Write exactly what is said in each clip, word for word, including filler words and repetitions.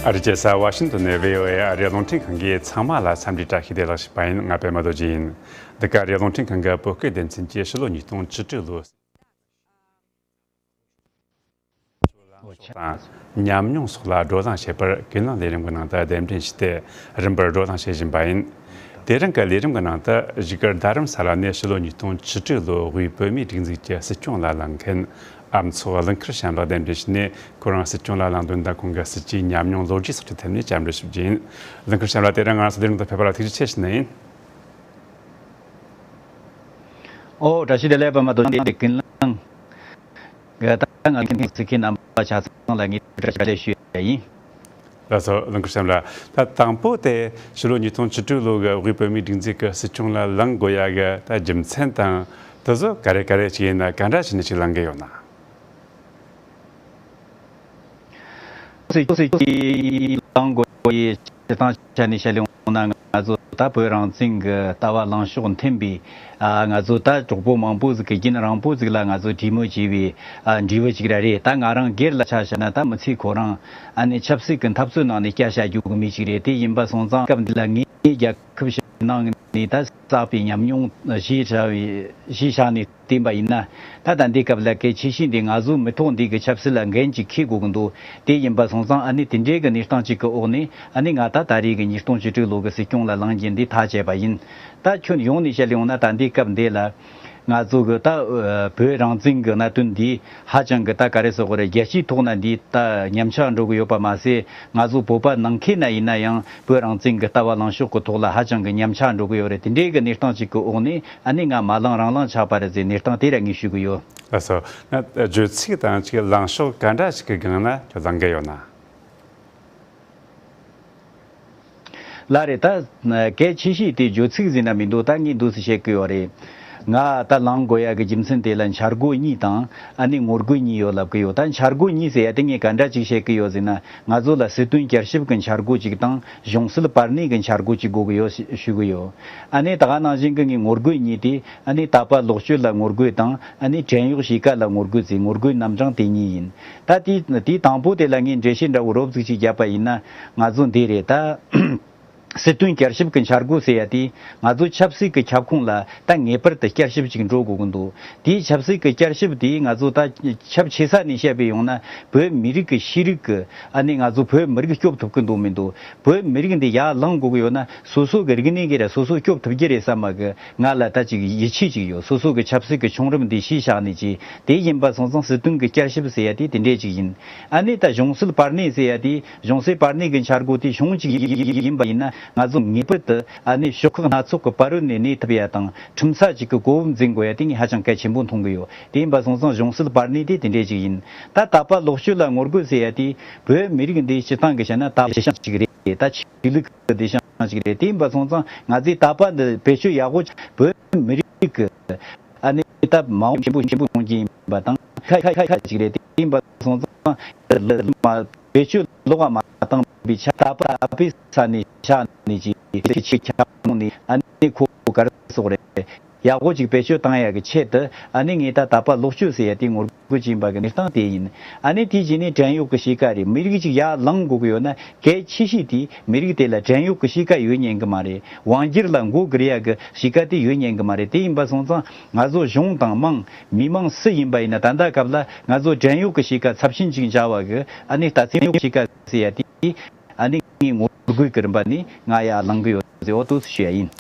ཨ་རི་རྒྱལ་ས་ཝ་ཤིང་ཏོན་ནས་བྷི་ཨོ་ཨེ་ཨ་རིའི་རླུང་འཕྲིན་ཁང་གིས་ཚང་མ་ལ་འཚམས་འདྲི་བཀྲ་ཤིས་བདེ་ལེགས་ཞུས་པ་ཡིན། ང་པད་མ་རྡོ་རྗེ་ཡིན། འདི་ག་ཨ་རིའི་རླུང་འཕྲིན་ཁང་གི་བོད་སྐད་སྡེ་ཚན་གྱི་ཕྱི་ལོ་ཉིས་སྟོང་བཅུ་དྲུག་ལོའི་ལངས་ཕྱོགས་དང་ཉམས་མྱོང་སོགས་ལ་བགྲོ་གླེང་བྱེད་པར་ཀུན་གླེང་ལས་རིམ་གྱི་ནང་དུ་གདན་འདྲེན་ཞུས་ཏེ་རིམ་པར་བགྲོ་གླེང་བྱེད་བཞིན་པ་ཡིན། དེ་རིང་གི་ལས་རིམ་གྱི་ནང་དུ་བཞུགས་སྒར་རྡ་རམ་ས་ལ་ནས་ཕྱི་ལོ་ཉིས་སྟོང་བཅུ་དྲུག་ལོའི་དབུས་བོད་མིའི་སྒྲིག་འཛུགས་ཀྱི་སྲིད་སྐྱོང་ལ་ལངས་མཁན་ཨ་མཚོ་ཀླུ་མཁར་བྱམས་ལགས་གདན་འདྲེན་ཞུས་ནས་ཁོ་རང་སྲིད་སྐྱོང་ལ་ལངས་དོན་དང་ཁོང་གི་སྲིད་ཇུས་ཉམས་མྱོང་ལོ་རྒྱུས་སོགས་ཀྱི་ཐད་ནས་བཅར་འདྲི་ཞུ་རྒྱུ་ཡིན། ཀླུ་མཁར་བྱམས་ལགས་དེ་རིང་ང་རང་ཚོ་ལས་རིམ་དུ་ཕེབས་པ་ལ་ཐུགས་རྗེ་ཆེ་ཞུ་ནི་ཡིན། ཨོ་བཀྲ་ཤིས་བདེ་ལེགས། པད་མ་རྡོ་རྗེ་ཀུན་གླེང་གི་ད་ང་ཚོའི་ཚིག་མཁན་རྣམ་པ་ཆ་ཚང་ལ་ངས་བཀྲ་ཤིས་བདེ་ལེགས་ཞུ་ཡ་ཡིན། ལགས་སོ། ཀླུ་མཁར་བྱམས་ལགས། ད་དང་པོ་དེ་ཕྱི་ལོ་ཉིས་སྟོང་བཅུ་དྲུག་ལོ་གི་དབུས་བོད་མིའི་སྒྲིག་འཛུགས་ཀྱི་སྲིད་སྐྱོང་ལ་ལངས་དགོས་ཡ་གི་ད་རྒྱུ་མཚན་དང་དེ་ཚོ་ག་རེ་ག་རེ་ཅིག་ཡིན་ན་ག་འདྲ་བྱས་ནས་ཅིག་ལངས་གི་ཡོད་ན། སྲིད་སྐྱོང་སྲིད་སྐྱོང་ལངས་དགོས་ཡའི་སྤྱིར་བཏང་ཆ་ནས་བཤད་ལེ་འོང་ན་ང་ཚོ་ད་བོད་རང་བཙན་གྱི་ལྟ་བ་ལངས་ཕྱོགས་མཐུན་པའི་ཨ་ང་ཚོ་ད་གྲོགས་པོ་མང་པོ་ཟིག་གི་རྒྱུན་རིང་པོ་ཟིག་ལ་ང་ཚོ་གྲོས་མོལ་བྱས་པའི་ཨ་འབྲས་བུ་ཅིག་ར་རེད། ད་ང་རང་སྒེར་ལ་ཆ་བཞག་ན་ད་མི་ཚེ་ཁོ་རང་ཨ་ནི་ཆབ་སྲིད་ཀྱི་འཐབ་རྩོད་ནང་ནས་བསྐྱལ་བཞག་རྒྱུ་གི་མི་ཞིག་རེད། དེ་ཡིན་པ་སོང་ཙང་སྐབས་འདི་ལ་ངས་རྒྱལ་ཁབ་ཕྱི་ནང་ནས་ད་བསགས་པའི་ཉམས་མྱོང་གཞིར་བཞག་བཞིར་བཞག་ནས་བསྟན་པ་ཡིན་ན། ད་ད་ལྟའི་སྐབས་ལ་གལ་ཆེ་ཤོས་འདི་ང་ཚོ་མི་ཐོག་འདི་གི་ཆབ་སྲིད་ལ་འགན་ཅིག་འཁྱེར་དགོས་ཀྱི་འདུག་དེ་ཡིན་པ་སོང་ཙང་ཨ་ནི་དེ་འདྲའི་གི་གནས་སྟངས་ཅིག་གི་འོག་ནས་ཨ་ནི་ང་ད་ད་རེས་ཀྱི་ཉིས་སྟོང་བཅུ་དྲུག་ལོ་གི་སྲིད་སྐྱོང་ལ་ལངས་རྒྱུ་འདི་ཐག་བཅད་པ་ཡིན། ད་ཁྱོན་ཡོངས་ནས་བཤད་ཡོང་ན་ད་ལྟའི་སྐབས་འདི་ལ་ང་ཚོ་གི་ད་བོད་རང་བཙན་གི་གནད་དོན་འདི་ཧ་ཅང་གི་ད་ག་རེ་ཟེར་དགོས་རེད། རྒྱལ་སྤྱིའི་ཐོག་ན་འདི་ད་ཉམས་ཆག་འགྲོ་གི་ཡོད་པ་མ་ཟད་ང་ཚོ་བོད་པ་ནང་ཁུལ་ན་ཡིན་ན་ཡང་བོད་རང་བཙན་གི་ལྟ་བ་ལངས་ཕྱོགས་གི་ཐོག་ལ་ཧ་ཅང་གི་ཉམས་ཆག་འགྲོ་གི་ཡོད་རེད། དེ་འདྲའི་གི་གནས་སྟངས་ཅིག་གི་འོག་ནས་ཨ་ནི་ང་མ་ལངས་རང་ལངས་ཆགས་པ་རེད་ཟེར་གནས་སྟངས་དེ་ར་ངས་ཞུ་གི་ཡོད། ལགས་སོ། ང་བརྗོད་ཚིག་དང་ཅིག་ལངས་ཕྱོགས་ག་འདྲ་ཞིག་གི་སྒང་ན་ཁྱོད་ལངས་གི་ཡོད་ན། ལགས་རེད། ད་གལ་ཆེ་ཤོས་དེ་བརྗོད་ཚིག་ཟེར་ན་མི་འདུག་ད་ངས་འདུག་སེ་བཤད་གི་ཡོད་རེད། ང་ད་ལངས་དགོས་ཡ་གི་རྒྱུ་མཚན་དེ་ལ་འཆར་སྒོ་གཉིས་དང་ཨ་ནི་ངོ་རྒོལ་གཉིས་ཡོད་ལབ་གི་ཡོད། ད་འཆར་སྒོ་གཉིས་ཟེར་ཡ་དེ་ངས་ག་འདྲ་ཅིག་བཤད་གི་ཡོད་ཟེར་ན། ང་ཚོ་ལ་སྲིད་དོན་བསྐྱར་ཞིབ་ཀྱི་འཆར་སྒོ་ཅིག་དང་གཞུང་སྲིད་བར་གནས་ཀྱི་འཆར་སྒོ་ཅིག་དགོས་ཀྱི་ཡོད་ཞུ་གི་ཡོད། ཨ་ནི་ད་ག་ནང་བཞིན་གྱི་ངའི་ངོ་རྒོལ་གཉིས་དེ་ཨ་ནི་དད་པ་ལོག་སྤྱོད་ལ་ངོ་རྒོལ་དང་ཨ་ནི་བྲན་གཡོག་གཤིས་ཀ་ལ་ངོ་རྒོལ་ཟེར་ངོ་རྒོལ་རྣམ་གྲངས་དེ་གཉིས་ཡིན། ད་དེའི་དེའི་དང་པོ་དེ་ལ་ངས་འགྲེལ་བཤད་འདྲ་བོ་རོབ་ཙམ་ཅིག་བརྒྱབ་པ་ཡིན་ན་ང་ཚོ་འདི་རེད་ད། སྲིད་དོན་བསྐྱར་ཞིབ་ཀྱི་འཆར་སྒོ་ཟེར་ཡ་དེ་ང་ཚོ་ཆབ་སྲིད་ཀྱི་ཁྱབ་ཁོངས་ལ་ད་ངེས་པར་དུ་བསྐྱར་ཞིབ་ཅིག་འགྲོ་དགོས་ཀྱི་འདུག་དེའི་ཆབ་སྲིད་ཀྱི་བསྐྱར་ཞིབ་དེ་ང་ཚོ་ད་ཁྱབ་ཆེ་ས་ནས་བཤད་པ་ཡོང་ན་བོད་མི་རིགས་ཀྱི་ཤེས་རིག་གི་ཨ་ནི་ང་ཚོ་བོད་མི་རིགས་སྐྱོབ་ཐུབ་ཀྱི་འདུག་མི་འདུག་བོད་མི་རིགས་འདི་ཡར་ལངས་དགོས་ཀྱི་ཡོད་ན་སོ་སོ་གི་རིག་གནས་ཀྱིས་ར་སོ་སོ་སྐྱོབ་ཐུབ་རྒྱུ་རེད་བསམ་པ་གི་ང་ལ་ད་ཅིག་ཡིད་ཆེས་ཅིག་ཡོད། སོ་སོ་གི་ཆབ་སྲིད་ཀྱི་བྱུང་རིམ་འདི་གཞིར་བཞག་ནས་ཅིག་དེ་ཡིན་པ་སོང་ཙང་སྲིད་དོན་གྱི་བསྐྱར་ཞིབ་ཟེར་ཡ་དེ་དེ་འདྲས་ཅིག་ཡིན། ཨ་ནི་ད་གཞུང་སྲིད་བར་གནས་ཟེར་ཡ་དེ་གཞུང་སྲིད་བར་གནས་ཀྱི་འཆར་སྒོ་དེ་གཞུང་གཅིག་ཡིན་པ་ཡིན་ན་ང་ཚོ་ངེས་པར་དུ་ཨ་ནི་ཕྱོགས་ཁག་སྣ་ཚོགས་ཀྱི་བར་རོལ་ནས་གནས་ཐུབ་ཡ་དང་ཁྲིམས་ས་གཅིག་གི་གོ་བབ་འཛིན་དགོས་ཡ་དེ་ངས་ཧ་ཅང་གལ་ཆེན་པོ་མཐོང་གི་ཡོད། དེ་ཡིན་པ་སོང་ཙང་གཞུང་སྲིད་བར་གནས་དེ་དེ་འདྲས་ཅིག་ཡིན། ད་དད་པ་ལོག་སྤྱོད་ལ་ངོ་རྒོལ་ཟེར་ཡ་དེ་བོད་མི་རིགས་འདི་སྤྱིར་བཏང་གི་བཤད་ན་ད་བདེ་ཤང་གཅིག་རེད། ད་ཆོས་ལུགས་ཀྱི་བདེ་ཤང་གཅིག་རེད། དེ་ཡིན་པ་སོང་ཙང་ང་ཚོས་དད་པ་འདི་བེད་སྤྱོད་ཡག་པོ་བོད་མི་རིགས་ཀྱི་ཨ་ནི་ད་མ་འོངས་ཆེན་པོ་ཆེན་པོ་གཏོང་རྒྱུ་ཡིན་པ་དང་ཁ་ཁ་ཁ་ཁ་ཅིག་རེད། དེ་ཡིན་པ་སོང་ཙང་ལ་མ་བེད་སྤྱོད་ལོག་པ་མ་བཏང་པའི་ཆ་ད་པ་ཨ་པའི་ས་ནས་ཆ་ནས་ཀྱི་ཁྱི་ཁྱི་ཁྱ་མོ་ནས་ཨ་ནི་ཁོ་ག་རེ་སོགས་རེད། ཡག་པོ་ཅིག་བེད་སྤྱོད་བཏང་ཡག་གི་ཆེད་དུ་ཨ་ནི་ངས་ད་དད་པ་ལོག་སྤྱོད་ཟེར་ཡ་དེ་ངོ་རྒོལ་བྱེད་པ་གི་གནས་སྟངས་དེ་ཡིན། ཨ་ནི་དེ་རྗེས་ནས་བྲན་གཡོག་གི་གཤིས་ཀ་རེད། མི་རིགས་ཅིག་ཡར་ལངས་དགོས་ཀྱི་ཡོད་ན་གལ་ཆེ་ཤོས་དེ་མི་རིགས་དེ་ལ་བྲན་གཡོག་གི་གཤིས་ཀ་ཡོད་ཉན་གི་མ་རེད། དབང་སྒྱུར་ལ་མགོ་སྒུར་ཡ་གི་གཤིས་ཀ་དེ་ཡོད་ཉན་གི་མ་རེད། དེ་ཡིན་པ་སོང་ཙང་ང་ཚོ་གཞུང་དང་དམངས་མི་མང་སུ་ཡིན་པ་ཡིན་ན་ད་ལྟ་སྐབས་ལ་ང་ཚོ་བྲན་གཡོག་གི་གཤིས་ཀ་ཚབས་ཆེན་ཅིག་འཇགས་པ་གི་ཨ་ནི་རྟགས་མཚན་གཡོག་གཤིས་ཀ་ཟེར་ཡ་དེ་ཨ་ནི་ངའི་ངོ་རྒོལ་གི་རིམ་པ་ནས་ང་ཡར་ལངས་གི་ཡོད་ཟེར་འོ་དུ་ཞུ་ཡ་ཡིན།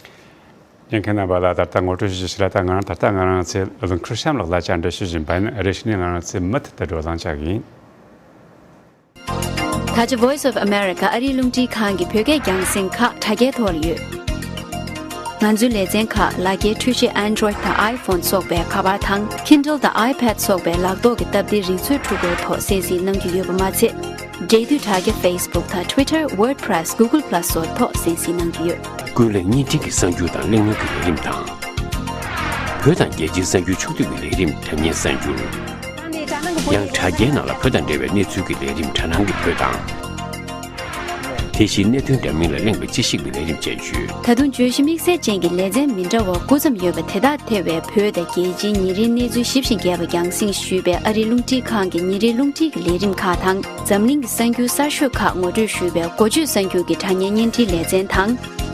ཉན་མཁན་རྣམ་པ་ལ་ད་ལྟ་ངོ་སྤྲོད་ཞུ་ཞིག་ལ། ད་ང་རང་ད་ལྟ་ང་རང་ཚོའི་ཀླུ་མཁར་བྱམས་ལགས་ལ་བཅར་འདྲི་ཞུ་བཞིན་པ་ཡིན། རེ་ཞིག་ནས་ང་རང་ཚོའི་མུ་མཐུད་དུ་བགྲོ་གླེང་བྱ་གི་ཡིན། ད་ཆ་Voice of America ཨ་རིའི་རླུང་འཕྲིན་ཁང་གི་བོད་སྐད་རྒྱང་སྲིང་ཁག་དྲ་རྒྱའི་ཐོག་ལ་ཡོད། ང་ཚོའི་ལེ་ཚན་ཁག་ལག་འཁྱེར་འཕྲུལ་ཆས་Android དང་iPhone སོགས་པའི་ཁ་པར་དང་Kindle དང་iPad སོགས་པའི་ལག་ཐོག་གི་སྟབས་བདེ་རིག་མཛོད་འཕྲུལ་འཁོར་ཐོག་གསན་གཟིགས་གནང་རྒྱུ་ཡོད་པ་མ་ཚད། འབྲེལ་མཐུད་དྲ་རྒྱ་Facebook དང་Twitter, WordPress, Google Plus སོགས་ཐོག་གསན་གཟིགས་གནང་གི་ཡོད། ཀུན་གླེང་བརྙན་འཕྲིན་གྱི་གསར་འགྱུར་དང་གླེང་མོལ་གྱི་ལས་རིམ་དང་། བོད་དང་རྒྱལ་སྤྱིའི་གསར་འགྱུར་ཕྱོགས་བསྡུས་ཀྱི་ལས་རིམ་དྲ་བརྙན་གསར་འགྱུར། ཡང་དྲ་རྒྱའི་ནང་ལ་བོད་དང་འབྲེལ་བའི་གནས་ཚུལ་གྱི་ལས་རིམ་དྲ་སྣང་གི་བོད་དང་། དེ་བཞིན་གནད་དོན་འདྲ་མིན་ལ་གླེང་བའི་དཔྱད་ཞིབ་ཀྱི་ལས་རིམ་སྤྱད་ཡོད། ད་དུང་བརྗོད་གཞི་དམིགས་བསལ་ཅན་གྱི་ལེ་ཚན་མི་འདྲ་བ་དགུ་ཙམ་ཡོད་པ་དེ་དག་ཐེ་བའི་བོད་དང་རྒྱལ་སྤྱིའི་ཉིན་རེའི་གནས་ཚུལ་ཞིབ་ཅིང་རྒྱས་པ་རྒྱང་སྲིང་ཞུས་པའི་ཨ་རིའི་རླུང་འཕྲིན་ཁང་གི་ཉིན་རེའི་རླུང་འཕྲིན་གྱི་ལས་རིམ་ཁག་དང་། འཛམ་གླིང་གི་གསར་འགྱུར་གསར་ཤོས་ཁག་ངོ་སྤྲོད་ཞུས་པའི་འགོ་བརྗོད་གསར་འགྱུར་གྱི་དྲ་བརྙན་བརྙན་འཕྲིན་ལེ་ཚན་དང་།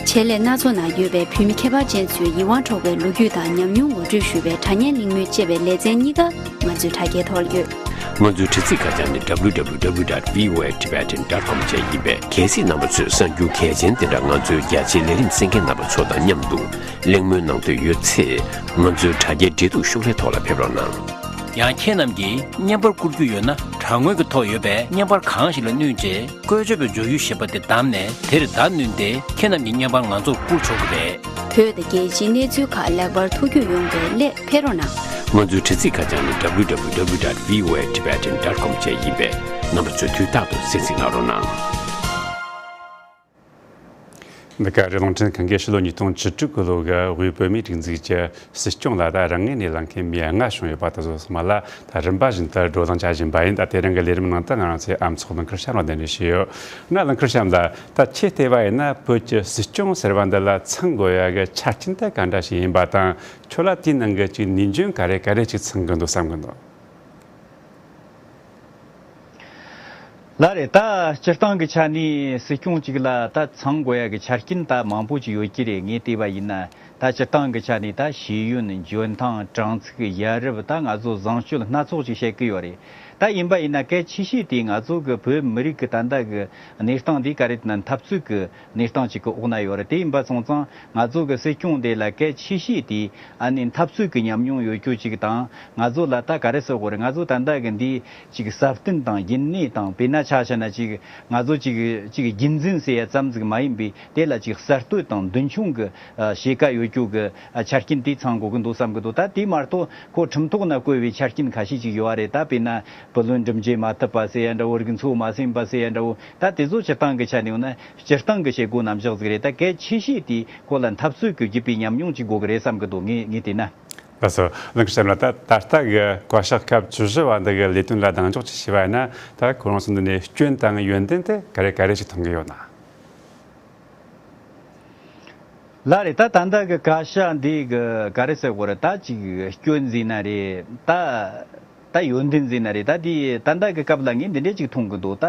ཆེད་ལས་སྣ་ཚོགས་ནང་ཡོད་པའི་བོད་མི་ཁྱད་པར་ཅན་ཚོའི་ཡིད་དབང་འཕྲོག་པའི་ལོ་རྒྱུས་དང་ཉམས་མྱོང་ངོ་སྤྲོད་ཞུས་པའི་དྲ་བརྙན་གླེང་མོལ་ཅེས་པའི་ལེ་ཚན་གཉིས་ཀ་ང་ཚོའི་དྲ་རྒྱའི་ཐོག་ལ་ཡོད། ང་ཚོའི་དྲ་ཚིགས་ཁ་བྱང་ནི་www.voatibetan.com བཅས་ཡིན་པས། གལ་སྲིད་རྣམ་པ་ཚོས་གསར་འགྱུར་གལ་ཆེན་དེ་འདྲ་ང་ཚོའི་རྒྱ་ཆེའི་ལས་རིམ་གསན་མཁན་རྣམ་པ་ཚོ་དང་མཉམ་དུ་གླེང་མོལ་གནང་འདོད་ཡོད་ཚེ། ང་ཚོའི་དྲ་རྒྱའི་འབྲེལ་གཏུག་ཤོག་ལྷེ་ཐོག་ལ་ཕེབས་རོགས་གནང་། ཡང་ཁྱེད་རྣམས་ཀྱིས་བརྙན་པར་བསྐུར་རྒྱུ་ཡོད་ན། དྲ་ངོས་ཀྱི་ཐོག་ཡོད་པའི་བརྙན་པར་གང་ཞིག་ལ་བསྣུན་རྗེས། བཀོལ་སྤྱོད་པའི་བརྗོད་ཡུལ་ཞེས་པ་དེ་བདམས་ནས། དེར་བརྡ་བསྣུན་ཏེ་ཁྱེད་རྣམས་ཀྱི་བརྙན་པར་ང་ཚོར་བསྐུར་ཆོག་གི་རེད། བོད་དང་རྒྱལ་སྤྱིའི་གནས་ཚུལ་ཁག་ལེགས་པར་ཐུགས་རྒྱུས་ཡོང་བའི་སླད་ཕེབས་རོགས་གནང་། ང་ཚོའི་དྲ་ཚིགས་ཁ་བྱང་ནི་www.voatibetan.com བཅས་ཡིན་པས། རྣམ་པ་ཚོས་དུས་རྟག་ཏུ་གསན་གཟིགས་གནང་རོགས་གནང་། འདི་ག་རེད། རླུང་འཕྲིན་ཁང་གིས་ཕྱི་ལོ་ཉིས་སྟོང་བཅུ་དྲུག་གི་ལོ་གི་དབུས་བོད་མིའི་སྒྲིག་འཛུགས་ཀྱི་སྲིད་སྐྱོང་ལ་ད་རང་ངོས་ནས་ལངས་མཁན་མི་ལྔ་བྱུང་ཡོད་པ་དེ་ཚོ་ཚང་མ་ལ་ད་རིམ་པ་བཞིན་དུ་བགྲོ་གླེང་བྱ་བཞིན་པ་ཡིན། ད་དེ་རིང་གི་ལས་རིམ་ནང་དུ་ང་རང་ཚོའི་ཨ་མཆོག་ལིང་ཁུར་བྱམས་ལ་གདན་འདྲེན་ཞུས་ཡོད། ང་ལིང་ཁུར་བྱམས་ལ། ད་ཁྱེད་བལྟས་པ་ཡིན་ན་བོད་ཀྱི་སྲིད་སྐྱོང་ཟེར་བ་འདི་ལ་ཚང་དགོས་ཡ་གི་ཆ་རྐྱེན་དེ་ག་འདྲ་ཞིག་ཡིན་པ་དང་། ཁྱོད་ལ་དེའི་ནང་གི་ཅིག་ནུས་འཇོན་ག་རེ་ག་རེ་ཅིག་ཚང་གི་འདུག་བསམ་གི་འདུག་ལགས་རེད། ད་སྤྱིར་བཏང་གི་ཆ་ནས་སྲིད་སྐྱོང་གཅིག་ལ་ད་ཚང་དགོས་ཡ་གི་ཆ་རྐྱེན་ད་མང་པོ་ཅིག་ཡོད་ཀྱི་རེད། ངས་བལྟས་པ་ཡིན་ན། ད་སྤྱིར་བཏང་གི་ཆ་ནས་ད་ཤེས་ཡོན། འཇོན་ཐང་། དྲང་ཚིགས། ཡ་རབས། ད་ང་ཚོ་བཟང་སྤྱོད་སྣ་ཚོགས་ཅིག་བཤད་ཀྱི་ཡོད་རེད། ད་ཡིན་པ་ཡིན་ན་གལ་ཆེ་ཤོས་དེ་ང་ཚོ་གི་བོད་མི་རིགས་ཀྱི་ད་ལྟ་གི་གནས་སྟངས་འདི་ག་རེ་ཟེར་ན་འཐབ་རྩོད་ཀྱི་གནས་སྟངས་ཅིག་གི་འོག་ན་ཡོད་རེད། དེ་ཡིན་པ་སོང་ཙང་ང་ཚོ་གི་སྲིད་སྐྱོང་དེ་ལ་གལ་ཆེ་ཤོས་དེ་ཨ་ནི་འཐབ་རྩོད་ཀྱི་ཉམས་མྱོང་ཡོད་རྒྱུ་ཅིག་དང་། ང་ཚོ་ལ་ད་ག་རེ་ཟེར་དགོས་རེད། ང་ཚོ་ད་ལྟ་གི་འདི་ཅིག་སྲ་བརྟན་དང་ཡུན་གནས་དང་། དཔེར་ན་ཆ་བཞག་ན་ཅིག་ང་ཚོ་ཅིག་ཅིག་རྒྱུན་འཛིན་ཟེར་ཡ་ཙམ་ཟིག་མ་ཡིན་པའི་དེ་ལ་ཅིག་གསར་གཏོད་དང་མདུན་མཆོང་གི་ཨ་ཤེས་ཀ་ཡོད་རྒྱུ་གི་ཨ་ཆ་རྐྱེན་དེ་ཚང་དགོས་ཀྱི་འདུག་བསམ་གྱི་འདུག་ད་དེ་མ་གཏོགས་ཁོ་ཁྲིམས་ཐོག་ན་བཀོད་པའི་ཆ་རྐྱེན་ཁ་ཤས་ཅིག་ཡོད་རེད། ད་དཔེར་ན་བུ་ལོན་འགྲིམ་བྱེད་མ་ཐུབ་པ་ཟེར་ཡ་འདྲ་བོ། རིགས་ཚོགས་མ་ཟིན་པ་ཟེར་ཡ་འདྲ་བོ། ད་དེ་ཚོ་སྤྱིར་བཏང་གི་ཆ་ནས་ཡོང་ན་སྤྱིར་བཏང་གི་བྱེད་སྒོ་རྣམ་གཞག་ཟིག་རེད། ད་གལ་ཆེ་ཤོས་དེ་ཁོ་ལ་འཐབ་རྩོད་ཀྱི་བརྒྱུད་པའི་ཉམས་མྱོང་ཅིག་དགོས་ཀྱི་རེད་བསམ་གྱི་འདུག་ངས་ངས་བལྟས་ན། ལགས་སོ། ལིང་ཁུར་བྱམས་ལགས། ད་ད་ལྟ་གི་བཀའ་ཤག་སྐབས་བཅུ་བཞི་བ་འདི་གི་ལས་དོན་ལ་གདེང་འཇོག་ཅིག་བྱས་པ་ཡིན་ན། ད་ཁོ་རང་ཚོ་འདི་ནས་སྐྱོན་དང་ཡོན་ཏན་དེ་ག་རེ་ག་རེ་ཞིག་མཐོང་གི་ཡོད་ན། ལགས་རེད། ད་ད་ལྟ་གི་བཀའ་ཤག་འདི་གི་ག་རེ་ཟེར་དགོས་རེད། ད་ཅིག་སྐྱོན་ཟེར་ན་རེད། ད་ད་ཡོན་ཏན་ཟེར་ན་རེད། ད་དེ་ད་ལྟ་གི་སྐབས་ལ་ངས་འདི་འདྲས་ཅིག་མཐོང་གི་འདུག་ད་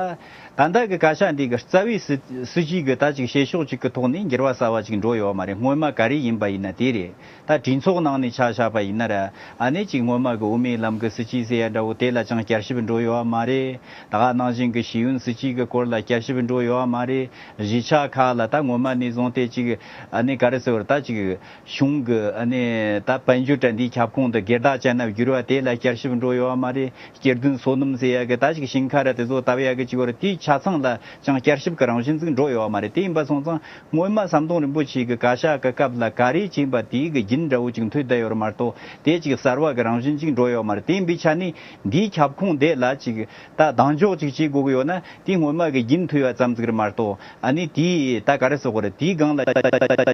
ད་ལྟ་གི་བཀའ་ཤག་འདི་གི་རྩ་བའི་སྲིད་སྲིད་ཇུས་གི་ད་ཅིག་བྱེད་ཕྱོགས་ཅིག་གི་ཐོག་ནས་འགྱུར་བ་གསར་བ་ཅིག་འགྲོ་ཡོད་མ་རེད། སྔོན་མ་ག་རེ་ཡིན་པ་ཡིན་ན་དེ་རེད། ད་གྲོས་ཚོགས་ནང་ནས་ཆ་བཞག་པ་ཡིན་ན་ར། ཨ་ནི་ཅིག་སྔོན་མ་གི་དབུ་མའི་ལམ་གི་སྲིད་ཇུས་ཟེར་ཡ་འདྲ་བོ་དེ་ལ་ཅང་བསྐྱར་ཞིབ་འགྲོ་ཡོད་མ་རེད། ད་ག་ནང་བཞིན་གི་ཤེས་ཡོན་སྲིད་ཇུས་གི་སྐོར་ལ་བསྐྱར་ཞིབ་འགྲོ་ཡོད་མ་རེད། གཞིས་ཆགས་ཁག་ལ་ད་སྔོན་མ་ནས་བཟུང་སྟེ་ཅིག་ཨ་ནི་ག་རེ་ཟེར་བ་རེད། ད་ཅིག་གཞུང་གི་ཨ་ནི་ད་དཔལ་འབྱོར་དྲ་འདིའི་ཁྱབ་ཁོངས་འདི་སྒེར་བདག་ཅན་ལ་བསྒྱུར་བ་དེ་ལ་བསྐྱར་ཞིབ་འགྲོ་ཡོད་མ་རེད། སྐྱེ་ལྡན་སོ་ནམ་ཟེར་ཡ་གི་ད་ཅིག་ཞིང་ཁ་ར་དེ་ཚོ་བཏབ་ཡ་གི་ཅིག་བར་དེའི་ཆ་ཚང་ལ་ཅང་བསྐྱར་ཞིབ་གི་རང་བཞིན་ཟིག་འགྲོ་ཡོད་མ་རེད། དེ་ཡིན་པ་སོང་ཙང་སྔོན་མ་ཟམ་གདོང་རིན་པོ་ཆེ་གི་བཀའ་ཤག་གི་སྐབས་ལ་ག་རེ་བྱས་པ་དེའི་གི་རྒྱུན་འདྲ་བོ་ཅིག་མཐུད་བསྡད་ཡོད་རེད་མ་གཏོགས། དེ་ཅིག་གསར་བ་གི་རང་བཞིན་ཅིག་འགྲོ་ཡོད་མ་རེད། དེ་ཡིན་པའི་ཆ་ནས་འདིའི་ཁྱབ་ཁོངས་དེ་ལ་ཅིག་ད་གདེང་འཇོག་ཅིག་བྱེད་དགོས་གི་ཡོད་ན། དེ་སྔོན་མ་གི་རྒྱུན་མཐུད་པ་ཙམ་ཟིག་རེད་མ་གཏོགས། ཨ་ནི་དེའི་ད་ག་རེ་ཟེར་དགོས་རེད། དེའི་སྒང་ལ་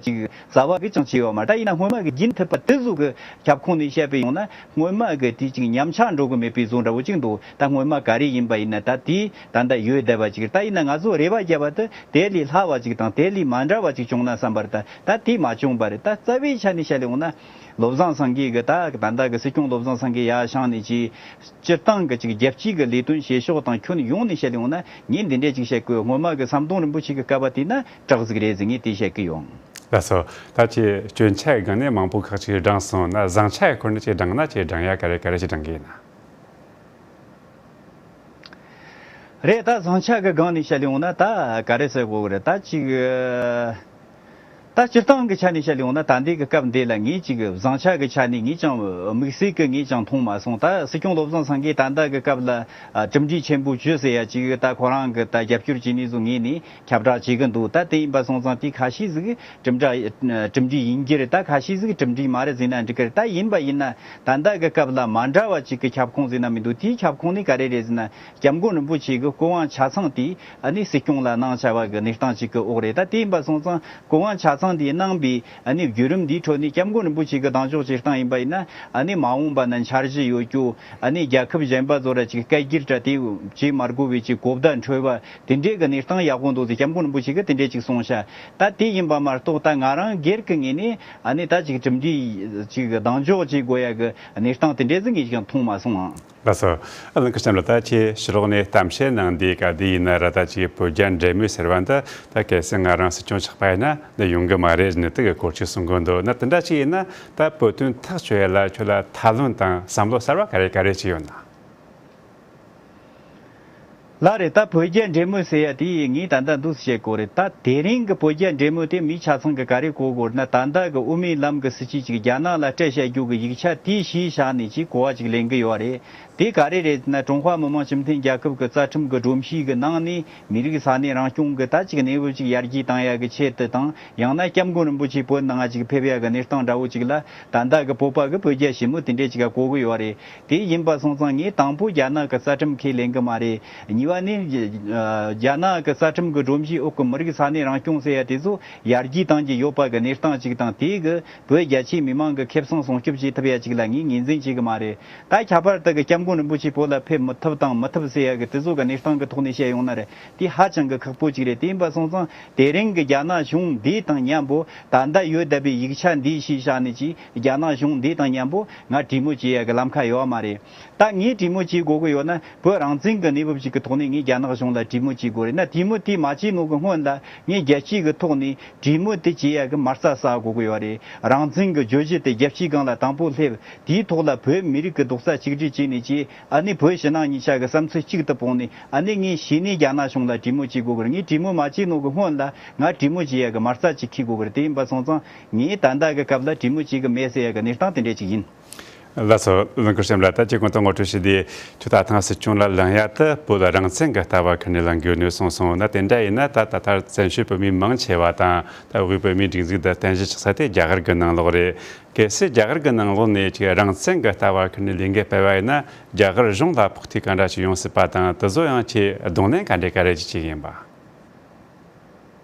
ཅིག་རྩ་བ་གི་ཅང་བྱས་ཡོད་མ་རེད། ད་ཡིན་ན་སྔོན་མ་གི་རྒྱུན་མཐུད་པ་དེ་ཚོ་གི་ཁྱབ་ཁོངས་ནས་བཤད་པ་ཡིན་ན། སྔོན་མ་གི་དེ་ཅིག་ཉམས་ཆག་འགྲོ་གི་མེད་པའི་བཟོ་འདྲ་བོ་ཅིག་འདུག་ད་སྔོན་མ་ག་རེ་ཡིན་པ་ཡིན་ན་ད་དེ་ད་ལྟ་ཡོད་བསྡད་པ་ཅིག་རེད། ད་ཡིན་ན་ང་ཚོ་རེ་བ་བརྒྱབ་པ་དེ་དེ་ལས་སླ་བ་ཅིག་དང་དེ་ལས་མ་འདྲ་བ་ཅིག་བྱུང་ན་བསམ་པ་རེད། ད་ད་དེ་མ་བྱུང་པ་རེད། ད་རྩ་བའི་ཆ་ནས་བཤད་ཡོང་ན། བློ་བཟང་སེང་གེ་གི་ད་ད་ལྟ་གི་སྲིད་སྐྱོང་བློ་བཟང་སེང་གེ་ཡར་བཞེངས་ནས་ཅིག་སྤྱིར་བཏང་གི་ཅིག་རྒྱལ་སྤྱིའི་གི་ལས་དོན་བྱེད་ཕྱོགས་དང་ཁྱོན་ཡོངས་ནས་བཤད་ཡོང་ན། ངས་འདི་འདྲས་ཅིག་བཤད་དགོས། སྔོན་མ་གི་ཟམ་གདོང་རིན་པོ་ཆེ་གི་སྐབས་པ་དེ་ན་དྲག་ཟིག་རེད་ཟེར་ངས་དེ་བཤད་གི་ཡོང་། ལགས་སོ། ད་ཁྱེད་སྐྱོན་ཆ་གི་སྒང་ནས་མང་པོ་ཁག་ཅིག་བགྲངས་སོང་ན། བཟང་ཆ་གི་སྐོར་ནས་ཅིག་བགྲངས་ན་ཅིག་བགྲང་ཡ་ག་རེ་ག་རེ་ཅིག་བགྲང་གི་ཡིན་ན། རེད། ད་བཟང་ཆ་གི་སྒང་ནས་བཤད་ཡོང་ན་ད་ག་རེ་ཟེར་དགོས་གི་རེད། ད་ཅིག་ད་སྤྱིར་བཏང་གི་ཆ་ནས་བཤད་ཡོང་ན་ད་འདི་གི་སྐབས་འདི་ལ་ངས་ཅིག་བཟང་ཆ་གི་ཆ་ནས་ངས་ཅང་དམིགས་བསལ་གི་ངས་ཅང་མཐོང་མ་སོང་། ད་སྲིད་སྐྱོང་བློ་བཟང་སེང་གེ་ད་ལྟ་གི་སྐབས་ལ་ཨ་གྲུབ་འབྲས་ཆེན་པོ་བཅུ་ཟེར་ཡ་ཅིག་ད་ཁོ་རང་གི་ད་རྒྱབ་སྐྱོར་བྱེད་ནི་ཚོ་ངོས་ནས་ཁྱབ་བསྒྲགས་བྱེད་གི་འདུག་ད་དེ་ཡིན་པ་སོང་ཙང་དེ་ཁ་ཤས་ཟིག་གྲུབ་འབྲས་གྲུབ་འབྲས་ཡིན་གྱི་རེད། ད་ཁ་ཤས་ཟིག་གྲུབ་འབྲས་མ་རེད་ཟེར་ན་འགྲིག་གི་རེད། ད་ཡིན་པ་ཡིན་ན་ད་ལྟ་གི་སྐབས་ལ་མ་འདྲ་བ་ཅིག་གི་ཁྱབ་ཁོངས་ཟེར་ན་མི་འདུག་དེའི་ཁྱབ་ཁོངས་ནི་ག་རེ་རེད་ཟེར་ན། སྐྱབས་མགོན་རིན་པོ་ཆེ་གི་སྐུ་དབང་ཆ་ཚང་དེ་ཨ་ནི་སྲིད་སྐྱོང་ལ་གནང་བྱ་བ་གི་གནས་སྟངས་ཅིག་གི་འོག་རེད། ད་དེ་ཡིན་པ་སོང་ཙང་སྐུ་དབང་ཆ་ཚང་ འདི་གནང་བའི་ཨ་ནི་བརྒྱུད་རིམ་འདིའི་ཁྲོད་ནས་སྐྱབས་མགོན་རིན་པོ་ཆེ་གི་གདེང་འཇོག་བྱེད་སྟངས་ཡིན་པ་ཡིན་ན། ཨ་ནི་མ་འོངས་པ་ན་འཆར་གཞི་ཡོད་རྒྱུ། ཨ་ནི་རྒྱལ་ཁབ་གཞན་པ་ཚོ་ར་ཅིག་སྐད་སྒྱུར་དྲ་དེ་བྱེད་མ་དགོས་པའི་ཅིག་གོ་བརྡ་འཕྲོད་པ་དེ་འདྲའི་གི་གནས་སྟངས་ཡག་པོ་འདུག་ཟེར། སྐྱབས་མགོན་རིན་པོ་ཆེ་གི་དེ་འདྲའི་ཅིག་གསུངས་ཤག། ད་དེ་ཡིན་པ་མ་གཏོགས་ད་ང་རང་སྒེར་གི་ངོས་ནས་ཨ་ནི་ད་ཅིག་གྲུབ་འབྲས་ཅིག་གདེང་འཇོག་བྱེད་དགོས་ཡ་གི་གནས་སྟངས་དེ་འདྲའི་ཟིག་ངས་ཅིག་མཐོང་མ་སོང་ཨང་། ལགས་སོ། ཨ་ལུང་ཁུ་ཤམ་ལ་ད་ཁྱེད་ཕྱི་ལོགས་ནས་གཏམ་བཤད་གནང་དུས་ག་དུས་ཡིན་ན་ར་ད་ཅིག་བོད་རྒྱ་འབྲེལ་མོལ་ཟེར་བ་འདི་ད་གལ་སྲིད་ང་རང་སྲིད་སྐྱོང་ཆགས་པ་ཡིན་ན་འདི་ཡོང་གི་མ་རེད་ནི་དེ་གི་སྐོར་ཅིག་གསུང་གི་འདུག། ན་དེ་འདྲ་ཅིག་ཡིན་ན་ད་བོད་དོན་ཐག་གཅོད་ཡ་ལ་ཁྱོད་ལ་ཐབས་ལམ་དང་བསམ་བློ་གསར་བ་ག་རེ་ག་རེ་ཅིག་ཡོད་ན། ལགས་རེད། ད་བོད་རྒྱ་འབྲེལ་མོལ་ཟེར་ཡ་དེ་ངས་ད་ལྟ་འདུག་སེ་བཤད་དགོས་རེད། ད་དེ་རིང་གི་བོད་རྒྱ་འབྲེལ་མོལ་དེ་མིའི་ཆ་ཚང་གི་ག་རེ་གོ་དགོས་རེད་ན། ད་ལྟ་གི་དབུ་མའི་ལམ་གི་སྲིད་བྱུས་ཅིག་རྒྱ་ནག་ལ་སྤྲད་བྱ་རྒྱུ་གི་ཡིག་ཆ་དེ་གཞི་བཞག་ནས་ཅིག་གོ་བ་ཅིག་ལེན་གི་ཡོད་རེད། དེ་ག་རེ་རེད་ན། ཀྲུང་ཧྭ་མི་དམངས་སྤྱི་མཐུན་རྒྱལ་ཁབ་ཀྱི་རྩ་ཁྲིམས་ཀྱི་སྒྲོམ་གཞིའི་གི་ནང་ནས་མི་རིགས་ས་གནས་རང་སྐྱོང་གི་ད་ཅིག་གནས་བབ་ཅིག་ཡར་རྒྱས་བཏང་ཡ་གི་ཆེད་དུ་དང་། ཡང་ན་སྐྱབས་མགོན་རིན་པོ་ཆེ་བོད་ནང་ང་ཅིག་ཕེབས་ཡ་གི་གནས་སྟངས་འདྲ་བོ་ཅིག་ལ་ད་ལྟ་གི་བོད་པ་གི་བོད་རྒྱ་ཞི་མོལ་དེ་འདྲས་ཅིག་ག་གོ་གི་ཡོད་རེད། དེ་ཡིན་པ་སོང་ཙང་ངས་དང་པོ་རྒྱ་ནག་གི་རྩ་ཁྲིམས་ཁས་ལེན་གི་མ་རེད། གཉིས་པ་ནི་རྒྱ་ནག་གི་རྩ་ཁྲིམས་ཀྱི་སྒྲོམ་གཞིའི་འོག་གི་མི་རིགས་ས་གནས་རང་སྐྱོང་ཟེར་ཡ་དེ་ཚོ་ཡར་རྒྱས་བཏང་གི་ཡོད་པ་གི་གནས་སྟངས་ཅིག་དང་། དེ་གི་བོད་རྒྱ་ཆེའི་མི་མང་གི་ཁེ་བཟང་སྲུང་སྐྱོབ་བྱེད་ཐུབ་ཡ་ཅིག་ལ་ངས་ངོས་འཛིན་བྱེད་གི་མ་རེད། ད་ཁྱད་པར་དུ་གི་སྐྱབས་མགོན་རིན་པོ་ཆེ་བོད་ལ་ཕེབས་མི་ཐུབ་དང་མི་ཐུབ་ཟེར་ཡ་གི་དེ་ཚོ་གི་གནས་སྟངས་གི་ཐོག་ནས་བཤད་ཡོང་ན་རེད། དེ་ཧ་ཅང་གི་ཁག་པོ་ཅིག་རེད། དེ་ཡིན་པ་སོང་ཙང་དེ་རིང་གི་རྒྱ་ནག་གཞུང་འདི་དང་མཉམ་པོ་ད་ལྟ་ཡོད་བསྡད་པའི་ཡིག་ཆ་འདི་གཞི་བཞག་ནས་ཅིག་རྒྱ་ནག་གཞུང་འདི་དང་མཉམ་པོ་ང་གྲོས་མོལ་བྱེད་ཡ་གི་ལམ་ཁ་ཡོད་མ་རེད། ད་ངས་གྲོས་མོལ་བྱེད་དགོས་ཀྱི་ཡོད་ན། བོད་རང་བཙན་གྱི་གནས་བབ་ཅིག་གི་ཐོག་ནས་ངས་རྒྱ་ནག་གཞུང་ལ་གྲོས་མོལ་བྱེད་དགོས་རེད་ན། གྲོས་མོལ་དེ་མ་བྱེད་ནོ་གི་སྔོན་ལ་ངས་རྒྱལ་སྤྱི་གི་ཐོག་ནས་གྲོས་མོལ་དེ་བྱེད་ཡ་གི་མ་རྩ་ཟ་དགོས་ཀྱི་ཡོད་རེད། རང་བཙན་གྱི་བརྗོད་གཞི་དེ་རྒྱལ་སྤྱིའི་སྒང་ལ་དང་པོ་སླེབས། དེའི་ཐོག་ལ་བོད་མི་རིགས་ཀྱི་རྡོག་རྩ་གཅིག་སྒྲིལ་བྱས་ནས་ཅིག་ཨ་ནི་བོད་ཕྱི་ནང་གཉིས་ཆ་གི་བསམ་ཚུལ་གཅིག་ཏུ་སྤུངས་ནས། ཨ་ནི་ངས་གཞི་ནས་རྒྱ་ནག་གཞུང་ལ་གྲོས་མོལ་བྱེད་དགོས་ཀྱི་རེད། ངས་གྲོས་མོལ་མ་བྱེད་ནོ་གི་སྔོན་ལ་ང་གྲོས་མོལ་བྱེད་ཡ་གི་མ་རྩ་ཅིག་འཁྱེར་དགོས་ཀྱི་རེད། དེ་ཡིན་པ་སོང་ཙང་ངས་ད་ལྟ་གི་སྐབས་ལ་གྲོས་མོལ་བྱེད་གི་མེད་ཟེར་ཡ་གི་གནས་སྟངས་དེ་འདྲས་ཅིག་ཡིན། ལགས་སོ། ལུང་ཁུར་སེམས་ལ་ད་ཅིག་གོང་དུ་ངོ་སྤྲོད་བྱས་ཏེ། ཁྱོད་ད་ཐེངས་སྲིད་སྐྱོང་ལ་ལངས་ཡ་དེ་བོད་ལ་རང་བཙན་གྱི་ལྟ་བ་ཁུར་ནས་ལངས་དགོས་ནས་གསུངས་སོང་ན། དེ་འདྲ་ཡིན་ན་ད་ད་ལྟ་བཙན་བྱོལ་བོད་མི་མང་ཆེ་བ་དང་ད་དབུས་བོད་མིའི་སྒྲིག་འཛུགས་དང་རྟེན་གཞི་ཆགས་ས་དེ་རྒྱ་གར་གྱི་ནང་ལོགས་རེད། གལ་སྲིད་རྒྱ་གར་གྱི་ནང་ལོགས་ནས་ཅིག་རང་བཙན་གྱི་ལྟ་བ་ཁུར་ནས་ལས་འགུལ་སྤེལ་བ་ཡིན་ན། རྒྱ་གར་གཞུང་ལ་ཕོག་ཐུག་ག་འདྲ་ཞིག་ཡོང་སྲིད་པ་དང་། དེ་ཚོ་ཡང་ཁྱེད་གདོང་ལེན་ག་འདྲས་ག་རེ་ཅིག་བྱེད་ཀྱི་ཡིན་པ།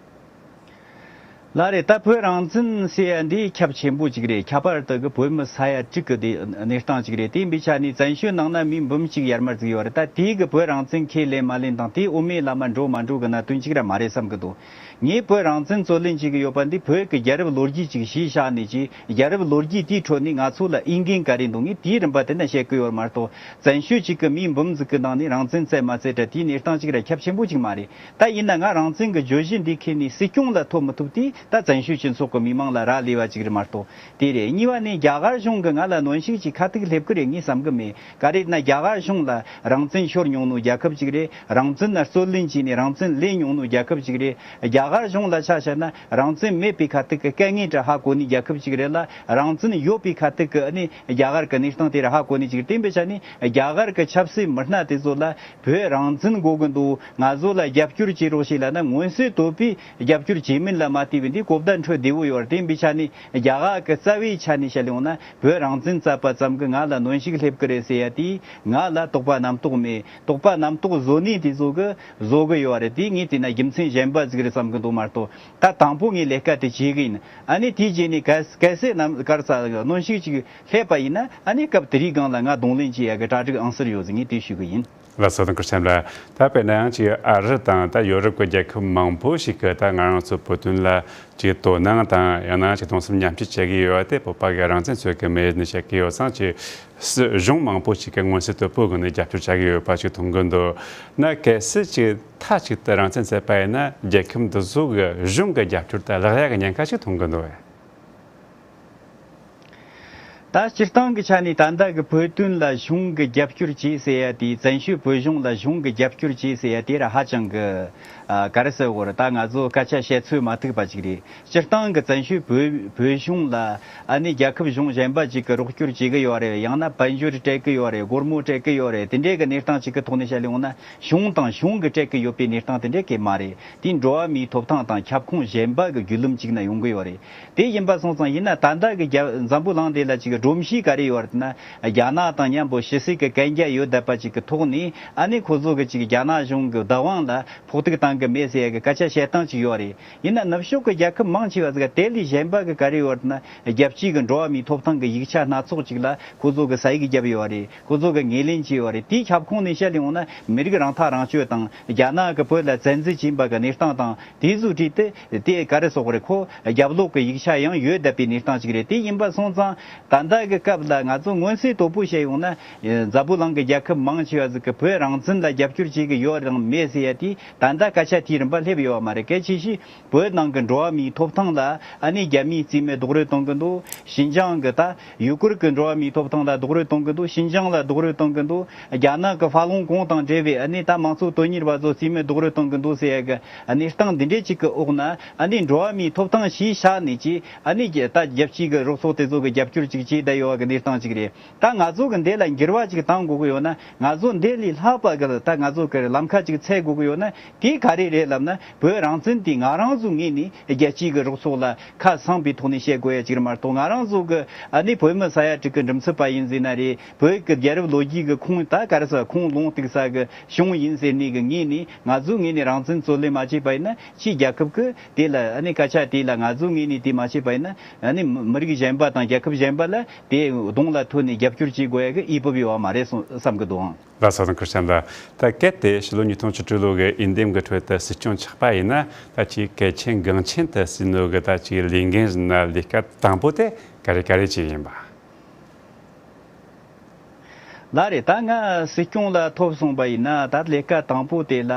ལགས་རེད། ད་བོད་རང་བཙན་ཟེར་ཡ་འདི་ཁྱབ་ཆེན་པོ་ཅིག་རེད། ཁྱད་པར་དུ་གི་བོད་མི་ས་ཡ་དྲུག་གི་དེ་གནས་སྟངས་ཅིག་རེད། དེ་ཡིན་པའི་ཆ་ནས་བཙན་བྱོལ་ནང་ན་མི་འབུམ་གཅིག་ཡར་མར་ཟིག་ཡོད་རེད། ད་དེའི་གི་བོད་རང་བཙན་ཁས་ལེན་མ་ལེན་དང་། དེ་དབུ་མའི་ལམ་མ་འགྲོ་མ་འགྲོ་གི་གནད་དོན་ཅིག་ར་མ་རེད་བསམ་གི་འདུག། ངས་བོད་རང་བཙན་རྩོད་ལེན་བྱེད་ཀྱི་ཡོད་པ་འདི་བོད་ཀྱི་རྒྱལ་རབས་ལོ་རྒྱུས་ཅིག་གཞི་བཞག་ནས་ཀྱི། རྒྱལ་རབས་ལོ་རྒྱུས་དེའི་ཁྲོད་ནས་ང་ཚོ་ལ་འོས་འགན་ག་རེ་འདུག། ངས་དེའི་རིམ་པ་དེ་ན་བཤད་ཀྱི་ཡོད་མ་གཏོགས། བཙན་བྱོལ་གཅིག་གི་མི་འབུམ་ཟིག་གི་ནང་ནས་རང་བཙན་རྩོད་མ་རྩོད་དྲ་དེའི་གནས་སྟངས་ཅིག་ར་ཁྱབ་ཆེན་པོ་ཅིག་མ་རེད། ད་ཡིན་ན་ང་རང་བཙན་གྱི་བརྗོད་གཞི་འདི་ཁྱེར་ནས་སྲིད་སྐྱོང་ལ་ཐོབ་མི་ཐུབ་དེ་ད་བཙན་བྱོལ་སྤྱི་ཚོགས་ཀྱི་མི་མང་ལ་རག་ལས་པ་ཅིག་རེད་མ་གཏོགས། དེ་རེད། གཉིས་པ་ནས་རྒྱ་གར་གཞུང་གིས་ང་ལ་གནོན་ཤུགས་ཅིག་ཁ་ཐུག་སླེབས་ཀྱི་རེད་ངས་བསམ་གི་མེད། ག་རེ་ན་རྒྱ་གར་གཞུང་ལ་རང་བཙན་ཤོར་མྱོང་ནོ་རྒྱལ་ཁབ་ཅིག་རེད། རང་བཙན་ན་རྩོད་ལེན་བྱས་ནས་རང་བཙན་ལེན་མྱོང་ནོ་རྒྱལ་ཁབ་ཅིག་རེད། རྒྱ་གར་གཞུང་ལ་ཆ་བཞག་ན་རང་བཙན་མེད་པའི་ཁ་ཐུག་གི་དཀའ་ངལ་དེ་ཧ་གོ་ནི་རྒྱལ་ཁབ་ཅིག་རེད་ལ། རང་བཙན་ཡོད་པའི་ཁ་ཐུག་གི་ཨ་ནི་རྒྱ་གར་གི་གནས་སྟངས་དེ་ར་ཧ་གོ་ནི་ཅིག་རེད། དེ་འབའི་ཆ་ནས་རྒྱ་གར་གི་ཆབ་སྲིད་མི་སྣ་དེ་ཚོ་ལ་བོད་རང་བཙན་དགོས་གི་འདུག། ང་ཚོ་ལ་རྒྱབ་སྐྱོར་བྱེད་རོགས་བྱེད་ལབ་ན། མངོན་གསལ་དོད་པོས་རྒྱབ་སྐྱོར་བྱེད་མིན་ལ་མ་ལྟོས་པའི་འདི་གོ་བརྡ་འཕྲོད་བདེ་བོ་ཡོད་རེད། དེ་འབའི་ཆ་ནས་རྒྱ་གར་གི་རྩ་བའི་ཆ་ནས་བཤད་ཡོང་ན། བོད་རང་བཙན་རྩོད་པ་ཙམ་གྱིས་ང་ལ་གནོན་ཤུགས་སླེབས་ཀྱི་རེད་ཟེར་ཡ་དེ་ང་ལ་དོགས་པ་རྣམ་རྟོག་མེད། དོགས་པ་རྣམ་རྟོག་བཟོ་ནི་དེ་ཚོ་གིས་བཟོ་གི་ཡོད་རེད། དེ་ངས་བལྟས་ན་རྒྱུ་མཚན་གཞན་པ་ཟིག་རེད་བསམ་གི་འདུག་མ་གཏོགས། ད་དང་པོ་ངས་ལས་ཀ་དེ་བྱེད་གི་ཡིན། ཨ་ནི་དེའི་རྗེས་ནས་གལ་གལ་སྲིད་ནམ་ག་རེ་ཟ་གནོན་ཤུགས་ཅིག་སླེབས་པ་ཡིན་ན། ཨ་ནི་སྐབས་དེ་རིང་སྒང་ལ་ང་གདོང་ལེན་བྱེད་ཡ་གི་གྲ་སྒྲིག་ཨང་གསར་ཡོད་ཟིག། ངས་དེ་ཞུ་གི་ཡིན། ལགས་སོ། ལུང་ཁུར་སེམས་ལ། ད་དཔེར་ན་ཡང་ཅིག་ཨ་རི་དང་ད་ཡོ་རོབ་ཀྱི་རྒྱལ་ཁབ་མང་པོ་ཞིག་གིས་ད་ང་རང་ཚོ་བོད་དོན་ལ་ཅིག་དོ་སྣང་དང་། ཡང་ན་ཅིག་གདུང་སེམས་མཉམ་སྐྱེད་བྱེད་ཀྱི་ཡོད་པ་དེ། བོད་པ་གིས་རང་བཙན་རྩོད་ཀྱི་མེད་ནི་བཤད་ཀྱི་ཡོད་ཙང་། ཅིག་སྲིད་གཞུང་མང་པོ་ཞིག་གིས་མངོན་གསལ་དོད་པོ་སྒོ་ནས་རྒྱབ་སྐྱོར་བྱ་གི་ཡོད་པ་ཞིག་མཐོང་གི་འདུག། ན་གལ་སྲིད་ཅིག་མཐའ་གཅིག་ཏུ་རང་བཙན་རྩོད་པ་ཡིན་ན། རྒྱལ་ཁབ་འདི་ཚོ་གིས་གཞུང་གི་རྒྱབ་སྐྱོར་དེ་བརླག་ཡ་གི་ཉེན་ཁ་ཞིག་མཐོང་གི་འདུག་བས། ད་སྤྱིར་བཏང་གི་ཆ་ནས་ད་ལྟ་གི་བོད་དོན་ལ་གཞུང་གི་རྒྱབ་སྐྱོར་བྱེད་ཟེར་ཡ་དེ། བཙན་བྱོལ་བོད་གཞུང་ལ་གཞུང་གི་རྒྱབ་སྐྱོར་བྱེད་ཟེར་ཡ་དེ་ར་ཧ་ཅང་གི་ཨ་ག་རེ་ཟེར་དགོས་རེད། ད་ང་ཚོ་སྐད་ཆ་བཤད་ཚོད་མ་ཐིག་པ་ཅིག་རེད། སྤྱིར་བཏང་གི་བཙན་བྱོལ་བོད་བོད་གཞུང་ལ་ཨ་ནི་རྒྱལ་ཁབ་གཞུང་གཞན་པ་ཅིག་གིས་རོགས་སྐྱོར་བྱེད་གི་ཡོད་རེད། ཡང་ན་དཔལ་འབྱོར་སྤྲད་གི་ཡོད་རེད། སྒོར་མོ་སྤྲད་གི་ཡོད་རེད། དེ་འདྲའི་གི་གནས་སྟངས་ཅིག་གི་ཐོག་ནས་བཤད་ཡོང་ན། གཞུང་དང་གཞུང་གིས་སྤྲད་གི་ཡོད་པའི་གནས་སྟངས་དེ་འདྲའི་གི་མ་རེད། དེ་འགྲོ་བ་མིའི་ཐོབ་ཐང་དང་ཁྱབ་ཁོངས་གཞན་པ་གི་བརྒྱུད་ལམ་ཅིག་ནས་ཡོང་གི་ཡོད་རེད། དེ་ཡིན་པ་སོང་ཙང་། ཡིན་ན་ད་ལྟ་གི་རྒྱ་འཛམ་བུ་གླིང་འདི་ལ་ཅིག་ སྒྲོམ་གཞི་ག་རེ་ཡོད་རེད་ན། རྒྱ་ནག་དང་མཉམ་པོ་ཕྱི་སྲིད་ཀྱི་གན་རྒྱ་ཡོད་བསྡད་པ་ཅིག་གི་ཐོག་ནས། ཨ་ནི་ཁོ་ཚོ་གི་ཅིག་རྒྱ་ནག་གཞུང་གི་བདག་དབང་ལ་ཕོག་ཐུག་བཏང་གི་མེད་ཟེར་ཡ་གི་སྐད་ཆ་བཤད་སྟངས་ཅིག་ཡོད་རེད། ཡིན་ན་ནུབ་ཕྱོགས་ཀྱི་རྒྱལ་ཁབ་མང་ཆེ་བ་ཟིག་ག་དེ་ལས་གཞན་པ་གི་ག་རེ་ཡོད་རེད་ན། རྒྱལ་སྤྱིའི་གི་འགྲོ་བ་མིའི་ཐོབ་ཐང་གི་ཡིག་ཆ་སྣ་ཚོགས་ཅིག་ལ་ཁོ་ཚོ་གི་ས་ཡིག་བརྒྱབ་ཡོད་རེད། ཁོ་ཚོ་གི་ངོས་ལེན་བྱས་ཡོད་རེད། དེའི་ཁྱབ་ཁོངས་ནས་བཤད་ཡོང་ན། མི་རིགས་རང་ཐག་རང་གཅོད་དང་། རྒྱ་ནག་གི་བོད་ལ་བཙན་འཛུལ་བྱས་པ་གི་གནས་སྟངས་དང་། དེ་ཚོའི་གྲས་དེ་དེ་ག་རེ་ཟེར་དགོས་རེད། ཁོ་རྒྱབ་ལོགས་ཀྱི་ཡིག་ཆ་ཡང་ཡོད་བསྡད་པའི་གནས་སྟངས་ཅིག་རེད། དེ་ཡིན་པ་སོང་ཙང་། ད་ལྟ་གི་སྐབས་ལ་ང་ཚོ་མངོན་གསལ་དོད་པོ་བཤད་ཡོང་ན། འཛམ་བུ་གླིང་གི་རྒྱལ་ཁབ་མང་ཆེ་བ་ཟིག་གིས་བོད་རང་བཙན་ལ་རྒྱབ་སྐྱོར་བྱེད་ཀྱི་ཡོད་དང་མེད་ཟེར་ཡ་དེ་ད་ལྟ་སྐད་ཆ་དེའི་རིམ་པ་སླེབས་ཡོད་མ་རེད། གལ་ཆེ་ཤོས་བོད་ནང་གི་འགྲོ་བ་མིའི་ཐོབ་ཐང་ལ་ཨ་ནི་རྒྱ་མིས་རྩིས་མེད་རྡོག་རོལ་གཏོང་གི་འདུག་ཤིན་ཅང་གི་ད་ཡུ་གུར་གྱི་འགྲོ་བ་མིའི་ཐོབ་ཐང་ལ་རྡོག་རོལ་གཏོང་གི་འདུག་ཤིན་ཅང་ལ་རྡོག་རོལ་གཏོང་གི་འདུག་རྒྱ་ནག་གི་ཧྥ་ལུང་གོང་དང་འབྲེལ་བའི་ཨ་ནི་ད་མང་གཙོ་དོན་གཉེར་བ་ཚོ་རྩིས་མེད་རྡོག་རོལ་གཏོང་གི་འདུག་ཟེར་ཡ་གི་གནས་སྟངས་འདི་འདྲའི་ཅིག་གི་འོག་ན། ཨ་ནི་འགྲོ་བ་མིའི་ཐོབ་ཐང་གཞིར་བཞག་ནས་ཀྱི་ཨ་ནི་ད་རྒྱལ་སྤྱིའི་གི་རོགས་ཚོགས་དེ་ཚོ་གི་རྒྱབ་སྐྱོར་ཅིག་བྱས་བསྡད་ཡོད་པ་གི་གནས་སྟངས་ཅིག་རེད། ད་ང་ཚོ་གི་འདི་ལ་འགྱུར་བ་ཅིག་གཏང་དགོས་ཀྱི་ཡོད་ན། ང་ཚོ་འདི་ལས་ལྷག་པ་གི་ད་ང་ཚོ་གི་ལམ་ཁ་ཅིག་འཚོལ་དགོས་ཀྱི་ཡོད་ན། དེ་ག་རེ་རེད་ལབ་ན། བོད་རང་བཙན་དེ་ང་རང་ཚོའི་ངོས་ནས་རྒྱལ་སྤྱིའི་གི་རོགས་ཚོགས་ལ་ཁ་གསང་པའི་ཐོག་ནས་བཤད་དགོས་ཡ་ཅིག་རེད་མ་གཏོགས། ང་རང་ཚོ་གི་ཨ་ནི་བོད་མི་ས་ཡ་དྲུག་གི་མགྲིན་ཚབ་པ་ཡིན་ཟེར་ན་རེད། བོད་ཀྱི་རྒྱལ་རབས་ལོ་རྒྱུས་ཀྱི་ཁུངས་ད་ག་རེ་ཟེར། ཁུངས་ལུང་བཏུག་ས་གི་གཞུང་ཡིན་ཟེར་ནས་གི་ངོས་ནས། ང་ཚོའི་ངོས་ནས་རང་བཙན་རྩོད་ལེན་མ་བྱས་པ་ཡིན་ན། ཕྱིའི་རྒྱལ་ཁབ་ཀྱི་དེ་ལ་ཨ་ནི་སྐད་ཆ་དེ་ལ་ང་ཚོའི་ངོས་ནས་དེ་མ་བྱས་པ་ཡིན་ན། ཨ་ནི་མི་རིགས་གཞན་པ་དང་རྒྱལ་ཁབ་གཞན་པ་ལ་དེ་གདོང་ལ་ཐོན་ནས་རྒྱབ་སྐྱོར་བྱེད་དགོས་ཡ་གི་འོས་བབ་ཡོད་པ་མ་རེད་བསམ་གི་འདུག་ཨང་། ལགས་སོ། ཐང་ཁུར་ཆེན་ལགས། ད་གལ་ཏེ་ཕྱི་ལོ་ཉིས་སྟོང་བཅུ་དྲུག་ལོ་གི་འོས་འདེམས་ཀྱི་ཁྲོད་དུ་སྲིད་སྐྱོང་ཆགས་པ་ཡིན་ན། ད་ཁྱེད་གལ་ཆེན་འགངས་ཆེན་དུ་བརྩིས་ནོ་གི་ད་ཅིག་ལས་འགན་ཟེར་ན་ལས་ཀ་དང་པོ་དེ་ག་རེ་ག་རེ་ཅིག་ཡིན་པ། ལགས་རེད། ད་ང་སྲིད་སྐྱོང་ལ་ཐོབ་སོང་པ་ཡིན་ན། ད་ལས་ཀ་དང་པོ་དེ་ལ།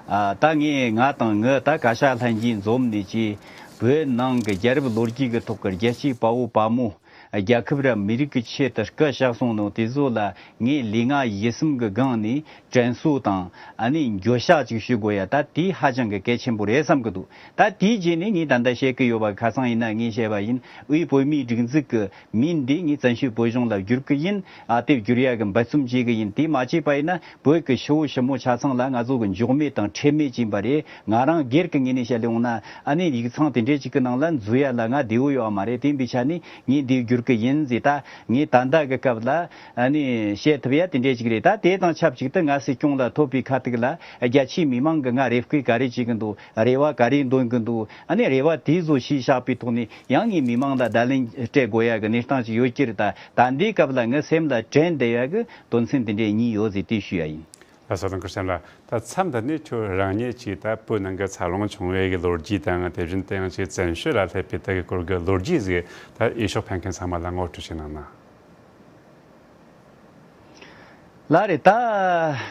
ཨ། ད་ངས་ང་དང་ངའི་ད་བཀའ་ཤག་ལྷན་རྒྱས་འཛོམས་ནས་ཀྱི་བོད་ནང་གི་རྒྱལ་རབས་ལོ་རྒྱུས་ཀྱི་ཐོག་གི་རྒྱལ་གཅེས་དཔའ་བོ་དཔའ་མོ། རྒྱལ་ཁབ་ར་མི་རིགས་ཀྱི་ཆེད་དུ་སྐུ་གཤེགས་སོང་ནོ་དེ་ཚོ་ལ་ངས་ལུས་ངག་ཡིད་གསུམ་གྱི་སྒང་ནས་དྲན་གསོ་དང་། ཨ་ནི་འགྱོད་བཤགས་ཅིག་ཞུ་དགོས་ཡ། ད་དེ་ཧ་ཅང་གི་གལ་ཆེན་པོ་རེད་བསམ་གི་འདུག་ད་དེའི་རྗེས་ནས་ངས་ད་ལྟ་བཤད་གི་ཡོད་པ་ཁ་སང་ཡིན་ན་ངས་བཤད་པ་ཡིན། དབུས་བོད་མིའི་སྒྲིག་འཛུགས་ཀྱི་མིང་འདི་ངས་བཙན་བྱོལ་བོད་གཞུང་ལ་བསྒྱུར་གི་ཡིན། ཨ། དེ་བསྒྱུར་ཡ་གི་འབད་བརྩོན་བྱེད་གི་ཡིན། དེ་མ་བྱས་པ་ཡིན་ན་བོད་ཀྱི་ཕྱི་བོ་ཕྱི་མོ་ཆ་ཚང་ལ་ང་ཚོ་གི་འཇོག་མེད་དང་ཁྲེལ་མེད་ཕྱིན་པ་རེད། ང་རང་སྒེར་གྱི་ངོས་ནས་བཤད་ཡོང་ན། ཨ་ནི་ཡིག་ཚང་དེ་འདྲས་ཅིག་གི་ནང་ལ་འཛུལ་ཡ་ལ་ང་བདེ་བོ་ཡོད་མ་རེད། དེ་འབའི་ཆ་ནས་ངས་འདི་བསྒྱུར་གི་ཡིན་ཟེར། ད་ངས་ད་ལྟ་གི་སྐབས་ལ་ཨ་ནི་བཤད་ཐུབ་ཡ་དེ་འདྲས་ཅིག་རེད། ད་དེ་དང་ཆབས་ཅིག་ཏུ་ང་སྲིད་སྐྱོང་ལ་ཐོབ་པའི་ཁ་ཐུག་ལ་རྒྱ་ཆེའི་མི་མང་གི་ང་རེ་སྐུལ་ག་རེ་བྱེད་གི་འདུག་རེ་བ་ག་རེ་འདོན་གི་འདུག་ཨ་ནི་རེ་བ་དེ་ཚོ་གཞིར་བཞག་པའི་ཐོག་ནས་ཡང་ངས་མི་མང་ལ་བརྡ་ལན་སྤྲད་དགོས་ཡ་གི་གནས་སྟངས་ཅིག་ཡོད་ཀྱི་རེད། ད་ད་ལྟའི་སྐབས་ལ་ངའི་སེམས་ལ་དྲན་བསྡད་ཡ་གི་དོན་ཚན་འདི་འདྲའི་གཉིས་ཡོད་ཟེར་དེ་ཞུ་ཡ་ཡིན། ལགས་སོ། ཐང་ཁུར་ཆེན་ལགས། ད་མཚམས་འདི་ནས་ཁྱོད་རང་ཉིད་ཀྱིས་ད་བོད་ནང་གི་འཚར་ལོངས་བྱུང་བའི་གི་ལོ་རྒྱུས་དང་། དེ་བཞིན་དུ་ཡང་ཅིག་བཙན་བྱོལ་ལ་སླེབས་པའི་དེ་གི་སྐོར་གི་ལོ་རྒྱུས་ཟིག་ད་འོས་ཤོག་འཕེན་མཁན་ཚང་མ་ལ་ངོ་སྤྲོད་ཅིག་གནང་ན། ལགས་རེད། ད་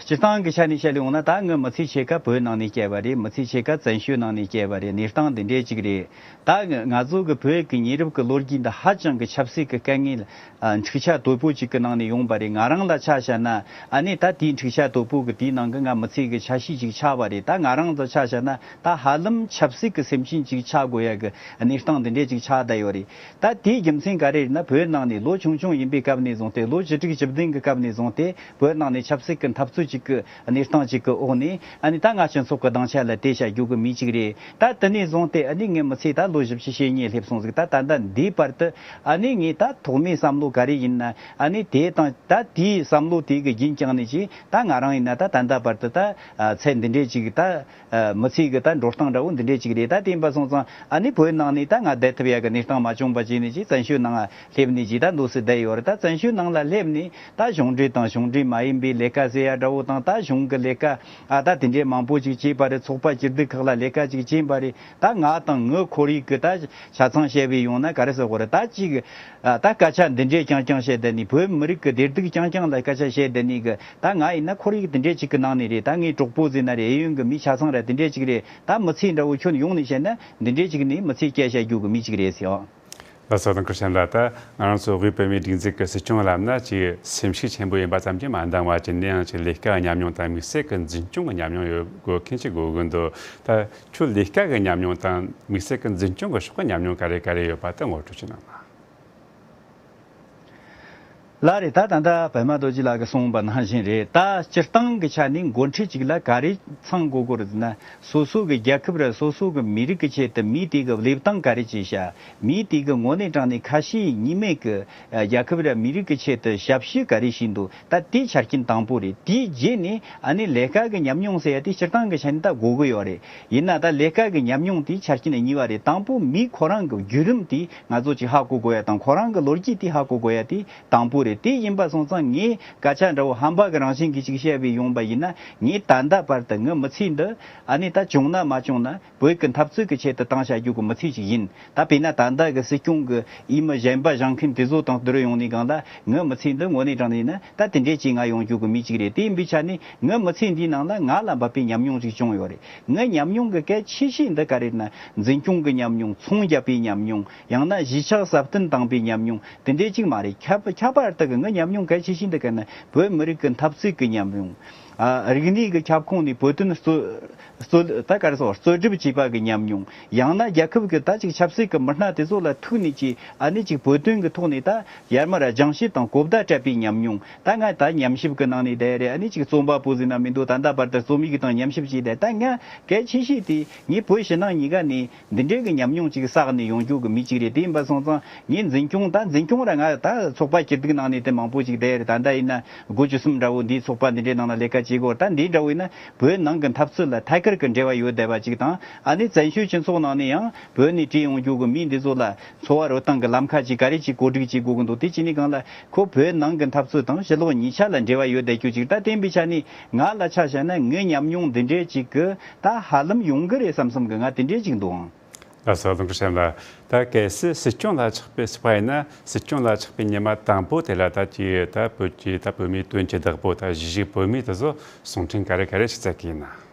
སྤྱིར་བཏང་གི་ཆ་ནས་བཤད་ཡོང་ན། ད་ངའི་མི་ཚེ་ཕྱེད་ཀ་བོད་ནང་ནས་བསྐྱལ་བ་རེད། མི་ཚེ་ཕྱེད་ཀ་བཙན་བྱོལ་ནང་ནས་བསྐྱལ་བ་རེད། གནས་སྟངས་འདི་འདྲས་ཅིག་རེད། ད་ང་ཚོ་གི་བོད་ཀྱི་ཉེ་རབས་ཀྱི་ལོ་རྒྱུས་འདི་ཧ་ཅང་གི་ཆབ་སྲིད་ཀྱི་དཀའ་ངལ། ཨ། འཁྲུག་ཆ་དོད་པོ་ཅིག་གི་ནང་ནས་ཡོང་པ་རེད། ང་རང་ལ་ཆ་བཞག་ན། ཨ་ནི་ད་དེའི་འཁྲུག་ཆ་དོད་པོ་གི་དེའི་ནང་གི་ང་མི་ཚེ་གི་ཆ་ཤས་ཅིག་ཆགས་པ་རེད། ད་ང་རང་ལ་ཆ་བཞག་ན་ད་ཧ་ལམ་ཆབ་སྲིད་ཀྱི་སེམས་ཅན་ཅིག་ཆགས་དགོས་ཡ་གི་གནས་སྟངས་འདི་འདྲས་ཅིག་ཆགས་བསྡད་ཡོད་རེད། ད་དེའི་རྒྱུ་མཚན་ག་རེ་རེད་ན། བོད་ནང་ནས་ལོ་ཆུང་ཆུང་ཡིན་པའི་སྐབས་ནས་བཟུང་སྟེ། ལོ་བཅུ་དྲུག་བཅུ་བདུན་གི་སྐབས་ནས་བཟུང་སྟེ་བོད་ནང་ནས་ཆབ་སྲིད་ཀྱི་འཐབ་རྩོད་ཅིག་གི་གནས་སྟངས་ཅིག་གི་འོག་ནས། ཨ་ནི་ད་ང་སྤྱི་ཚོགས་ཀྱི་སྡིངས་ཆ་ལ་དེད་བྱ་རྒྱུ་གི་མི་ཅིག་རེད། ད་དེ་ནས་བཟུང་སྟེ་ཨ་ནི་ངའི་མི་ཚེ་ད་ལོ་བཞི་བཅུ་ཞེ་གཉིས་སླེབས་སོང་ཟིག་ད་ད་ལྟ་འདིའི་བར་དུ་ཨ་ནི་ངས་ད་ཐོག་མའི་བསམ་བློ་ག་རེ་ཡིན་ན། ཨ་ནི་དེ་དང་ད་དེའི་བསམ་བློ་དེ་གི་རྒྱུན་བསྐྱངས་ནས་ཀྱི་ད་ང་རང་ཡིན་ན་ད་ད་ལྟ་བར་དུ་ད་ཚད་འདི་འདྲས་ཅིག་ད་མི་ཚེ་གི་ད་འགྲོ་སྟངས་འདྲ་བོ་འདི་འདྲས་ཅིག་རེད། ད་དེ་ཡིན་པ་སོང་ཙང་ཨ་ནི་བོད་ནང་ནས་ད་ང་བསྡད་ཐུབ་ཡ་གི་གནས་སྟངས་མ་བྱུང་བ་བྱས་ནས་ཀྱི་བཙན་བྱོལ་ནང་སླེབས་ནས་ཀྱི་ད་འདུག་སེ་བསྡད་ཡོད་རེད། ད་བཙན་བྱོལ་ནང་ལ་སླེབས་ནས་ད་གཞུང་འབྲེལ་དང་གཞུང་འབྲེལ་མ་ཡིན་པའི་ལས་ཀ་ཟེར་ཡ་འདྲ་བོ་དང་། ད་གཞུང་གི་ལས་ཀ་ཨ་ད་དེ་འདྲའི་མང་པོ་ཅིག་བྱས་པ་རེད། ཚོགས་པ་སྐྱིད་སྡུག་ཁག་ལ་ལས་ཀ་ཅིག་བྱས་པ་རེད། ད་ང་དང་ངའི་ཁོར་ཡུག་གི་ད་ཆ་ཚང་བཤད་པའི་ཡོང་ན་ག་རེ་ཟེར་དགོས་རེད། ད་ཅིག་ཨ་ད་སྐད་ཆ་འདི་འདྲས་རྐྱང་རྐྱང་བཤད་བསྡད་ནི། བོད་མི་རིགས་ཀྱི་བདེ་སྡུག་རྐྱང་རྐྱང་ལ་སྐད་ཆ་བཤད་བསྡད་ནི་གི་ད་ང་ཡིན་ན་ཁོར་ཡུག་འདི་འདྲས་ཅིག་གི་ནང་ནས་རེད། ད་ངའི་གྲོགས་པོ་ཟེར་ན་རེད། གཡས་གཡོན་གི་མི་ཆ་ཚང་ར་འདི་འདྲས་ཅིག་རེད། ད་མི་ཚེ་འདྲ་བོ་ཁྱོན་ཡོངས་ནས་བཤད་ན་འདི་འདྲས་ཅིག་ནས་མི་ཚེ་བསྐྱལ་བྱ་རྒྱུ་གི་མི་ཅིག་རེད་ཟེར། ལགས་སོ། ཐང་ཁུར་ཆེན་ལགས། ད་ང་རང་ཚོ་དབུས་བོད་མིའི་སྒྲིག་འཛུགས་ཀྱི་སྲིད་སྐྱོང་ལབ་ན་ཅིག་སེམས་ཤུགས་ཆེན་པོ་ཡིན་པ་ཙམ་གྱིས་མ་འདང་བ། ཅིག་ནས་ཡང་ཅིག་ལས་ཀ་ཉམས་མྱོང་དང་དམིགས་བསལ་གྱི་འཛིན་སྐྱོང་གི་ཉམས་མྱོང་ཡོད་དགོས་མཁན་ཅིག་དགོས་ཀྱི་འདུག་ད་ཁྱོད་ལས་ཀ་གི་ཉམས་མྱོང་དང་དམིགས་བསལ་གྱི་འཛིན་སྐྱོང་གི་ཕྱོགས་ཀྱི་ཉམས་མྱོང་ག་རེ་ག་རེ་ཡོད་པ་དེ་ངོ་སྤྲོད་ཅིག་གནང་ན། ལགས་རེད། ད་ད་ལྟ་པདྨ་རྡོ་རྗེ་ལགས་ཀྱིས་གསུངས་པ་ནང་བཞིན་རེད། ད་སྤྱིར་བཏང་གི་ཆ་ནས་འགོ་ཁྲིད་ཅིག་ལ་ག་རེ་ཚང་དགོས་དགོས་རེད་ཟེར་ན། སོ་སོ་གི་རྒྱལ་ཁབ་ར་སོ་སོ་གི་མི་རིགས་ཀྱི་ཆེད་དུ། མིའི་དེ་གི་ལས་སྟངས་ག་རེ་བྱས་ཤག་མིའི་དེ་གི་དངོས་གནས་དྲང་གནས་ཁ་ཞེ་གཉིས་མེད་ཀྱི་རྒྱལ་ཁབ་ར་མི་རིགས་ཀྱི་ཆེད་དུ་ཞབས་ཞུ་ག་རེ་བྱས་འདུག་ད་དེ་ཆ་རྐྱེན་དང་པོ་རེད། དེའི་རྗེས་ནས་ཨ་ནི་ལས་ཀ་གི་ཉམས་མྱོང་ཟེར་ཡ་དེ་སྤྱིར་བཏང་གི་ཆ་ནས་ད་དགོས་ཀྱི་ཡོད་རེད། ཡིན་ན་ད་ལས་ཀ་གི་ཉམས་མྱོང་དེ་ཆ་རྐྱེན་གཉིས་པ་རེད། དང་པོ་མི་ཁོ་རང་གི་བརྒྱུད་རིམ་དེ་ང་ཚོ་ཅིག་ཧ་གོ་དགོས་ཡ་དང་། ཁོ་རང་གི་ལོ་རྒྱུས་དེ་ཧ་གོ་དགོས་ཡ་དེ་དང་པོ་རེད། དེ་ཡིན་པ་སོང་ཙང་ངས་སྐད་ཆ་འདྲ་བོ་ཧམ་པ་གི་རང་བཞིན་གྱིས་ཅིག་བཤད་པའི་ཡོང་པ་ཡིན་ན། ངས་ད་ལྟ་བར་དུ་ངའི་མི་ཚེ་འདི་ཨ་ནི་ད་བྱུང་ན་མ་བྱུང་ན་བོད་ཀྱི་འཐབ་རྩོད་ཀྱི་ཆེད་དུ་བཏང་བྱ་རྒྱུ་གི་མི་ཚེ་ཅིག་ཡིན། ད་དཔེར་ན་ད་ལྟ་གི་སྲིད་སྐྱོང་གི་འོས་མི་གཞན་པ་བཞེངས་མཁན་དེ་ཚོ་དང་བསྡུར་ཡོང་ནས་གང་ལ་ངའི་མི་ཚེ་འདི་དངོས་གནས་དྲང་གནས་ཡིན་ན་ད་དེ་འདྲས་ཅིག་ང་ཡོང་རྒྱུ་གི་མི་ཅིག་རེད། དེ་ཡིན་པའི་ཆ་ནས་ངའི་མི་ཚེ་འདིའི་ནང་ལ་ང་ལ་འབབ་པའི་ཉམས་མྱོང་ཅིག་བྱུང་ཡོད་རེད། ངའི་ཉམས་མྱོང་གི་གལ་ཆེ་ཤོས་འདི་ག་རེ་རེད་ན། འཛིན་སྐྱོང་གི་ཉམས་མྱོང་། ཚོང་རྒྱབ་པའི་ཉམས་མྱོང་། ཡང་ན་གཞིས་ཆགས་སྲ་བརྟན་བཏང་པའི་ཉམས་མྱོང་། དེ་འདྲས་ཅིག་མ་རེད། ཁྱད་ཁྱད་པར་དུ་གི་ངའི་ཉམས་མྱོང་གལ་ཆེ་ཤོས་འདི་ག་ན་བོད་མི་རིགས་ཀྱི་འཐབ་རྩོད་ཀྱི་ཉམས་མྱོང་། ཨ། རིག་གནས་ཀྱི་ཁྱབ་ཁོངས་ནས་བོད་དོན་རྩོད་རྩོད་ད་ག་རེ་ཟེར། རྩོད་སྒྲུབ་བྱས་པ་གི་ཉམས་མྱོང་། ཡང་ན་རྒྱལ་ཁབ་ཀྱི་ད་ཅིག་ཆབ་སྲིད་ཀྱི་མི་སྣ་དེ་ཚོ་ལ་ཐུག་ནས་ཅིག་ཨ་ནི་ཅིག་བོད་དོན་གྱི་ཐོག་ནས་ད་ཡར་མར་སྦྱང་བཤད་དང་གོ་བརྡ་སྤྲད་པའི་ཉམས་མྱོང་། ད་ང་ད་ཉམས་ཞིབ་ཀྱི་ནང་ནས་བསྡད་རེད། ཨ་ནི་ཅིག་རྩོམ་པ་པོ་ཟེར་ན་མི་འདུག་ད་ལྟ་བར་དུ་རྩོམ་ཡིག་དང་ཉམས་ཞིབ་བྱས་བསྡད། ད་ང་གལ་ཆེ་ཤོས་དེ་ངས་བོད་ཕྱི་ནང་གཉིས་ཀ་ནས་འདི་འདྲའི་གི་ཉམས་མྱོང་ཅིག་བསགས་ནས་ཡོང་རྒྱུ་གི་མི་ཅིག་རེད། དེ་ཡིན་པ་སོང་ཙང་ངས་འཛིན་སྐྱོང་ད་འཛིན་སྐྱོང་ར་ང་ད་ཚོགས་པ་སྐྱིད་སྡུག་ནང་ནས་དེ་མང་པོ་ཅིག་བསྡད་རེད། ད་ལྟ་ཡིན་ན་དགུ་བཅུ་གསུམ་འདྲ་བོ་འདིའི་ཚོགས་པ་འདི་འདྲའི་ནང་ལ་ལས་ཀ་བྱེད་དགོས། ད་འདི་འདྲ་བོ་ཡིན་ན་བོད་ནང་གི་འཐབ་རྩོད་ལ་ཐད་ཀར་གི་འབྲེལ་བ་ཡོད་བསྡད་པ་ཅིག་དང་། ཨ་ནི་བཙན་བྱོལ་སྤྱི་ཚོགས་ནང་ནས་ཡང་བོད་ནས་བྲོས་ཡོང་རྒྱུ་གི་མི་འདི་ཚོ་ལ་འཚོ་བ་རོལ་སྟངས་ཀྱི་ལམ་ཁ་ཅིག་ག་རེ་ཅིག་གོ་སྒྲིག་བྱེད་དགོས་ཀྱི་འདུག་དེ་བྱས་ནས་གང་ལ་ཁོ་བོད་ནང་གི་འཐབ་རྩོད་དང་ཕྱི་ལོགས་གཉིས་ཆ་ལ་འབྲེལ་བ་ཡོད་བསྡད་རྒྱུ་ཅིག་ད་བསྟན་པའི་ཆ་ནས་ང་ལ་ཆ་བཞག་ན་ངའི་ཉམས་མྱོང་འདི་འདྲའི་ཅིག་གི་ད་ཧ་ལམ་ཡོང་གི་རེད་བསམ་བསམ་གི་ང་དེ་འདྲའི་ཅིག་འདུག་ཨང་། ལགས་སོ། ལུང་ཁུ་ཤམ་ལགས། ད་གལ་སྲིད་སྲིད་སྐྱོང་ལ་ཆགས་པའི་སྲིད་པ་ཡིན་ན། སྲིད་སྐྱོང་ལ་ཆགས་པའི་ཉི་མ་དང་པོ་དེ་ལ་ད་ཀྱི་ད་བོད་ཀྱི་ད་བོད་མིའི་དོན་གྱི་བདག་པོ་ད་གཞིས་བྱེས་བོད་མི་དེ་ཚོ་གསུང་འཕྲིན་ག་རེ་ག་རེ་ཞིག་བསྩལ་གི་ཡིན་ན།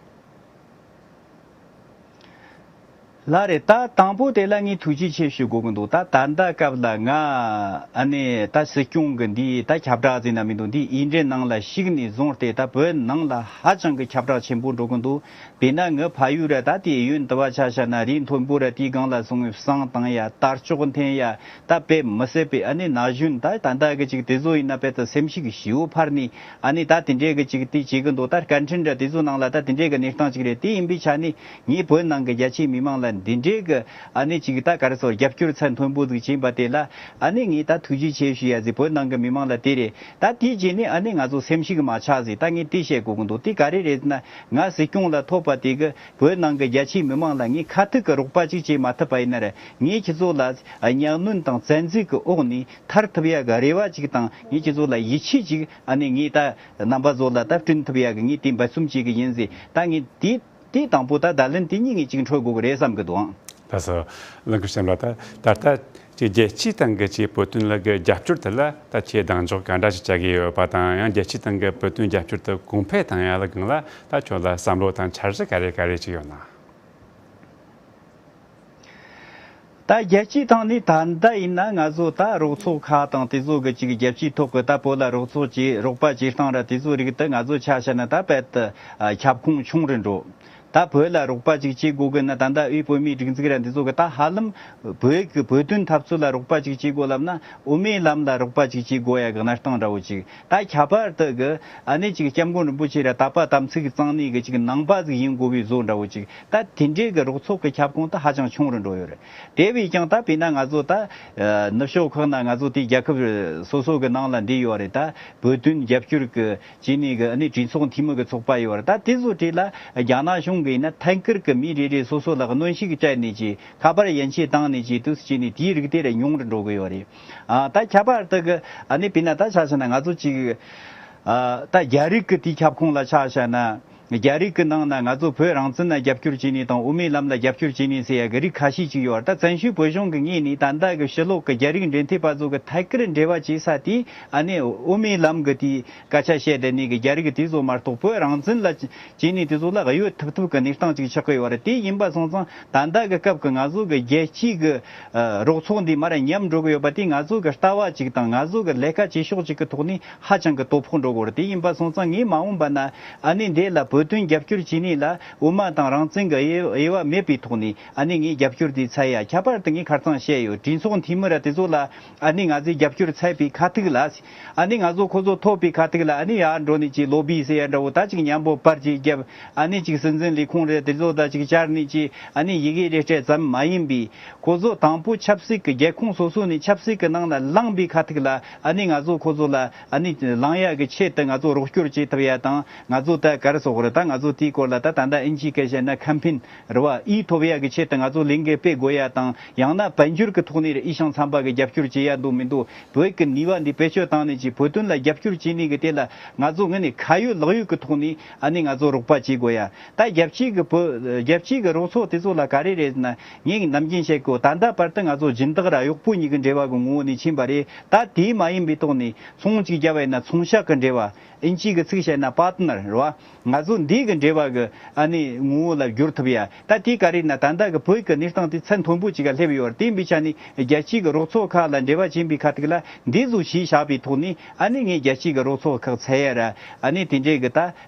ལགས་རེད། ད་དང་པོ་དེ་ལ་ངས་ཐུགས་རྗེ་ཆེ་ཞུ་དགོས་ཀྱི་འདུག་ད་ད་ལྟ་སྐབས་ལ་ང་ཨ་ནི་ད་སྲིད་སྐྱོང་གི་འདི་ད་ཁྱབ་བསྒྲགས་ཟེར་ན་མི་འདུག་འདི་ཨིན་ཌི་ཡ་ནང་ལ་ཞུགས་ནས་བཟུང་སྟེ་ད་བོད་ནང་ལ་ཧ་ཅང་གི་ཁྱབ་བསྒྲགས་ཆེན་པོ་འགྲོ་གི་འདུག་དཔེར་ན་ངའི་ཕ་ཡུལ་ར་ད་དེ་ཡུན་དུ་བ་ཆ་བཞག་ན་རི་མཐོན་པོ་ར་དེའི་སྒང་ལ་སོང་བའི་བསང་བཏང་ཡ། དར་ལྕོག་འཐེན་ཡ། ད་དཔེ་མི་སྲིད་པའི་ཨ་ནི་ན་གཞོན་ད་ད་ལྟ་གི་ཅིག་དེ་ཚོ་ཡིན་ན་དཔེ་ད་སེམས་ཤུགས་ཞེ་པོ་འཕར་ནས་ཨ་ནི་ད་དེ་འདྲའི་གི་ཅིག་དེ་བྱེད་གི་འདུག་ད་སྐད་འཕྲིན་ར་དེ་ཚོ་ནང་ལ་ད་དེ་འདྲའི་གི་གནས་སྟངས་ཅིག་རེད། དེ་ཡིན་པའི་ཆ་ནས་ངས་བོད་ནང་གི་རྒྱ་ཆེའི་མི་མང་ལ་འདི་འདྲའི་གི་ཨ་ནི་ཅིག་ད་ག་རེ་ཟེར། རྒྱབ་སྐྱོར་ཚད་མཐོན་པོ་ཟིག་བྱིན་པ་དེ་ལ་ཨ་ནི་ངས་ད་ཐུགས་རྗེ་ཆེ་ཞུ་ཡ་ཟིག་བོད་ནང་གི་མི་མང་ལ་དེ་རེད། ད་དེའི་རྗེས་ནས་ཨ་ནི་ང་ཚོ་སེམས་ཤུགས་མ་ཆག་ཟིག་ད་ངས་དེ་བཤད་དགོས་གི་འདུག་དེ་ག་རེ་རེད་ཟེར་ན། ང་སྲིད་སྐྱོང་ལ་ཐོབ་པ་དེ་གི་བོད་ནང་གི་རྒྱ་ཆེའི་མི་མང་ལ་ངས་ཁ་ཐུག་གི་རོགས་པ་ཅིག་བྱེད་མ་ཐུབ་པ་ཡིན་ན་ར། ངས་ཁྱེད་ཚོ་ལ་གཉའ་གནོན་དང་བཙན་འཛུལ་གི་འོག་ནས་ཐར་ཐུབ་ཡ་གི་རེ་བ་ཅིག་དང་། ངས་ཁྱེད་ཚོ་ལ་ཡིད་ཆེས་ཅིག་ཨ་ནི་ངས་ད་རྣམ་པ་ཚོ་ལ་ད་བསྐྲུན་ཐུབ་ཡ་གི་ངས་དེ་འབད་བརྩོན་བྱེད་གི་ཡིན་ཟེར། ད་ངས་དེ་དེ་དང་པོ་ད་བརྡ་ལན་དེ་གཉིས་ངས་ཅིག་འཕྲོད་དགོས་གི་རེད་བསམ་གི་འདུག་ཨང་། ལགས་སོ། ལུང་ཁུ་ཤམ་ལགས། ད་ད་ལྟ་ཅིག་རྒྱལ་སྤྱིའི་སྟེང་གི་ཅིག་བོད་དོན་ལ་གི་རྒྱབ་སྐྱོར་དེ་ལ་ད་ཁྱེད་གདེང་འཇོག་ག་འདྲ་ཞིག་བྱ་གི་ཡོད་པ་དང་། ཡང་རྒྱལ་སྤྱིའི་སྟེང་གི་བོད་དོན་རྒྱབ་སྐྱོར་དེ་གོང་འཕེལ་བཏང་ཡ་ལ་སྒང་ལ་ད་ཁྱོད་ལ་བསམ་བློ་དང་འཆར་གཞི་ག་རེ་ག་རེ་ཅིག་ཡོད་ན། ད་རྒྱལ་སྤྱིའི་ཐོག་ནས་ད་ལྟ་ཡིན་ན་ང་ཚོ་ད་རོགས་ཚོགས་ཁག་དང་དེ་ཚོ་གི་ཅིག་རྒྱལ་སྤྱིའི་ཐོག་གི་ད་བོད་ལ་རོགས་ཚོགས་བྱེད། རོགས་པ་བྱེད་སྟངས་ར་དེ་ཚོ་རིགས་དེ་ང་ཚོ་ཆ་བཞག་ན་ད་དཔེ་ད་ཁྱབ་ཁོངས་ཆུང་རུ་འགྲོ། ད་བོད་ལ་རོགས་པ་ཅིག་བྱེད་དགོས་གི་ན། ད་ལྟ་དབུས་བོད་མིའི་སྒྲིག་འཛུགས་ར་འདི་ཚོ་གི་ད་ཧ་ལམ་བོད་གི་བོད་དོན་འཐབ་རྩོད་ལ་རོགས་པ་ཅིག་བྱེད་དགོས་ལབ་ན་དབུ་མའི་ལམ་ལ་རོགས་པ་ཅིག་བྱེད་དགོས་ཡ་གི་གནས་སྟངས་འདྲ་བོ་ཅིག་ད་ཁྱད་པར་དུ་གི་ཨ་ནི་ཅིག་སྐྱབས་མགོན་རིན་པོ་ཆེ་ར་དད་པ་དམ་ཚིག་གཙང་ནས་གི་ཅིག་ནང་པ་ཟིག་ཡིན་དགོས་པའི་བཟོ་འདྲ་བོ་ཅིག་ད་དེ་འདྲའི་གི་རོགས་ཚོགས་གི་ཁྱབ་ཁོངས་ད་ཧ་ཅང་ཆུང་རུ་འགྲོ་ཡོད་རེད། དེ་བས་ཀྱང་ད་དཔེར་ན་ང་ཚོ་ད་ནུབ་ཕྱོགས་ཁག་ན་ང་ཚོ་དེ་རྒྱལ་ཁབ་སོ་སོ་གི་ནང་ལ་འདི་ཡོད་རེད། ད་བོད་དོན་རྒྱབ་སྐྱོར་གི་བྱས་ནས་གི་ཨ་ནི་གྲོས་ཚོགས་འཐུས་མི་གི་ཚོགས་པ་ཡོད་རེད། ད་དེ་ཚོ་གྲས་ལ་རྒྱ་ནག་གཞུང་གི་ཡིན་ན་ཐད་ཀར་གི་མི་རེ་རེ་སོ་སོ་ལ་གནོན་ཤུགས་སྤྲད་ནས་ཀྱི་ཁ་པར་ཡན་ཆད་བཏང་ནས་ཀྱི་དུས་སུ་བྱས་ནས་དེའི་རིགས་དེ་ར་ཉུང་རུ་འགྲོ་གི་ཡོད་རེད། ཨ་ད་ཁྱད་པར་དུ་གི་ཨ་ནི་དཔེར་ན་ད་ཆ་བཞག་ན་ང་ཚོ་ཅིག་ཨ་ད་རྒྱ་རིགས་གི་དེའི་ཁྱབ་ཁོངས་ལ་ཆ་བཞག་ན། རྒྱ་རིགས་ཀྱི་ནང་ན་ང་ཚོ་བོད་རང་བཙན་ལ་རྒྱབ་སྐྱོར་བྱས་ནས་དང་དབུ་མའི་ལམ་ལ་རྒྱབ་སྐྱོར་བྱས་ནས་ཟེར་ཡ་གི་རིགས་ཁ་ཤས་ཅིག་ཡོད་རེད། ད་བཙན་བྱོལ་བོད་གཞུང་གི་ངོས་ནས་ད་ལྟ་གི་ཕྱི་ལོགས་ཀྱི་རྒྱ་རིགས་འབྲེལ་མཐུད་པ་ཚོ་གི་ཐད་ཀར་འབྲེལ་བ་བྱེད་ས་དེ་ཨ་ནི་དབུ་མའི་ལམ་གི་དེའི་སྐད་ཆ་བཤད་བསྡད་ནས་གི་རྒྱ་རིགས་དེ་ཚོ་མ་གཏོགས་བོད་རང་བཙན་ལ་བྱས་ནས་དེ་ཚོ་ལ་གཡོལ་ཐུབ་ཐུབ་གི་གནས་སྟངས་ཅིག་ཆགས་ཀྱི་ཡོད་རེད། དེ་ཡིན་པ་སོང་ཙང་ད་ལྟ་གི་སྐབས་ཀྱི་ང་ཚོ་གི་རྒྱལ་སྤྱིའི་གི་རོགས་ཚོགས་འདི་མར་ཉམས་འགྲོ་གི་ཡོད་པ་དེ་ང་ཚོ་གི་ལྟ་བ་ཅིག་དང་ང་ཚོ་གི་ལས་ཀ་བྱེད་ཕྱོགས་ཅིག་གི་ཐོག་ནས་ཧ་ཅང་གི་དོ་ཕོག་འགྲོ་གི་ཡོད་རེད། དེ་ཡིན་པ་སོང་ཙང་ངས་མ་འོངས་པ་ན་ཨ་ནི་འདི་ལ་ བོད་དོན་རྒྱབ་སྐྱོར་བྱས་ནས་ལ་དབུ་མ་དང་རང་བཙན་གྱི་དབྱེ་དབྱེ་བ་མེད་པའི་ཐོག་ནས་ཨ་ནི་ངས་རྒྱབ་སྐྱོར་དེ་འཚལ་ཡ། ཁྱད་པར་དུ་ངས་ཁ་རྩང་བཤད་ཡོད། གྲོས་ཚོགས་འཐུས་མི་ར་དེ་ཚོ་ལ་ཨ་ནི་ང་ཚོས་རྒྱབ་སྐྱོར་འཚལ་བའི་ཁ་ཐུག་ལ། ཨ་ནི་ང་ཚོ་ཁོ་ཚོ་ཐོབ་པའི་ཁ་ཐུག་ལ་ཨ་ནི་ཡར་འགྲོ་ནས་ཅིག་ལོ་བི་ཟེར་ཡ་འདྲ་བོ་ད་ཅིག་མཉམ་པོ་པར་ཅིག་བརྒྱབ། ཨ་ནི་ཅིག་སྲིད་འཛིན་ལས་ཁུངས་རེད་དེ་ཚོ་ད་ཅིག་བཅར་ནས་ཅིག་ཨ་ནི་ཡི་གེ་རེ་སྤྲད་ཙམ་མ་ཡིན་པའི། ཁོ་ཚོ་དང་པོ་ཆབ་སྲིད་ཀྱི་རྒྱལ་ཁོངས་སོ་སོ་ནས་ཆབ་སྲིད་ཀྱི་ནང་ལ་ལངས་པའི་ཁ་ཐུག་ལ་ཨ་ནི་ང་ཚོ་ཁོ་ཚོ་ལ་ཨ་ནི་ལངས་ཡག་གི་ཆེད་དུ་ང་ཚོ་རོགས་སྐྱོར་བྱེད་ཐུབ་ཡ་དང་། ང་ཚོ་ད་ག་རེ་ཟེར་དགོས་རེད། ད་ང་ཚོ་དེའི་སྐོར་ལ་ད་ད་ལྟ་ཨིན་ཇིའི་སྐད་བཤད་ན་ཁེམ་ཕེན་རེད་བ། ཨི་ཐོབ་ཡག་གི་ཆེད་དུ་ང་ཚོ་ལས་འགུལ་སྤེལ་དགོས་ཡ་དང་། ཡང་ན་དཔལ་འབྱོར་གྱི་ཐོག་ནས་ཨི་ཤང་ཚན་པ་གི་རྒྱབ་སྐྱོར་བྱེད་ཡ་འདུག་མི་འདུག་བོད་ཀྱི་ནུས་པ་འདི་བེད་སྤྱོད་བཏང་ནས་ཀྱི་བོད་དོན་ལ་རྒྱབ་སྐྱོར་བྱེད་ནས་གི་དེ་ལ་ང་ཚོ་ངོས་ནས་ཁ་ཡོད་ལག་ཡོད་ཀྱི་ཐོག་ནས་ཨ་ནི་ང་ཚོ་རོགས་པ་བྱེད་དགོས་ཡ། ད་རྒྱལ་སྤྱིའི་གི་བོད་རྒྱལ་སྤྱིའི་གི་རོགས་ཚོགས་དེ་ཚོ་ལ་ག་རེ་རེད་ཟེར་ན། ངས་ནམ་རྒྱུན་བཤད་གོ། ད་ལྟ་བར་དུ་ང་ཚོ་སྦྱིན་བདག་ར་གཡོག་པོ་གཉིས་ཀྱི་འབྲེལ་བ་གི་ངོ་བོ་ནས་ཕྱིན་པ་རེད། ད་དེ་མ་ཡིན་པའི་ཐོག་ནས་ཚོང་གཅིག་བརྒྱབ་པ་ཡིན་ན་ཚོང་ཤག་གི་འབྲེལ་བ། ཨིན་ཇིའི་གི་ཚིག་བཤད་ན་པར་ཊི་ནར་རེད་བ། ང་ཚོ་འདི་གི་འབྲེལ་བ་གི་ཨ་ནི་ངོ་བོ་ལ་བསྒྱུར་ཐུབ་ཡ། ད་དེ་ག་རེ་ན་ད་ལྟ་གི་བོད་ཀྱི་གནས་སྟངས་དེ་ཚད་མཐོན་པོ་ཅིག་ག་སླེབས་ཡོད་རེད། དེ་ཡིན་པའི་ཆ་ནས་རྒྱལ་སྤྱིའི་གི་རོགས་ཚོགས་ཁག་ལ་འབྲེལ་བ་བྱེད་པའི་ཁ་ཐུག་ལ་འདི་ཚོ་གཞི་བཞག་པའི་ཐོག་ནས་ཨ་ནི་ངས་རྒྱལ་སྤྱིའི་གི་རོགས་ཚོགས་ཁག་འཚོལ་ཡ་ར་ཨ་ནི་དེ་འདྲའི་གི་ད་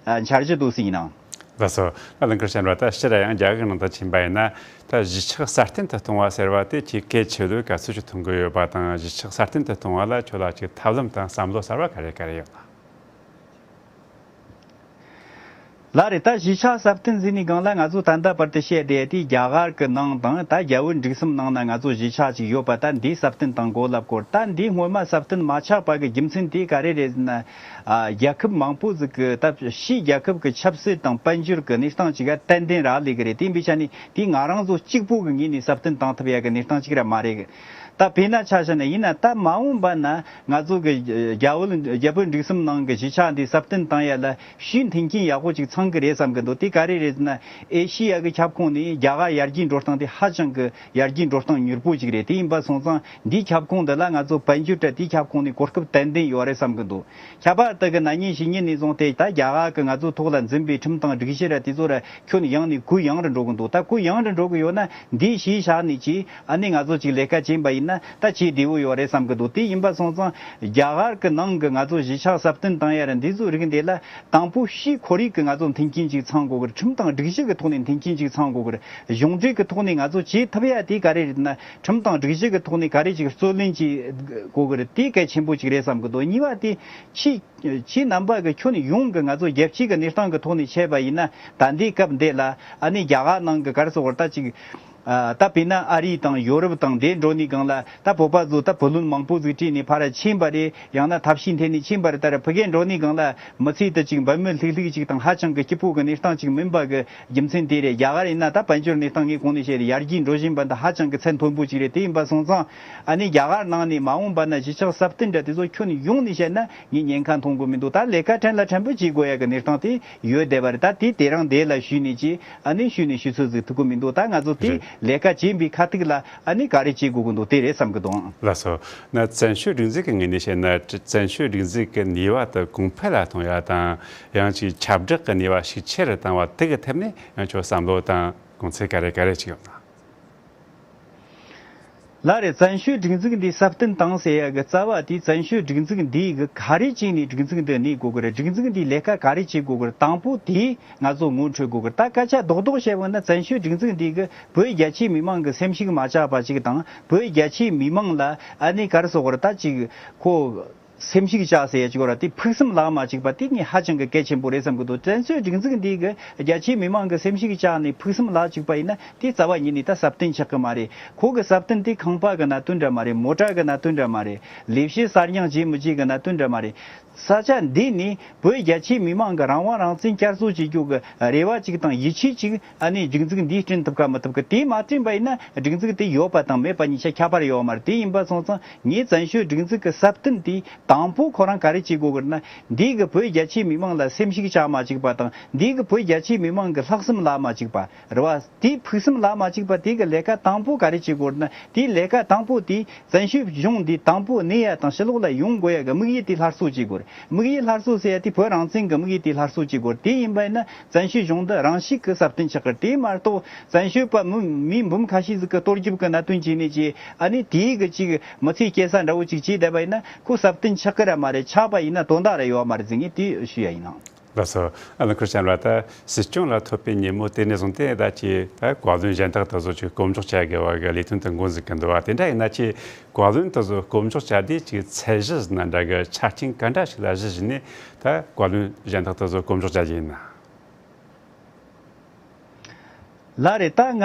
འཆར་གཞི་འདུག་ཟེར་ཡིན་ནང་། ལགས་སོ། ད་ལན་ཁར་བཤད་པ་ད་སྤྱིར་ཡང་རྒྱ་གར་ནང་དུ་ཕྱིན་པ་ཡིན་ན་ད་གཞིས་ཆགས་སྲ་བརྟན་དུ་གཏོང་བ་ཟེར་བ་དེ་ཁྱེད་གལ་ཆེ་ལོས་ག་ཚོད་ཅིག་མཐོང་གི་ཡོད་པ་དང་། གཞིས་ཆགས་སྲ་བརྟན་དུ་གཏོང་བ་ལ་ཁྱོད་ལ་ཅིག་ཐབས་ལམ་དང་བསམ་བློ་གསར་བ་ག་རེ་ག་རེ་ཡོད་ན། ལགས་རེད། ད་གཞིས་ཆགས་སྲ་བརྟན་ཟེར་ནས་སྒང་ལ་ང་ཚོ་ད་ལྟ་བར་དུ་བཤད་བསྡད་དེ་རྒྱ་གར་གྱི་ནང་དང་ད་རྒྱ་བོད་འབྲུག་གསུམ་ནང་ན་ང་ཚོ་གཞིས་ཆགས་ཅིག་ཡོད་པ་ད་འདི་སྲ་བརྟན་བཏང་དགོས་ལབ་སྐོར། ད་འདི་སྔོན་མ་སྲ་བརྟན་མ་ཆགས་པ་གི་རྒྱུ་མཚན་དེ་ག་རེ་རེད་ཟེར་ན། ཨ། རྒྱལ་ཁབ་མང་པོ་ཟིག་གི་ད་ཕྱིའི་རྒྱལ་ཁབ་ཀྱི་ཆབ་སྲིད་དང་དཔལ་འབྱོར་གྱི་གནས་སྟངས་ཅིག་ག་ཏན་ཏན་རག་ལས་ཀྱི་རེད། དེ་ཡིན་པའི་ཆ་ནས་དེ་ང་རང་ཚོ་གཅིག་པོ་གི་ངོས་ནས་སྲ་བརྟན་བཏང་ཐུབ་ཡ་གི་གནས་སྟངས་ཅིག་ར་མ་རེད། ད་དཔེར་ན་ཆ་བཞག་ན་ཡིན་ན་ད་མ་འོངས་པ་ན་ང་ཚོ་གི་རྒྱ་བོད་རྒྱ་བོད་འབྲུག་གསུམ་ནང་གི་གཞིས་ཆགས་འདི་སྲ་བརྟན་བཏང་ཡ་ལ་ཕྱིའི་མཐུན་རྐྱེན་ཡག་པོ་ཅིག་ཚང་གི་རེད་བསམ་གི་འདུག་དེ་ག་རེ་རེད་ཟེར་ན། ཨེ་ཤི་ཡ་གི་ཁྱབ་ཁོངས་ནས་རྒྱ་གར་ཡར་རྒྱས་འགྲོ་སྟངས་དེ་ཧ་ཅང་གི་ཡར་རྒྱས་འགྲོ་སྟངས་མྱུར་པོ་ཅིག་རེད། དེ་ཡིན་པ་སོང་ཙང་འདིའི་ཁྱབ་ཁོངས་འདི་ལ་ང་ཚོ་དཔལ་འབྱོར་དྲ་དེའི་ཁྱབ་ཁོངས་ནས་གོ་སྐབས་ཏན་ཏན་ཡོད་རེད་བསམ་གི་འདུག་ཁྱད་པར་དུ་གི་ན་ནིང་ཕྱི་ཉིན་ནས་བཟུང་སྟེ་ད་རྒྱ་གར་གི་ང་ཚོའི་ཐོག་ལ་འཛིན་པའི་ཁྲིམས་དང་སྒྲིག་གཞི་ར་དེ་ཚོ་ར་ཁྱོན་ཡོངས་ནས་གུ་ཡངས་རུ་འགྲོ་གི་འདུག་ད་གུ་ཡངས་རུ་འགྲོ་གི་ཡོད་ན་འདིའི་གཞི་བཞག་ནས་ཀྱིས་ཨ་ནི་ང་ཚོ་ཅིག་ལས་ཀ་བྱེད་པ་ཡིན་ན་ད་བྱེད་བདེ་བོ་ཡོད་རེད་བསམ་གི་འདུག་དེ་ཡིན་པ་སོང་ཙང་རྒྱ་གར་གི་ནང་གི་ང་ཚོ་གཞིས་ཆགས་སྲ་བརྟན་བཏང་ཡ་ར་འདི་ཚོའི་རིགས་འདི་ལ་དང་པོ་ཕྱིའི་ཁོར་ཡུག་གི་ང་ཚོ་མཐུན་རྐྱེན་ཅིག་ཚང་དགོས་གི་རེད། ཁྲིམས་དང་སྒྲིག་གཞི་གི་ཐོག་ནས་མཐུན་རྐྱེན་ཅིག་ཚང་དགོས་གི་རེད། གཞུང་འབྲེལ་གི་ཐོག་ནས་ང་ཚོ་བྱེད་ཐུབ་ཡ་དེ་ག་རེ་རེད་ན། ཁྲིམས་དང་སྒྲིག་གཞི་གི་ཐོག་ནས་ག་རེ་ཅིག་རྩོད་ལེན་བྱེད་དགོས་གི་རེད། དེ་གལ་ཆེན་པོ་ཅིག་རེད་བསམ་གི་འདུག་གཉིས་པ་དེ་ཕྱི་ཕྱི་རྣམ་པ་གི་ཁྱོན་ཡོངས་གི་ང་ཚོ་རྒྱལ་སྤྱི་གི་གནས་སྟངས་གི་ཐོག་ནས་བཤད་པ་ཡིན་ན་ད་ལྟའི་སྐབས་འདི་ལ་ཨ་ནི་རྒྱ་གར་ནང་གི་ག་རེ་ཟེར་དགོས་རེད་ད་ཅིག་ཨ། ད་དཔེར་ན་ཨ་རི་དང་ཡོ་རོབ་དང་དེ་འགྲོ་ནས་སྒང་ལ་ད་བོད་པ་ཚོ་ད་བུ་ལོན་མང་པོ་ཟིག་སྤྲད་ནས་ཕར་ཕྱིན་པ་རེད། ཡང་ན་ཐབས་ཤེས་འཐེན་ནས་ཕྱིན་པ་རེད། ད་ར་ཕ་གིར་འགྲོ་ནས་སྒང་ལ་མི་ཚེ་དེ་ཅིག་འབད་མེད་ལྷིག་ལྷིག་ཅིག་དང་ཧ་ཅང་གི་སྐྱིད་པོ་གི་གནས་སྟངས་ཅིག་མིན་པ་གི་རྒྱུ་མཚན་དེ་རེད། རྒྱ་གར་ཡིན་ན་ད་དཔལ་འབྱོར་གནས་སྟངས་ངས་གོང་ནས་བཤད་རེད། ཡར་རྒྱས་འགྲོ་བཞིན་པ་འདི་ཧ་ཅང་གི་ཚད་མཐོན་པོ་ཅིག་རེད། དེ་ཡིན་པ་སོང་ཙང་ཨ་ནི་རྒྱ་གར་ནང་ནས་མ་འོངས་པ་ན་གཞིས་ཆགས་སྲ་བརྟན་འདྲ་དེ་ཚོ་ཁྱོན་ཡོངས་ནས་བཤད་ན་ངས་ཉེན་ཁ་མཐོང་གི་མི་འདུག་ད་ལས་ཀ་ཕྲན་ལ་ཕྲན་བུ་བྱེད་དགོས་ཡ་གི་གནས་སྟངས་དེ་ཡོད་བསྡད་པ་རེད། ད་དེ་དེ་རང་དེ་ལ་ཞུས་ནས་ཅི་ཨ་ནི་ཞུས་ནས་ཞུ་ཚོད་ཟིག་ཐུབ་གི་མི་འདུག་ད་ང་ཚོ་དེ་རེད། ལས་ཀ་བྱེད་པའི་ཁ་ཐུག་ལ་ཨ་ནི་ག་རེ་བྱེད་དགོས་གི་འདུག་དེ་རེད་བསམ་གི་འདུག་ལགས་སོ། ན་བཙན་བྱོལ་སྒྲིག་འཛུགས་ཀྱི་ངོས་ནས་བཤད་ན་བཙན་བྱོལ་སྒྲིག་འཛུགས་ཀྱི་ནུས་པ་དེ་གོང་འཕེལ་ལ་གཏོང་ཡ་དང་། ཡང་ཅིག་ཁྱབ་བསྒྲགས་ཀྱི་ནུས་པ་ཤུགས་ཆེ་རུ་བཏང་བ་དེ་གི་ཐད་ནས་ཡང་ཁྱོད་བསམ་བློ་དང་དགོངས་ཚུལ་ག་རེ་ག་རེ་ཅིག་ཡོད་ན། ལགས་རེད། བཙན་བྱོལ་སྒྲིག་འཛུགས་འདི་སྲ་བརྟན་བཏང་ཟེར་ཡ་གི་རྩ་བ་དེ་བཙན་བྱོལ་སྒྲིག་འཛུགས་འདི་གི་ག་རེ་བྱས་ནས་སྒྲིག་འཛུགས་འདི་གནས་དགོས་གི་རེད། སྒྲིག་འཛུགས་འདི་ལས་ཀ་ག་རེ་བྱེད་དགོས་གི་རེད། དང་པོ་དེ་ང་ཚོ་ངོ་འཕྲོད་དགོས་གི་རེད། ད་སྐད་ཆ་རྡོག་རྡོག་བཤད་པ་ན་བཙན་བྱོལ་སྒྲིག་འཛུགས་འདི་གི་བོད་རྒྱ་ཆེའི་མི་མང་གི་སེམས་ཤུགས་མ་ཆག་པ་ཅིག་དང་། བོད་རྒྱ་ཆེའི་མི་མང་ལ་ཨ་ནི་ག་རེ་ཟེར་དགོས་རེད། ད་ཅིག་ཁོ་སེམས་ཤུགས་བཅག་ཟེར་ཡ་ཅིག་ཡོད་ར། དེ་ཕུགས་བསམ་ལག་མ་བཅུག་པ་དེ་ངས་ཧ་ཅང་གི་གལ་ཆེན་པོ་རེད་བསམ་གི་འདུག་བཙན་བྱོལ་སྒྲིག་འཛུགས་འདི་གི་རྒྱ་ཆེའི་མི་མང་གི་སེམས་ཤུགས་བཅག་ནས་ཕུགས་བསམ་ལག་བཅུག་པ་ཡིན་ན་དེ་རྩ་བ་ཉིད་ནས་ད་སྲ་བརྟན་ཆགས་གི་མ་རེད། ཁོ་གི་སྲ་བརྟན་དེ་ཁང་པ་གི་གནད་དོན་འདྲ་མ་རེད། མོ་ཊ་གི་གནད་དོན་འདྲ་མ་རེད། ལས་བྱེད་གསར་རྙིང་བྱེད་མི་བྱེད་གི་གནད་དོན་འདྲ་མ་རེད། ས་ཆ་འདི་ནས་བོད་རྒྱ་ཆེའི་མི་མང་གི་རང་དབང་རང་བཙན་བསྐྱར་གསོ་བྱེད་རྒྱུ་གི་རེ་བ་ཅིག་དང་ཡིད་ཆེས་ཅིག་ཨ་ནི་སྒྲིག་འཛུགས་འདིས་བསྐྲུན་ཐུབ་ཀ་མི་ཐུབ་ཀ། དེ་མ་བསྐྲུན་པ་ཡིན་ན་སྒྲིག་འཛུགས་དེ་ཡོད་པ་དང་མེད་པ་གཉིས་ཆ་ཁྱད་པར་ཡོད་མ་རེད། དེ་ཡིན་པ་སོང་ཙང་ངས་བཙན་བྱོལ་སྒྲིག་འཛུགས་ཀྱི་སྲ་བརྟན་དེ་དང་པོ་ཁོ་རང་ག་རེ་བྱེད་དགོས་ཀྱི་རེད་ན། འདི་གི་བོད་རྒྱ་ཆེའི་མི་མང་ལ་སེམས་ཤུགས་བཅག་མ་བཅུག་པ་དང་འདི་གི་བོད་རྒྱ་ཆེའི་མི་མང་གི་ལྷག་བསམ་ལག་མ་བཅུག་པ་རེད་བ། དེའི་ཕུགས་བསམ་ལག་མ་བཅུག་པ་དེ་གི་ལས་ཀ་དང་པོ་ག་རེ་བྱེད་དགོས་རེད་ན། དེའི་ལས་ཀ་དང་པོ་དེ་བཙན་བྱོལ་གཞུང་འདི་དང་པོ་གནས་ཡ་དང་ཕྱི་ལོགས་ལ་ཡོང་དགོས་ཡ་གི་དམིགས་ཡུལ་དེ་སླར་གསོ་བྱེད་དགོས་རེད། དམིགས་ཡུལ་སླར་གསོ་ཟེར་ཡ་དེ་བོད་རང་བཙན་གི་དམིགས་ཡུལ་དེ་སླར་གསོ་བྱེད་དགོས་རེད། དེ་ཡིན་པ་ཡིན་ན་བཙན་བྱོལ་གཞུང་འདི་རང་ཤུགས་གི་སྲ་བརྟན་ཆགས་ཀྱི་རེད། དེ་མ་གཏོགས་བཙན་བྱོལ་པ་མི་མི་འབུམ་ཁ་ཤས་ཟིག་གི་གཏོར་རྒྱབ་གི་གནད་དོན་བྱས་ནས་ཀྱི་ཨ་ནི་དེའི་གི་ཅིག་མི་ཚེ་སྐྱེལ་ས་འདྲ་བོ་ཅིག་བྱས་བསྡད་པ་ཡིན་ན་ཁོ་སྲ་བརྟན་ཆགས་ཀྱི་ར་མ་རེད། ཆགས་པ་ཡིན་ན་དོན་དག་ར་ཡོད་མ་རེད་ཟེར་ངས་དེ་ཞུ་ཡ་ཡིན་ནོ། ལགས་སོ། ཨ་ནི་ཁུར་ཆེན་ལ་ད་སྲིད་སྐྱོང་ལ་ཐོབ་པའི་ཉིན་མོ་དེ་ནས་བཟུང་སྟེ་ད་ཅི་ད་བཀའ་བློན་གཞན་དག་དེ་ཚོ་ཅིག་སྐོམ་འཇོག་བྱ་དགོས་པ་གི་ལས་དོན་དུ་འགོ་འཛུགས་ཀྱི་འདུག་བ། དེ་འདྲ་ཡིན་ན་ཅི་བཀའ་བློན་དེ་ཚོ་སྐོམ་འཇོག་བྱ་དུས་ཅིག་ཚད་གཞི་ཟིན་ན་འདྲ་གི་ཆ་རྐྱེན་ག་འདྲ་ཞིག་ལ་གཞི་བཞག་ནས་ད་བཀའ་བློན་གཞན་དག་དེ་ཚོ་སྐོམ་འཇོག་བྱ་རྒྱུ་ཡིན་ན། ལགས་རེད། ད་ང་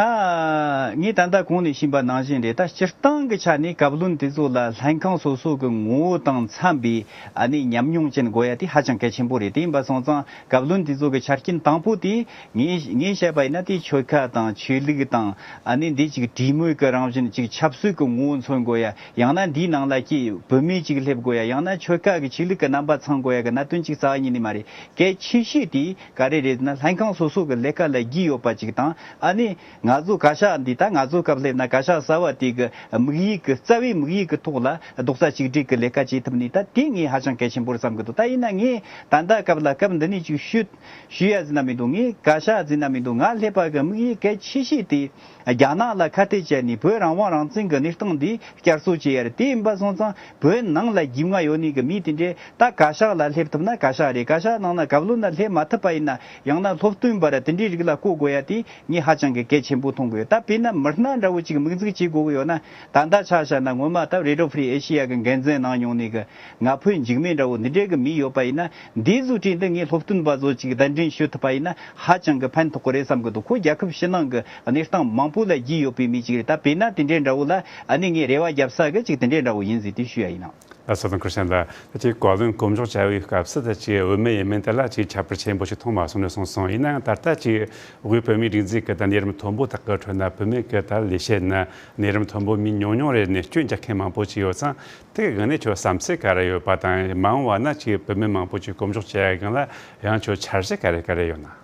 ངས་ད་ལྟ་གོང་ནས་ཕྱིན་པ་ནང་བཞིན་རེད། ད་སྤྱིར་བཏང་གི་ཆ་ནས་བཀའ་བློན་དེ་ཚོ་ལ་ལྷན་ཁང་སོ་སོ་གི་ངོ་བོ་དང་འཚམ་པའི་ཨ་ནི་ཉམས་མྱོང་ཅན་དགོས་ཡ་དེ་ཧ་ཅང་གལ་ཆེན་པོ་རེད། དེ་ཡིན་པ་སོང་ཙང་བཀའ་བློན་དེ་ཚོ་གི་ཆ་རྐྱེན་དང་པོ་དེ་ངས་ངས་བཤད་པ་ཡིན་ན་དེ་ཆོལ་ཁ་དང་ཆོས་ལུགས་དང་ཨ་ནི་འདི་ཅིག་གྲོས་མོལ་གི་རང་བཞིན་ཅིག་ཆབ་སྲིད་གི་ངོ་བོ་མཚོན་དགོས་ཡ། ཡང་ན་འདིའི་ནང་ལ་ཀྱི་བུད་མེད་ཅིག་སླེབས་དགོས་ཡ། ཡང་ན་ཆོལ་ཁ་གི་ཆོས་ལུགས་གི་རྣམ་པ་ཚང་དགོས་ཡ་གི་གནད་དོན་ཅིག་རྩ་བ་ཉིད་ནས་མ་རེད། གལ་ཆེ་ཤོས་དེ་ག་རེ་རེད་ཟེར་ན་ལྷན་ཁང་སོ་སོ་གི་ལས་ཀ་ལ་རྒྱུས་ཡོད་པ་ཅིག་དང་། ཨ་ནི་ང་ཚོ་བཀའ་ཤག་འདི་ད་ང་ཚོ་སྐབས་སླེབས་ན་བཀའ་ཤག་གསར་བ་དེ་གི་དམིགས་ཡུལ་གི་རྩ་བའི་དམིགས་ཡུལ་གི་ཐོག་ལ་རྡོག་རྩ་གཅིག་སྒྲིལ་གི་ལས་ཀ་བྱེད་ཐུབ་ནི་ད་དེ་ངས་ཧ་ཅང་གལ་ཆེན་པོ་རེད་བསམ་གི་འདུག་ད་ཡིན་ན་ངས་ད་ལྟ་སྐབས་ལ་སྐབས་འདི་ནས་ཅིག་ཞུ་ཞུ་ཡ་ཟེར་ན་མི་འདུག་ངས་བཀའ་ཤག་ཟེར་ན་མི་འདུག་ང་སླེབས་པ་གི་དམིགས་ཡུལ་གལ་ཆེ་ཤོས་དེ་རྒྱ་ནག་ལ་ཁ་གཏད་བཅད་ནས་བོད་རང་དབང་རང་བཙན་གི་གནས་སྟངས་འདི་བསྐྱར་གསོ་བྱེད་ཡ་རེད། དེ་ཡིན་པ་སོང་ཙང་བོད་ནང་ལ་རྒྱུས་མངའ་ཡོད་ནི་གི་མི་དེ་འདྲས་ད་བཀའ་ཤག་ལ་སླེབས་ཐུབ་ན་བཀའ་ཤག་རེད། བཀའ་ཤག་ནང་ན་བཀའ་བློན་ལ་སླེབས་མ་ཐུབ་པ་ཡིན་ན་ཡང་ན་སློབ་སྟོན་པ་ར་དེ་འདྲའི་རིགས་ལ་བསྐོ་དགོས་ཡ་དེ་ངས་ཧ་ཅང་གི་གལ་ཆེན་པོ་མཐོང་གི་ཡོད། ད་དཔེར་ན་མི་སྣ་འདྲ་བོ་ཅིག་དམིགས་འཛུགས་བྱེད་དགོས་གི་ཡོད་ན་ད་ལྟ་ཆ་བཞག་ན་སྔོན་མ་ད་Radio Free Asia གི་འགན་འཛིན་གནང་མྱོང་ནི་གི་ང་ཕོད་འཇིགས་མེད་འདྲ་བོ་འདི་འདྲའི་གི་མི་ཡོད་པ་ཡིན་ན་འདི་ཚོའི་གྲས་འདི་ངས་སློབ་སྟོན་པ་ཚོ་ཅིག་གདན་འདྲེན་ཞུ་ཐུབ་པ་ཡིན་ན་ཧ་ཅང་གི་ཕན་ཐོགས་གི་རེད་བསམ་གི་འདུག་ཁོ་རྒྱལ་ཁབ་ཕྱི་ནང་གི་གནས་སྟངས་མང་པོ་ལ་རྒྱུས་ཡོད་པའི་མི་ཅིག་རེད། ད་དཔེར་ན་དེ་འདྲའི་འདྲ་བོ་ལ་ཨ་ནི་ངས་རེ་བ་རྒྱབ་ས་གི་ཅིག་དེ་འདྲའི་འདྲ་བོ་ཡིན་ཟེར་དེ་ཞུ་ཡ་ཡིན། ལགས་སོ། ཁུར་ཆེན་ལགས། ད་ཅིག་བཀའ་བློན་སྐོམ་འཇོག་བྱ་བའི་སྐབས་སུ་ད་ཅིག་བུད་མེད་ཡིན་མིན་དེ་ལ་ཅིག་ཁྱད་པར་ཆེན་པོ་ཞིག་མཐོང་མ་སོང་ནས་གསུངས་སོང་། ཡིན་ནའང་ད་ལྟ་ཅིག་དབུས་བོད་མིའི་སྒྲིག་འཛུགས་ཀྱི་ད་གནས་རིམ་མཐོན་པོ་དག་གི་ཁྲོད་ན་བུད་མེད་ཀྱི་ད་ལས་བྱེད་ནི་གནས་རིམ་མཐོན་པོ་མི་ཉུང་ཉུང་རེད་ནས་སྐྱོན་རྒྱག་མཁན་མང་པོ་ཅིག་ཡོད་ཙང་། དེ་གི་སྒང་ནས་ཁྱོད་བསམ་ཚུལ་ག་རེ་ཡོད་པ་དང་། མ་འོངས་པ་ན་ཅིག་བུད་མེད་མང་པོ་ཅིག་སྐོམ་འཇོག་བྱ་ཡ་སྒང་ལ་ཡང་ཁྱོད་འཆར་གཞི་ག་རེ་ག་རེ་ཡོད་ན།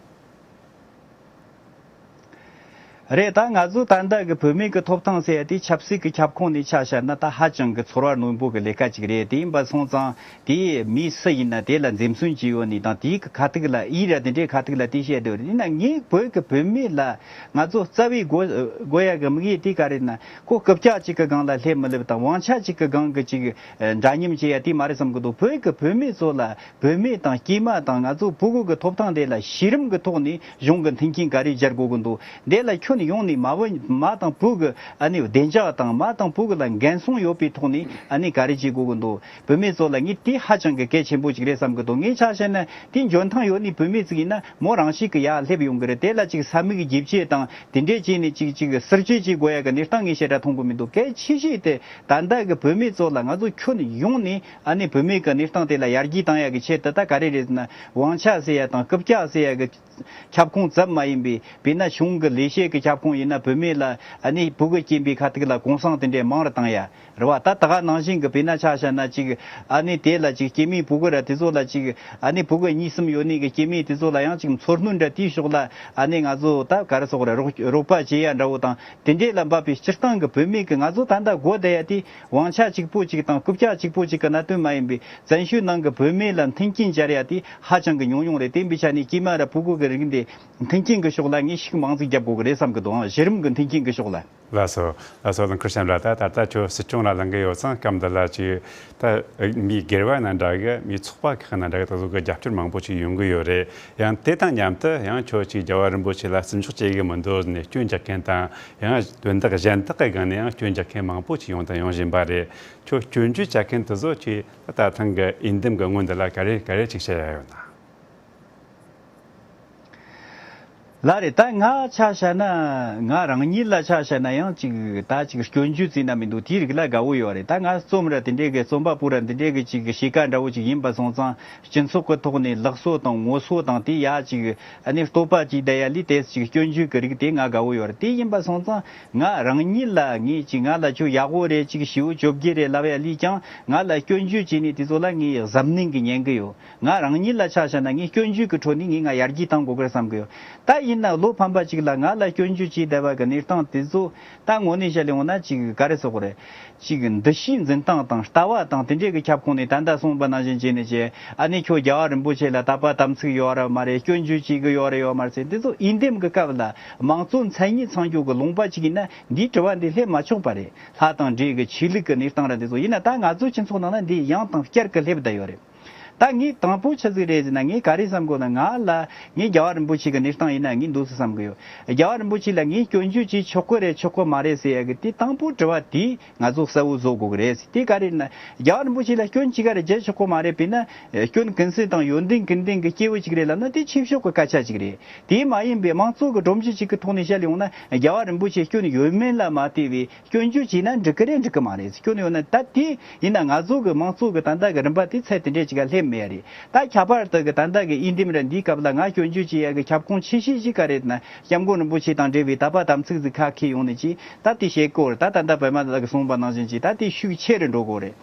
རེད། ད་ང་ཚོ་ད་ལྟ་གི་བུད་མེད་ཀྱི་ཐོབ་ཐང་ཟེར་ཡ་དེ་ཆབ་སྲིད་ཀྱི་ཁྱབ་ཁོངས་ནས་ཆ་བཞག་ན་ད་ཧ་ཅང་གི་ཚོར་བ་རྣོན་པོ་གི་ལས་ཀ་ཅིག་རེད། དེ་ཡིན་པ་སོང་ཙང་དེ་མི་སུ་ཡིན་ན་དེ་ལ་འཛེམ་ཟོན་བྱེད་ཡོད་ནི་དང་དེའི་གི་ཁ་ཐུག་ལ་ཨི་ར་དེ་འདྲའི་ཁ་ཐུག་ལ་དེ་བཤད་འདོད་རེད། ཡིན་ན་ངས་བོད་ཀྱི་བུད་མེད་ལ་ང་ཚོ་རྩ་བའི་དགོས་དགོས་ཡ་གི་དམིགས་ཡུལ་དེ་ག་རེད་ན་ཁོ་རྐུབ་བཀྱག་ཅིག་གི་སྒང་ལ་སླེབས་མི་སླེབས་དང་དབང་ཆ་ཅིག་གི་སྒང་གི་ཅིག་འདྲ་མཉམ་བྱེད་ཡ་དེ་མ་རེད་བསམ་གི་འདུག་བོད་ཀྱི་བུད་མེད་ཚོ་ལ་བུད་མེད་དང་སྐྱེས་མ་དང་ང་ཚོ་ཕྲུ་གུ་གི་ཐོབ་ཐང་དེ་ལ་གཞི་རིམ་གྱི་ཐོག་ནས་གཞུང་གི་མཐུན་རྐྱེན་ག་རེ་སྦྱར་དགོས་ཀྱི་འདུག་དེ་ལ་ཁྱོན་ཡོངས་ནས་མ་བུ་མ་དང་བུ་གི་ཨ་ནི་བདེ་འཇགས་དང་མ་དང་བུ་གི་ལ་འགན་སྲུང་ཡོད་པའི་ཐོག་ནས་ཨ་ནི་ག་རེ་བྱེད་དགོས་ཀྱི་འདུག་བུད་མེད་ཚོ་ལ་ངས་དེ་ཧ་ཅང་གི་གལ་ཆེན་པོ་ཅིག་རེད་བསམ་གི་འདུག་ངས་ཆ་བཞག་ན་དེ་འཇོན་ཐང་ཡོད་ནི་བུད་མེད་ཅིག་ཡིན་ན་མོ་རང་ཤུགས་ཀྱིས་ཡར་སླེབས་ཡོང་གི་རེད། དེ་ལ་ཅིག་ས་མིག་རྒྱུ་ཆ་དང་དེ་འདྲས་བྱས་ནས་ཅིག་ཅིག་ཟུར་བཅད་བྱེད་དགོས་ཡ་གི་གནས་སྟངས་ངས་བཤད་གྲྭ་མཐོང་གི་མི་འདུག་གལ་ཆེ་ཤོས་དེ་ད་ལྟ་གི་བུད་མེད་ཚོ་ལ་ང་ཚོ་ཁྱོན་ཡོངས་ནས་ཨ་ནི་བུད་མེད་ཀྱི་གནས་སྟངས་དེ་ལ་ཡར་རྒྱས་བཏང་ཡག་གི་ཆེད་དུ་ད་ག་རེ་རེད་ཟེར་ན་དབང་ཆ་ཟེར་ཡ་དང་རྐུབ་བཀྱག་ཟེར་ཡ་གི་ཁྱབ་ཁོངས་ཙམ་མ་ཡིན་པའི་དཔེར་ན་གཞུང་གི་ལས་བྱེད་ཀྱི་ཁྱབ་ཁོངས་ཡིན་ན་བུད་མེད་ལ་ཨ་ནི་ཕྲུ་གུ་སྐྱེས་པའི་ཁ་ཐུག་ལ་གུང་སེང་དེ་འདྲས་མང་རུ་བཏང་ཡ་རེད་བ། ད་ད་ག་ནང་བཞིན་གི་དཔེར་ན་ཆ་བཞག་ན་ཅིག་ཨ་ནི་དེ་ལ་ཅིག་སྐྱེས་མའི་ཕྲུ་གུ་ར་དེ་ཚོ་ལ་ཅིག་ཨ་ནི་ཕྲུ་གུ་གཉིས་གསུམ་ཡོད་ནི་གི་སྐྱེས་མའི་དེ་ཚོ་ལ་ཡང་ཅིག་འཚོ་སྣོན་འདྲ་དེའི་ཕྱོགས་ལ་ཨ་ནི་ང་ཚོ་ད་ག་རེ་ཟེར་དགོས་རེད། རོགས་རོགས་པ་བྱེད་ཡ་འདྲ་བོ་དང་དེ་འདྲས་ལ་འབབ་པའི་སྤྱིར་བཏང་གི་བུད་མེད་ཀྱི་ང་ཚོ་ད་ལྟ་དགོས་བསྡད་ཡ་དེ་དབང་ཆ་གཅིག་པོ་གཅིག་དང་རྐུབ་བཀྱག་གཅིག་པོ་གཅིག་གི་གནད་དོན་མ་ཡིན་པའི་བཙན་བྱོལ་ནང་གི་བུད་མེད་ལ་མཐུན་རྐྱེན་སྦྱར་ཡ་དེ་ཧ་ཅང་གི་ཉུང་ཉུང་རེད། དེ་ཡིན་པའི་ཆ་ནས་སྐྱེས་མ་ར་ཕྲུ་གུ་གི་རིགས་འདི་མཐུན་རྐྱེན་གི་ཕྱོགས་ལ་ངས་ཤུགས་མང་ཙམ་རྒྱབ་དགོས་གི་རེད་བསམ་གི་འདུག་གཞི་རིམ་གི་མཐུན་རྐྱེན་གི་ཕྱོགས་ལ། ལགས་སོ། ལགས་སོ། ལགས་ཁུར་ཆེན་ལགས། ད་ད་ལྟ་ཁྱོད་སྲིད་སྐྱོང་ལ་ལངས་གི་ཡོད་ཙང་སྐབས་འདི་ལ་ཅིག་ད་མི་སྒེར་བ་ན་འདྲ་གི་མི་ཚོགས་པ་ཁག་ན་འདྲ་གི་ད་གཟོད་གི་རྒྱབ་སྐྱོར་མང་པོ་ཅིག་ཡོང་གི་ཡོད་རེད། ཡང་དེ་དང་མཉམ་དུ་ཡང་ཁྱོད་ཅིག་རྒྱལ་བ་རིན་པོ་ཆེ་ལ་བརྩི་འཇོག་བྱེད་གི་མི་འདུག་ནས་སྐྱོན་རྒྱག་མཁན་དང་ཡང་དོན་དག་གཞན་དག་གི་སྒང་ནས་ཡང་སྐྱོན་རྒྱག་མཁན་མང་པོ་ཅིག་ཡོང་དང་ཡོང་བཞིན་པ་རེད། ཁྱོད་སྐྱོན་བརྗོད་བྱ་མཁན་དེ་ཚོ་ཅིག་ད་ཐེངས་གི་འོས་འདེམས་གི་སྔོན་འདི་ལ་ག་རེ་ག་རེ་ཅིག་བཤད་ཡ་ཡོད་ན། ལགས་རེད། ད་ང་ཆ་བཞག་ན་ང་རང་ཉིད་ལ་ཆ་བཞག་ན་ཡང་ཅིག་ད་ཅིག་སྐྱོན་བརྗོད་བྱས་ན་མི་འདུག་དེའི་རིགས་ལ་དགའ་བོ་ཡོད་རེད། ད་ང་རྩོམ་ར་དེ་འདྲས་གི་རྩོམ་པ་པོ་ར་འདི་འདྲས་གི་ཅིག་གཤིས་ཀ་འདྲ་བོ་ཅིག་ཡིན་པ་སོང་ཙང་སྤྱི་ཚོགས་ཀྱི་ཐོག་ནས་ལགས་སོ་དང་ངོ་སོ་དང་དེ་ཡ་ཅིག་ཨ་ནི་བསྟོད་པ་ཅིག་བསྡད་ཡ་ལས་དེ་ཅིག་སྐྱོན་བརྗོད་ཀྱི་རིགས་དེ་ང་དགའ་བོ་ཡོད་རེད། དེ་ཡིན་པ་སོང་ཙང་ང་རང་ཉིད་ལ་ངས་ཅིག་ང་ལ་ཁྱོད་ཡག་པོ་རེད་ཅིག་ཞེ་པོ་བཅོ་བརྒྱད་རེད་ལབ་ཡ་ལས་ཀྱང་ང་ལ་སྐྱོན་བརྗོད་བྱས་ནས་དེ་ཚོ་ལ་ངས་གཟབ་ནན་གི་ཉན་གི་ཡོད། ང་རང་ཉིད་ལ་ཆ་བཞག་ན་ངས་སྐྱོན་བརྗོད་ཀྱི་ཁྲོད་ནས་ངས་ང་ཡར་རྒྱས་གཏང་དགོས་ཀྱི་རེད་བསམ་གི་ཡོད། ད་ཡིན་ན་བློ་ཕམ་པ་ཅིག་ལ་ང་ལ་སྐྱོན་བརྗོད་བྱས་བསྡད་པ་གི་གནས་སྟངས་དེ་ཚོ་ད་དངོས་གནས་བཤད་ལས་འོང་ན་ཅིག་ག་རེ་ཟེར་དགོས་རེད། ཅིག་འདུ་ཤེས་འཛིན་སྟངས་དང་ལྟ་བ་དང་དེ་འདྲས་ཀྱི་ཁྱབ་ཁོངས་ནས་ད་ལྟ་གསུངས་པ་ནང་བཞིན་བྱས་ནས་བྱས་ཨ་ནི་ཁྱོད་རྒྱལ་བ་རིན་པོ་ཆེ་ལ་དད་པ་དམ་ཚིག་ཡོད་ར་མ་རེད། སྐྱོན་བརྗོད་བྱེད་གི་ཡོད་ར་ཡོད་མ་རེད་ཟེར། དེ་ཚོ་འོས་འདེམས་ཀྱི་སྐབས་ལ་དམངས་གཙོ་མཚན་ཉིད་ཚང་རྒྱུ་གི་ལུང་པ་ཅིག་ཡིན་ན་འདིའི་དྲི་བ་འདི་སླེབས་མ་ཆོག་པ་རེད། ལྷ་དང་འདྲེ་གི་ཆོས་ལུགས་ཀྱི་གནས་སྟངས་ར་འདི་ཚོ་ཡིན་ན་ད་ང་ཚོའི་སྤྱི་ཚོགས་ནང་ན་འདི་ཡང་དང་བསྐྱར་གྱི་སླེབས་བསྡད་ཡོད་རེད། ད་ངས་དང་པོ་ཆི་ཟིག་རེད་ཟེར་ན། ངས་ག་རེ་བསམ་གོ་ན། ང་ལ་ངས་རྒྱལ་བ་རིན་པོ་ཆེ་གི་གནས་སྟངས་ཡིན་ན་ངས་འདུག་སེ་བསམ་གི་ཡོད། རྒྱལ་བ་རིན་པོ་ཆེ་ལ་ངས་སྐྱོན་བརྗོད་བྱེད་ཆོག་གི་རེད་ཆོག་གི་མ་རེད་ཟེར་ཡ་གི་དེ་དང་པོ་དྲི་བ་དེ་ང་ཚོ་གསལ་བོ་བཟོ་དགོས་གི་རེད་ཟེར། དེ་ག་རེ་ན། རྒྱལ་བ་རིན་པོ་ཆེ་ལ་སྐྱོན་ཅི་ག་རེ་བརྗོད་ཆོག་གི་མ་རེད། དཔེར་ན་སྐྱོན་ཀུན་ཟད་དང་ཡོན་ཏན་ཀུན་ལྡན་གི་སྐྱེས་བུ་ཅིག་རེད་ལབ་ན་དེ་ཆོས་ཕྱོགས་གི་སྐད་ཆ་ཅིག་རེད། དེ་མ་ཡིན་པའི་དམངས་གཙོ་གི་སྒྲོམ་གཞི་ཅིག་གི་ཐོག་ནས་བཤད་ཡོང་ན། རྒྱལ་བ་རིན་པོ་ཆེ་སྐྱོན་ཡོད་མེད་ལ་མ་ལྟོས་པའི་སྐྱོན་བརྗོད་བྱས་ན་འགྲིག་གི་རེད་འགྲིག་གི་མ་རེད། སྐྱོན་ཡོད་ན་ད་དེ་ཡིན་ན་ང་ཚོ་གི་དམངས་གཙོ་གི་ད་ལྟ་གི་རིམ་པ་དེ་ཚད་དེ་འདྲས་ཅིག་ག་སླེབས་མེད་ཡ་རེད། ད་ཁྱད་པར་དུ་གི་ད་ལྟ་གི་འོས་འདེམས་ར་འདིའི་སྐབས་ལ་ང་སྐྱོན་བརྗོད་བྱེད་ཡ་གི་ཁྱབ་ཁོངས་ཆེ་ཤོས་ཅིག་ག་རེད་ན། སྐྱབས་མགོན་རིན་པོ་ཆེ་དང་འབྲེལ་བའི་དད་པ་དམ་ཚིག་ཟིག་ཁ་འཁྱེར་ཡོང་ནས་ཅིག་ད་དེ་བཤད་སྐོར། ད་ད་ལྟ་པད་མ་ལགས་ཀྱིས་གསུངས་པ་ནང་བཞིན་ཅིག་ད་དེ་ཤུགས་ཆེ་རུ་འགྲོ་དགོས་རེད།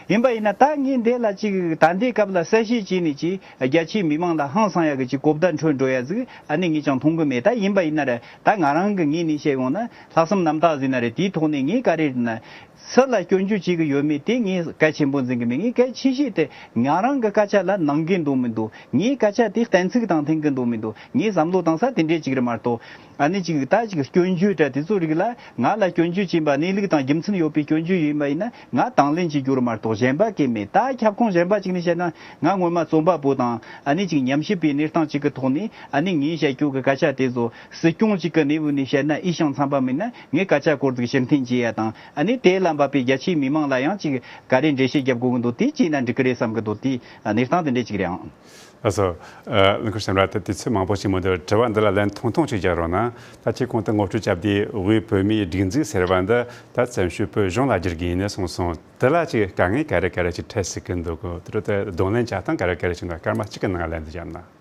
ཡིན་པ་ཡིན་ན་ད་ངས་འདི་ལ་ཅིག་ད་ལྟའི་སྐབས་ལ་གསལ་བཤད་བྱས་ནས་ཅིག་རྒྱ་ཆེའི་མི་མང་ལ་ཧང་སང་ཡ་གི་ཅིག་གོ་བརྡ་འཕྲོད་འགྲོ་ཡ་ཟིག་ཨ་ནི་ངས་ཀྱང་མཐོང་གི་མེད། ད་ཡིན་པ་ཡིན་ན་ར་ད་ང་རང་གི་ངོས་ནས་བཤད་ཡོང་ན། ལྷག་བསམ་རྣམ་དག་ཟེར་ན་རེད། དེའི་ཐོག་ནས་ངས་ག་རེ་རེད་ན། སུ་ལ་སྐྱོན་བརྗོད་བྱེད་གི་ཡོད་མེད་དེ་ངས་གལ་ཆེན་པོ་འཛིན་གི་མེད། ངས་གལ་ཆེ་ཤོས་དེ་ང་རང་གི་སྐད་ཆ་ལ་ནང་འགལ་འདུག་མི་འདུག་ངའི་སྐད་ཆ་དེ་གཏན་ཚིགས་དང་མཐུན་གི་འདུག་མི་འདུག་ངའི་བསམ་བློ་བཏང་ས་དེ་འདྲས་ཅིག་རེད་མ་གཏོགས། ཨ་ནི་ཅིག་ད་ཅིག་སྐྱོན་བརྗོད་འདྲ་དེ་ཚོ་རིགས་ལ་ང་ལ་སྐྱོན་བརྗོད་བྱས་པ་གནས་ལུགས་དང་རྒྱུ་མཚན་ཡོད་པའི་སྐྱོན་བརྗོད་ཡིན་པ་ཡིན་ན་ང་དང་ལེན་བྱེད་རྒྱུ་རེད་མ་གཏོགས་གཞན་པ་གལ་མེད། ད་ཁྱབ་ཁོངས་གཞན་པ་ཅིག་ནས་བཤད་ན། ང་སྔོན་མ་རྩོམ་པ་པོ་དང་ཨ་ནི་ཅིག་ཉམས་ཞིབ་པའི་གནས་སྟངས་ཅིག་གི་ཐོག་ནས་ཨ་ནི་ངས་བཤད་རྒྱུ་གི་སྐད་ཆ་དེ་ཚོ་སྲིད་སྐྱོང་ཅིག་གི་གནས་བབ་ནས་བཤད་ན་འོས་ཤིང་འཚམ་པ་མིན་ན། ངས་སྐད་ཆ་སྐོར་ཟིག་ཕྱིར་འཐེན་བྱེད་ཡ་དང་། ཨ་ནི་དེ་ལ་འབབ་པའི་རྒྱ་ཆེའི་མི་མང་ལ་ཡང་ཅིག་ག་རེ་འགྲེལ་བཤད་རྒྱབ་དགོས་ཀྱི་འདུག་དེ་བྱས་ན་འགྲིག་གི་རེད་བསམ་གི་འདུག་དེ་གནས་སྟངས་དེ་འདྲ་ཅིག་རེད་ཨང་། ལགས་སོ། ཨ། ལགས་འཁོར་ཤམ་ར། ད་དུས་ཚོད་མང་པོ་ཞིག་མི་འདུག་དྲི་བ་འདི་ལ་ལན་ཐུང་ཐུང་ཅིག་རྒྱག་རོགས་གནང་། ད་ཁྱེད་གོང་དུ་ངོ་སྤྲོད་བརྒྱབ་དུས་དབུས་བོད་མིའི་སྒྲིག་འཛུགས་ཟེར་བ་འདི་ད་བཙན་བྱོལ་བོད་གཞུང་ལ་བསྒྱུར་དགོས་ཡིན་ནས་གསུངས་སོང་། དེ་ལ་ཅིག་དཀའ་ངལ་ག་རེ་ག་རེ་ཅིག་འཕྲད་སྲིད་ཀྱི་འདུག་གོ། དེ་རུ་ད་གདོང་ལེན་བྱ་སྟངས་ག་རེ་ག་རེ་ཅིག་འདུག་སྐར་མ་གཅིག་གི་ནང་ལན་འདི་བརྒྱབ་ན།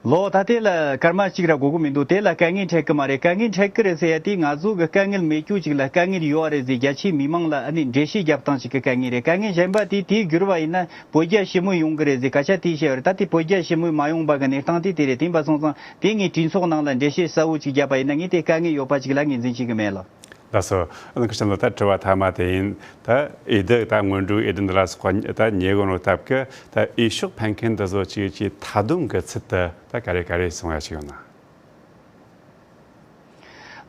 ལོ། ད་དེ་ལ་སྐར་མ་གཅིག་ར་དགོས་ཀྱི་མི་འདུག་དེ་ལ་དཀའ་ངལ་འཕྲད་ཀྱི་མ་རེད། དཀའ་ངལ་འཕྲད་ཀྱི་རེད་ཟེར་ཡ་དེ་ང་ཚོ་གི་དཀའ་ངལ་མེད་རྒྱུ་ཅིག་ལ་དཀའ་ངལ་ཡོད་རེད་ཟེར་རྒྱ་ཆེའི་མི་མང་ལ་ཨ་ནི་འགྲེལ་བཤད་རྒྱབ་སྟངས་ཅིག་གི་དཀའ་ངལ་རེད། དཀའ་ངལ་གཞན་པ་དེ་དེའི་འགྱུར་བ་ཡིན་ན་བོད་རྒྱ་ཞི་མོལ་ཡོང་གི་རེད་ཟེར་སྐད་ཆ་དེ་བཤད་ཡོད་རེད། ད་དེ་བོད་རྒྱ་ཞི་མོལ་མ་ཡོང་པ་གི་གནས་སྟངས་དེ་དེ་རེད། དེ་ཡིན་པ་སོང་ཙང་དེ་ངས་གྲོས་ཚོགས་ནང་ལ་འགྲེལ་བཤད་གསལ་བོ་ཅིག་བརྒྱབ་པ་ཡིན་ན་ངས་དེ་དཀའ་ངལ་ཡོད་པ་ཅིག་ལ་ངོས་འཛིན་བྱེད་ཀྱི་མེད་ལ། ལགས་སོ། ལགས་འཁོར་ཤམ་ལ། ད་དྲི་བ་མཐའ་མ་དེ་ཡིན། ད་འོས་བསྡུ། ད་སྔོན་འགྲོའི་འོས་བསྡུ་འདི་ལ་སོགས་པ་ད་ཉེ་གི་ནོ་སྟབས་ཀྱིས་ད་འོས་ཤོག་འཕེན་མཁན་འདི་ཚོ་ཅིག་ཅིག་མཐའ་སྡོམ་གི་ཚུལ་དུ་ད་ག་རེ་ག་རེ་སོང་ཡ་ཞིག་ཡོད་ན།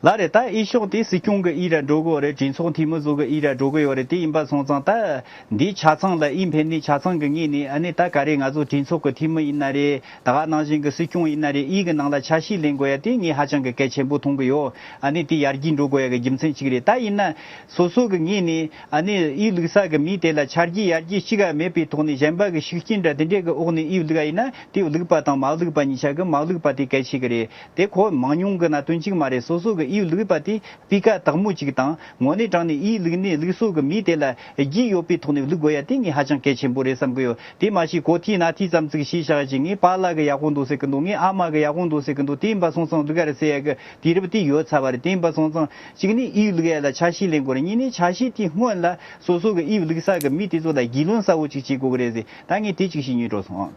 ལགས་རེད། ད་འོས་ཤོག་དེ་སྲིད་སྐྱོང་གི་འོས་ར་འགྲོ་གི་ཡོད་རེད། གྲོས་ཚོགས་འཐུས་མི་ཚོ་གི་འོས་ར་འགྲོ་གི་ཡོད་རེད། དེ་ཡིན་པ་སོང་ཙང་ད་འདིའི་ཆ་ཚང་ལ་འོས་འཕེན་ནས་ཆ་ཚང་གི་ངོས་ནས་ཨ་ནི་ད་ག་རེ་ང་ཚོ་གྲོས་ཚོགས་ཀྱི་འཐུས་མི་ཡིན་ན་རེད། ད་ག་ནང་བཞིན་གྱི་སྲིད་སྐྱོང་ཡིན་ན་རེད། འོས་ཀྱི་ནང་ལ་ཆ་ཤས་ལེན་དགོས་ཡ་དེ་ངས་ཧ་ཅང་གི་གལ་ཆེན་པོ་མཐོང་གི་ཡོད། ཨ་ནི་དེ་ཡར་རྒྱས་འགྲོ་དགོས་ཡ་གི་རྒྱུ་མཚན་གཅིག་རེད། ད་ཡིན་ན་སོ་སོ་གི་ངོས་ནས་ཨ་ནི་འོས་བླུག་ས་གི་མི་དེ་ལ་ཆ་རྒྱུས་ཡར་རྒྱས་གཅིག་ག་མེད་པའི་ཐོག་ནས་གཞན་པ་གི་ཤུགས་རྐྱེན་འདྲ་དེ་འདྲས་གི་འོག་ནས་འོས་བླུག་ཡ་ཡིན་ན། དེ་བླུག་པ་དང་མ་བླུག་པ་གཉིས་ཆ་གི་མ་བླུག་པ་དེ་གལ་ཆེ་གི་རེད། དེ་ཁོ་མང་ཉུང་གི་གནད་དོན་གཅིག་མ་རེད། སོ་སོ་གི་འོས་བླུག་པ་དེ་སྤུས་ཀ་དག་མོ་གཅིག་དང་། དངོས་གནས་དྲང་ནས་འོས་བླུག་ནས་བླུག་སོ་གི་མི་དེ་ལ་རྒྱུས་ཡོད་པའི་ཐོག་ནས་བླུག་དགོས་ཡ་དེ་ངས་ཧ་ཅང་གལ་ཆེན་པོ་རེད་བསམ་གི་ཡོད། དེ་མ་གཞི་གོ་ཐོས་ན་ཐོས་ཙམ་ཅིག་ཤེས་བཞག་ཅིག་ངའི་པཱ་ལགས་གི་ཡག་པོ་འདུག་ཟེར་གི་འདུག་ངའི་ཨ་མ་གི་ཡག་པོ་འདུག་ཟེར་གི་འདུག་དེ་ཡིན་པ་སོང་ཙང་བླུག་ག་རེད་ཟེར་ཡ་གི་དུས་རབས་དེ་ཡོལ་ཚར་བ་རེད། དེ་ཡིན་པ་སོང་ཙང་གཅིག་ནས་འོས་བླུག་ཡ་ལ་ཆ་ཤས་ལེན་དགོས་རེད། གཉིས་ནས་ཆ་ཤས་དེའི་སྔོན་ལ་སོ་སོ་གི་འོས་བླུག་ས་གི་མི་དེ་ཚོ་ལ་རྒྱུས་ལོན་གསལ་བོ་ཅིག་བྱེད་དགོས་གི་རེད་ཟེར། ད་ངས་དེ་ཅིག་ཞུ་སྙིང་འདོད་སོང་།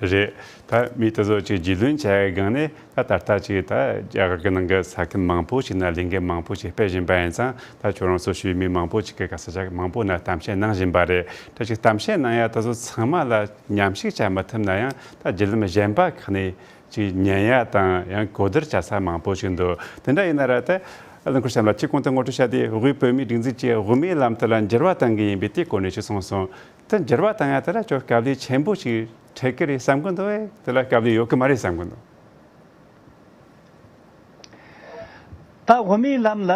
རེད། ད་མི་དེ་ཚོ་ཅིག་རྒྱུས་ལོན་བྱ་ཡ་སྒང་ནས་ད་ད་ལྟ་ཅིག་ད་རྒྱ་གར་གི་ནང་གི་ས་ཁུལ་མང་པོ་ཞིག་ན་ལས་འགུལ་མང་པོ་ཞིག་སྤེལ་བཞིན་པ་ཡིན་ཙང་། ད་ཁྱོད་རང་ཚོ་ཞུས་མི་མང་པོ་ཞིག་གི་ག་ས་ཆ་མང་པོ་ན་གཏམ་བཤད་གནང་བཞིན་པ་རེད། ད་ཅིག་གཏམ་བཤད་གནང་ཡ་དེ་ཚོ་ཚང་མ་ལ་མཉམ་ཞུགས་བྱ་མི་ཐུབ་ན་ཡང་། ད་བརྒྱུད་ལམ་གཞན་པ་ཁག་ནས་ཅིག་ཉན་ཡ་དང་ཡང་གོ་བསྡུར་བྱ་ས་མང་པོ་ཞིག་འདུག་དེ་འདྲ་ཡིན་ན་ར། ད་ལགས་འཁོར་ཤམ་ལ། ཁྱེད་གོང་དུ་ངོ་སྤྲོད་བྱ་དེ་དབུས་བོད་མིའི་སྒྲིག་འཛུགས་ཀྱི་དབུ་མའི་ལམ་དེ་ལ་འགྱུར་བ་གཏང་གི་ཡིན་པའི་དེའི་སྐོར་ནས་ཅིག་གསུངས་སོང་། དེ་འགྱུར་བ་བཏང་ཡ་དེ་ལ་ཁྱོད་དཀའ་ལས་ཆེན་པོ་ཞིག་འཕྲད་ཀྱི་རེད་བསམ་གི་འདུག་ཨེ། དེ་ལ་དཀའ་ལས་ཡོད་གི་མ་རེད་བསམ་གི་འདུག་ད་དབུ་མའི་ལམ་ལ་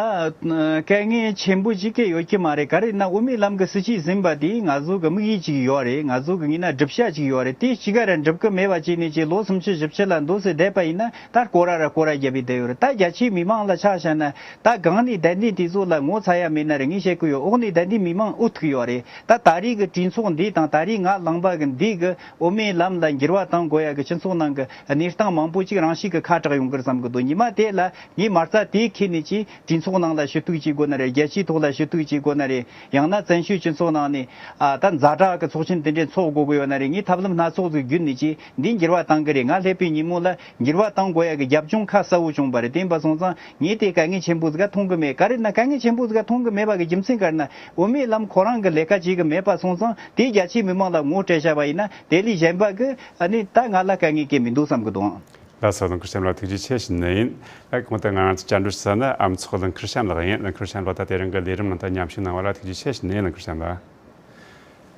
དཀའ་ངལ་ཆེན་པོ་ཞིག་གི་ཡོད་ཀྱི་མ་རེད། ག་རེ་ན་དབུ་མའི་ལམ་གྱི་སྲིད་བྱུས་ཟིན་པ་དེ་ང་ཚོ་གི་དམིགས་ཡུལ་ཅིག་ཡོད་རེད། ང་ཚོ་གི་ངོས་ན་སྒྲུབ་བྱ་ཅིག་ཡོད་རེད། དེ་གཅིག་ག་ར་འགྲུབ་གི་མེད་པ་བྱས་ནས་ཅིག་ལོ་སུམ་ཅུ་བཞི་བཅུ་ལ་འདུག་སེ་བསྡད་པ་ཡིན་ན། ད་སྐོར་ར་ར་སྐོར་ར་བརྒྱབ་པའི་བསྡད་ཡོད་རེད། ད་རྒྱ་ཆེའི་མི་མང་ལ་ཆ་བཞག་ན། ད་གང་ནས་བསྡད་ནས་དེ་ཚོ་ལ་ངོ་ཚ་ཡ་མེད་ན་རེད། ངས་བཤད་གི་ཡོད། འོག་ནས་བསྡད་ནས་མི་མང་འུ་ཐུག་ཡོད་རེད། ད་ད་རེས་ཀྱི་གྲོས་ཚོགས་འདི་དང་ད་རེས་ང་ལངས་པ་གི་འདི་གི་དབུ་མའི་ལམ་ལ་འགྱུར་བ་གཏང་དགོས་ཡ་གི་སྤྱི་ཚོགས་ནང་གི་གནས་སྟངས་མང་པོ་ཅིག་རང་བཞིན་གི་ཁ་གྲག་ཡོང་གི་རེད་བསམ་གི་འདུག་ཉི་མ་དེ་ལ་ངས་མ་རྩ་དེ་འཁྱེར་ནས་ཅིག་གྲོས་ཚོགས་ནང་ལ་ཞུ་གཏུག་བྱེད་དགོས་ན་རེད། རྒྱལ་སྤྱིའི་ཐོག་ལ་ཞུ་གཏུག་བྱེད་དགོས་ན་རེད། ཡང་ན་བཙན་བྱོལ་སྤྱི་ཚོགས་ནང་ནས་ཨ་ད་ཛ་དྲག་གི་ཚོགས་ཆེན་དེ་འདྲས་འཚོགས་དགོས་གི་ཡོད་ན་རེད། ངས་ཐབས་ལམ་སྣ་ཚོགས་ཟིག་བརྒྱུད་ནས་ཅིག་འདི་འགྱུར་བ་གཏང་གི་རེད། ང་སླེབས་པའི་ཉིན་མོ་ལ་འགྱུར་བ་གཏང་དགོས་ཡ་གི་རྒྱབ་ལྗོངས་ཁ་གསལ་བོ་བྱུང་བ་རེད། དེ་ཡིན་པ་སོང་ཙང་ངས་དེ་དཀའ་ངལ་ཆེན་པོ་ཟིག་ག་མཐོང་གི་མེད། ག་རེ་ན་དཀའ་ངལ་ཆེན་པོ་ཟིག་ག་མཐོང་གི་མེད་པ་གི་རྒྱུ་མཚན་ག་རེ་ན། དབུ་མའི་ལམ་ཁོ་རང་གི་ལས་ཀ་བྱེད་གི་མེད་པ་སོང་ཙང་དེ་རྒྱ་ཆེའི་མི་མང་ལ་ངོ་སྤྲད་བཞག་པ་ཡིན་ན། དེ་ལས་གཞན་པ་གི་ཨ་ནི་ད་ང་ལ་དཀའ་ངལ་གང་མི་འདུག་བསམ་གི་འདུག་ལགས་སོ། ལགས་འཁོར་ཤམ་ལ་ཐུགས་རྗེ་ཆེ་ཞུ་ནི་ཡིན། ད་གོང་དུ་ང་རང་ཚོ་བཅར་འདྲི་ཞུ་ས་ནི་ཨ་མཚོགས་ལགས་འཁོར་ཤམ་ལགས་ཡིན། ལགས་འཁོར་ཤམ་ལགས་ད་དེ་རིང་གི་ལས་རིམ་ནང་ད་མཉམ་ཞུགས་གནང་བ་ལ་ཐུགས་རྗེ་ཆེ་ཞུ་ནི་ཡིན། ལགས་འཁོར་ཤམ་ལགས།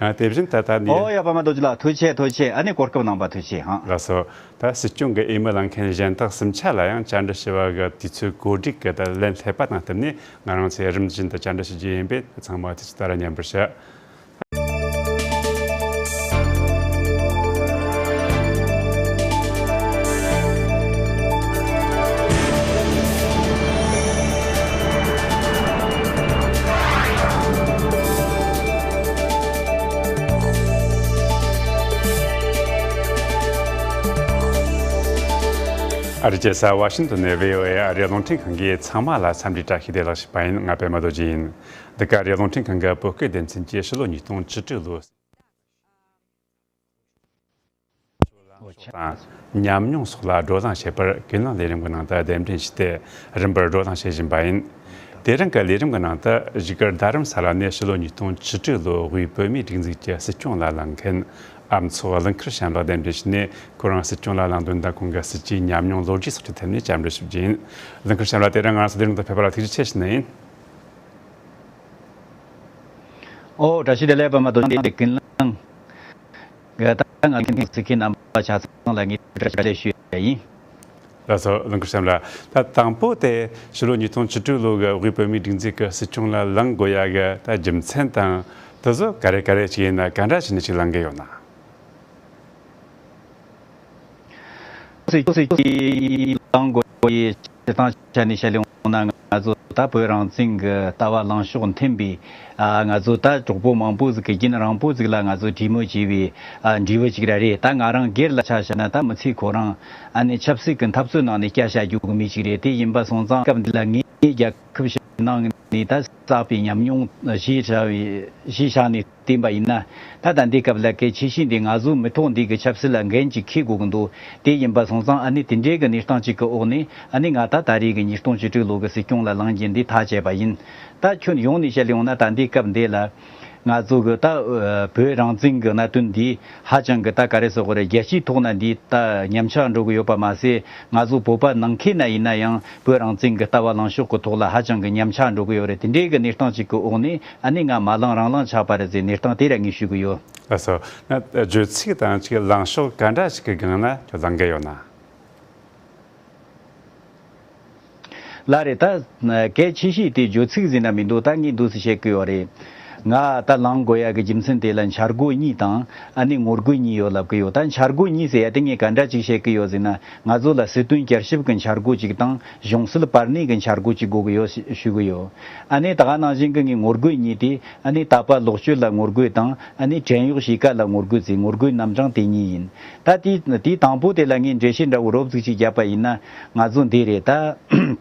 ཨ། དེ་བཞིན་ད་ལྟ་ནས། ཨོ་ཡ། པདྨ་རྡོ་རྗེ་ལགས། ཐུགས་རྗེ་ཆེ། ཐུགས་རྗེ་ཆེ། ཨ་ནི་གོ་སྐབས་གནང་བ་ཐུགས་རྗེ་ཆེ་ཧང་། ལགས་སོ། ད་སྲིད་སྐྱོང་གི་འོས་མི་ལངས་མཁན་གཞན་དག་གསུམ་ཆ་ལ་ཡང་བཅར་འདྲི་ཞུ་བ་གི་དུས་ཚོད་གོ་སྒྲིག་གི་ད་ལན་སླེབས་པ་དང་བསྟུན་ནས་ང་རང་ཚོས་རིམ་བཞིན་དུ་བཅར་འདྲི་ཞུ་རྒྱུ་ཡིན་པས། ཚང་མ་དུས་ཚོད་ལྟར་མཉམ་པར་བྱེད། ཨ་རི་རྒྱལ་ས་ཝ་ཤིང་ཏོན་ནས་བྷི་ཨོ་ཨེ་ཨ་རིའི་རླུང་འཕྲིན་ཁང་གིས་ཚང་མ་ལ་འཚམས་འདྲི་བཀྲ་ཤིས་བདེ་ལེགས་ཞུས་པ་ཡིན། ང་པད་མ་རྡོ་རྗེ་ཡིན། འདི་ག་ཨ་རིའི་རླུང་འཕྲིན་ཁང་གི་བོད་སྐད་སྡེ་ཚན་གྱིས་ཕྱི་ལོ་ཉིས་སྟོང་བཅུ་དྲུག་ལོའི་དང་ཉམས་མྱོང་སོགས་ལ་བགྲོ་གླེང་བྱེད་པར་ཀུན་གླེང་ལས་རིམ་གྱི་ནང་དུ་གདན་འདྲེན་ཞུས་ཏེ་རིམ་པར་བགྲོ་གླེང་བྱེད་བཞིན་པ་ཡིན། དེ་རིང་གི་ལས་རིམ་གྱི་ནང་དུ་བཞུགས་སྒར་རྡ་རམ་ས་ལ་ནས་ཕྱི་ལོ་ཉིས་སྟོང་བཅུ་དྲུག་ལོའི་དབུས་བོད་མིའི་སྒྲིག་འཛུགས་ཀྱི་སྲིད་སྐྱོང་ལ་ལངས་མཁན་ཨ་མཚོ་ཀླུ་མཁར་བྱམས་ལགས་གདན་འདྲེན་ཞུས་ནས། ཁོ་རང་སྲིད་སྐྱོང་ལ་ལངས་དོན་དང་ཁོང་གི་སྲིད་ཇུས་ཉམས་མྱོང་ལོ་རྒྱུས་སོགས་ཀྱི་ཐད་ནས་བཅར་འདྲི་ཞུ་རྒྱུ་ཡིན། ཀླུ་མཁར་བྱམས་ལགས། དེ་རིང་ང་རང་ཚོའི་ལས་རིམ་དུ་ཕེབས་པ་ལ་ཐུགས་རྗེ་ཆེ་ཞུ་ནི་ཡིན། ཨོ། བཀྲ་ཤིས་བདེ་ལེགས། པདྨ་རྡོ་རྗེ། ཀུན་གླེང་གི་ད་ང་ཚོའི་ཚིག་མཁན་རྣམ་པ་ཆ་ཚང་ལ་ངས་བཀྲ་ཤིས་བདེ་ལེགས་ཞུ་ཡ་ཡིན། ལགས་སོ། ཀླུ་མཁར་བྱམས་ལགས། ད་དང་པོ་དེ་ཕྱི་ལོ་ཉིས་སྟོང་བཅུ་དྲུག་ལོ་གི་དབུས་བོད་མིའི་སྒྲིག་འཛུགས་ཀྱི་སྲིད་སྐྱོང་ལ་ལངས་དགོས་ཡ་གི་ད་རྒྱུ་མཚན་དང་། དེ་ཚོ་ག་རེ་ག་རེ་ཅིག་ཡིན་ན། ག་འདྲ་བྱས་ནས་ཅིག་ལངས་གི་ཡོད་ན། སྲིད་སྐྱོང་ལངས་དགོས་ཡའི་སྤྱིར་བཏང་ཆ་ནས་བཤད་ལེ་འོང་ན། ང་ཚོ་ད་བོད་རང་བཙན་གྱི་ལྟ་བ་ལངས་ཕྱོགས་མཐུན་པའི། ཨ། ང་ཚོ་ད་གྲོགས་པོ་མང་པོ་ཟིག་གི་རྒྱུན་རིང་པོ་ཟིག་ལ་ང་ཚོ་གྲོས་མོལ་བྱས་པའི། ཨ། འབྲས་བུ་ཅིག་ར་རེད། ད་ང་རང་སྒེར་ལ་ཆ་བཞག་ན། ད་མི་ཚེ་ཁོ་རང་ཨ་ནི་ཆབ་སྲིད་ཀྱི་འཐབ་རྩོད་ནང་ནས་བསྐྱལ་བཞག་རྒྱུ་གི་མི་ཞིག་རེད། དེ་ཡིན་པ་སོང་ཙང་སྐབས་འདི་ལ་ངས་རྒྱལ་ཁབ་ཕྱི་ནང་ནས་ད་བསགས་པའི་ཉམས་མྱོང་གཞིར་བཞག་པའི་གཞིར་བཞག་ནས་བསྟན་པ་ཡིན་ན། ད་ད་འདི་སྐབས་ལ་གལ་ཆེ་ཤོས་འདི་ང་ཚོ་མི་ཐོག་འདི་གི་ཆབ་སྲིད་ལ་འགན་ཅིག་འཁྱེར་དགོས་ཀྱི་འདུག་དེ་ཡིན་པ་སོང་ཙང་ཨ་ནི་དེ་འདྲའི་གི་གནས་སྟངས་ཅིག་གི་འོག་ནས། ཨ་ནི་ང་ད་ད་རེས་གི་ཉིས་སྟོང་བཅུ་དྲུག་ལོ་གི་སྲིད་སྐྱོང་ལ་ལངས་རྒྱུ་འདི་ཐག་བཅད་པ་ཡིན། ད་ཁྱོན་ཡོངས་ནས་བཤད་ཡོང་ན། ད་འདི་སྐབས་འདི་ལ་ང་ཚོ་གི་ད་བོད་རང་བཙན་གི་གནད་དོན་འདི་ཧ་ཅང་གི་ད་ག་རེ་ཟེར་དགོས་རེད། རྒྱལ་སྤྱིའི་ཐོག་ན་འདི་ད་ཉམས་ཆག་འགྲོ་གི་ཡོད་པ་མ་ཟད། ང་ཚོ་བོད་པ་ནང་ཁུལ་ན་ཡིན་ན་ཡང་བོད་རང་བཙན་གྱི་ལྟ་བ་ལངས་ཕྱོགས་ཀྱི་ཐོག་ལ་ཧ་ཅང་གི་ཉམས་ཆག་འགྲོ་གི་ཡོད་རེད། དེ་འདྲའི་གི་གནས་སྟངས་ཅིག་གི་འོག་ནས་ཨ་ནི་ང་མ་ལངས་རང་ལངས་ཆགས་པ་རེད་ཟེར་གནས་སྟངས་དེ་ར་ངས་ཞུ་གི་ཡོད། ལགས་སོ། ན་བརྗོད་ཚིག་དང་ཅིག་ལངས་ཕྱོགས་ག་འདྲ་ཞིག་གི་སྒང་ན་ཁྱོད་ལངས་གི་ཡོད་ན། ལགས་རེད། ད་གལ་ཆེ་ཤོས་དེ་བརྗོད་ཚིག་ཟེར་ན་མི་འདུག་ད་ངས་འདུག་སེ་བཤད་གི་ཡོད་རེད། ང་ད་ལངས་དགོས་ཡ་གི་རྒྱུ་མཚན་དེ་ལ་འཆར་སྒོ་གཉིས་དང་ཨ་ནི་ངོ་རྒོལ་གཉིས་ཡོད་ལབ་གི་ཡོད། ད་འཆར་སྒོ་གཉིས་ཟེར་ཡ་དེ་ངས་ག་འདྲ་ཅིག་བཤད་གི་ཡོད་ཟེར་ན། ང་ཚོ་ལ་སྲིད་དོན་བསྐྱར་ཞིབ་ཀྱི་འཆར་སྒོ་ཅིག་དང་གཞུང་སྲིད་པར་ལེན་གྱི་འཆར་སྒོ་ཅིག་དགོས་གི་ཡོད་ཞུ་གི་ཡོད། ཨ་ནི་ད་ག་ནང་བཞིན་གྱི་ངའི་ངོ་རྒོལ་གཉིས་དེ། ཨ་ནི་དད་པ་ལོག་སྤྱོད་ལ་ངོ་རྒོལ་དང་། ཨ་ནི་བྲན་གཡོག་བྱེད་ཀ་ལ་ངོ་རྒོལ་ཟེར། ངོ་རྒོལ་རྣམ་གྲངས་དེ་གཉིས་ཡིན། ད་དེའི་དེའི་དང་པོ་དེ་ལ་ངས་འགྲེལ་བཤད་འདྲ་བོ་རོབ་ཙམ་ཅིག་བརྒྱབ་པ་ཡིན་ན། ང་ཚོ་འདི་རེད་ད།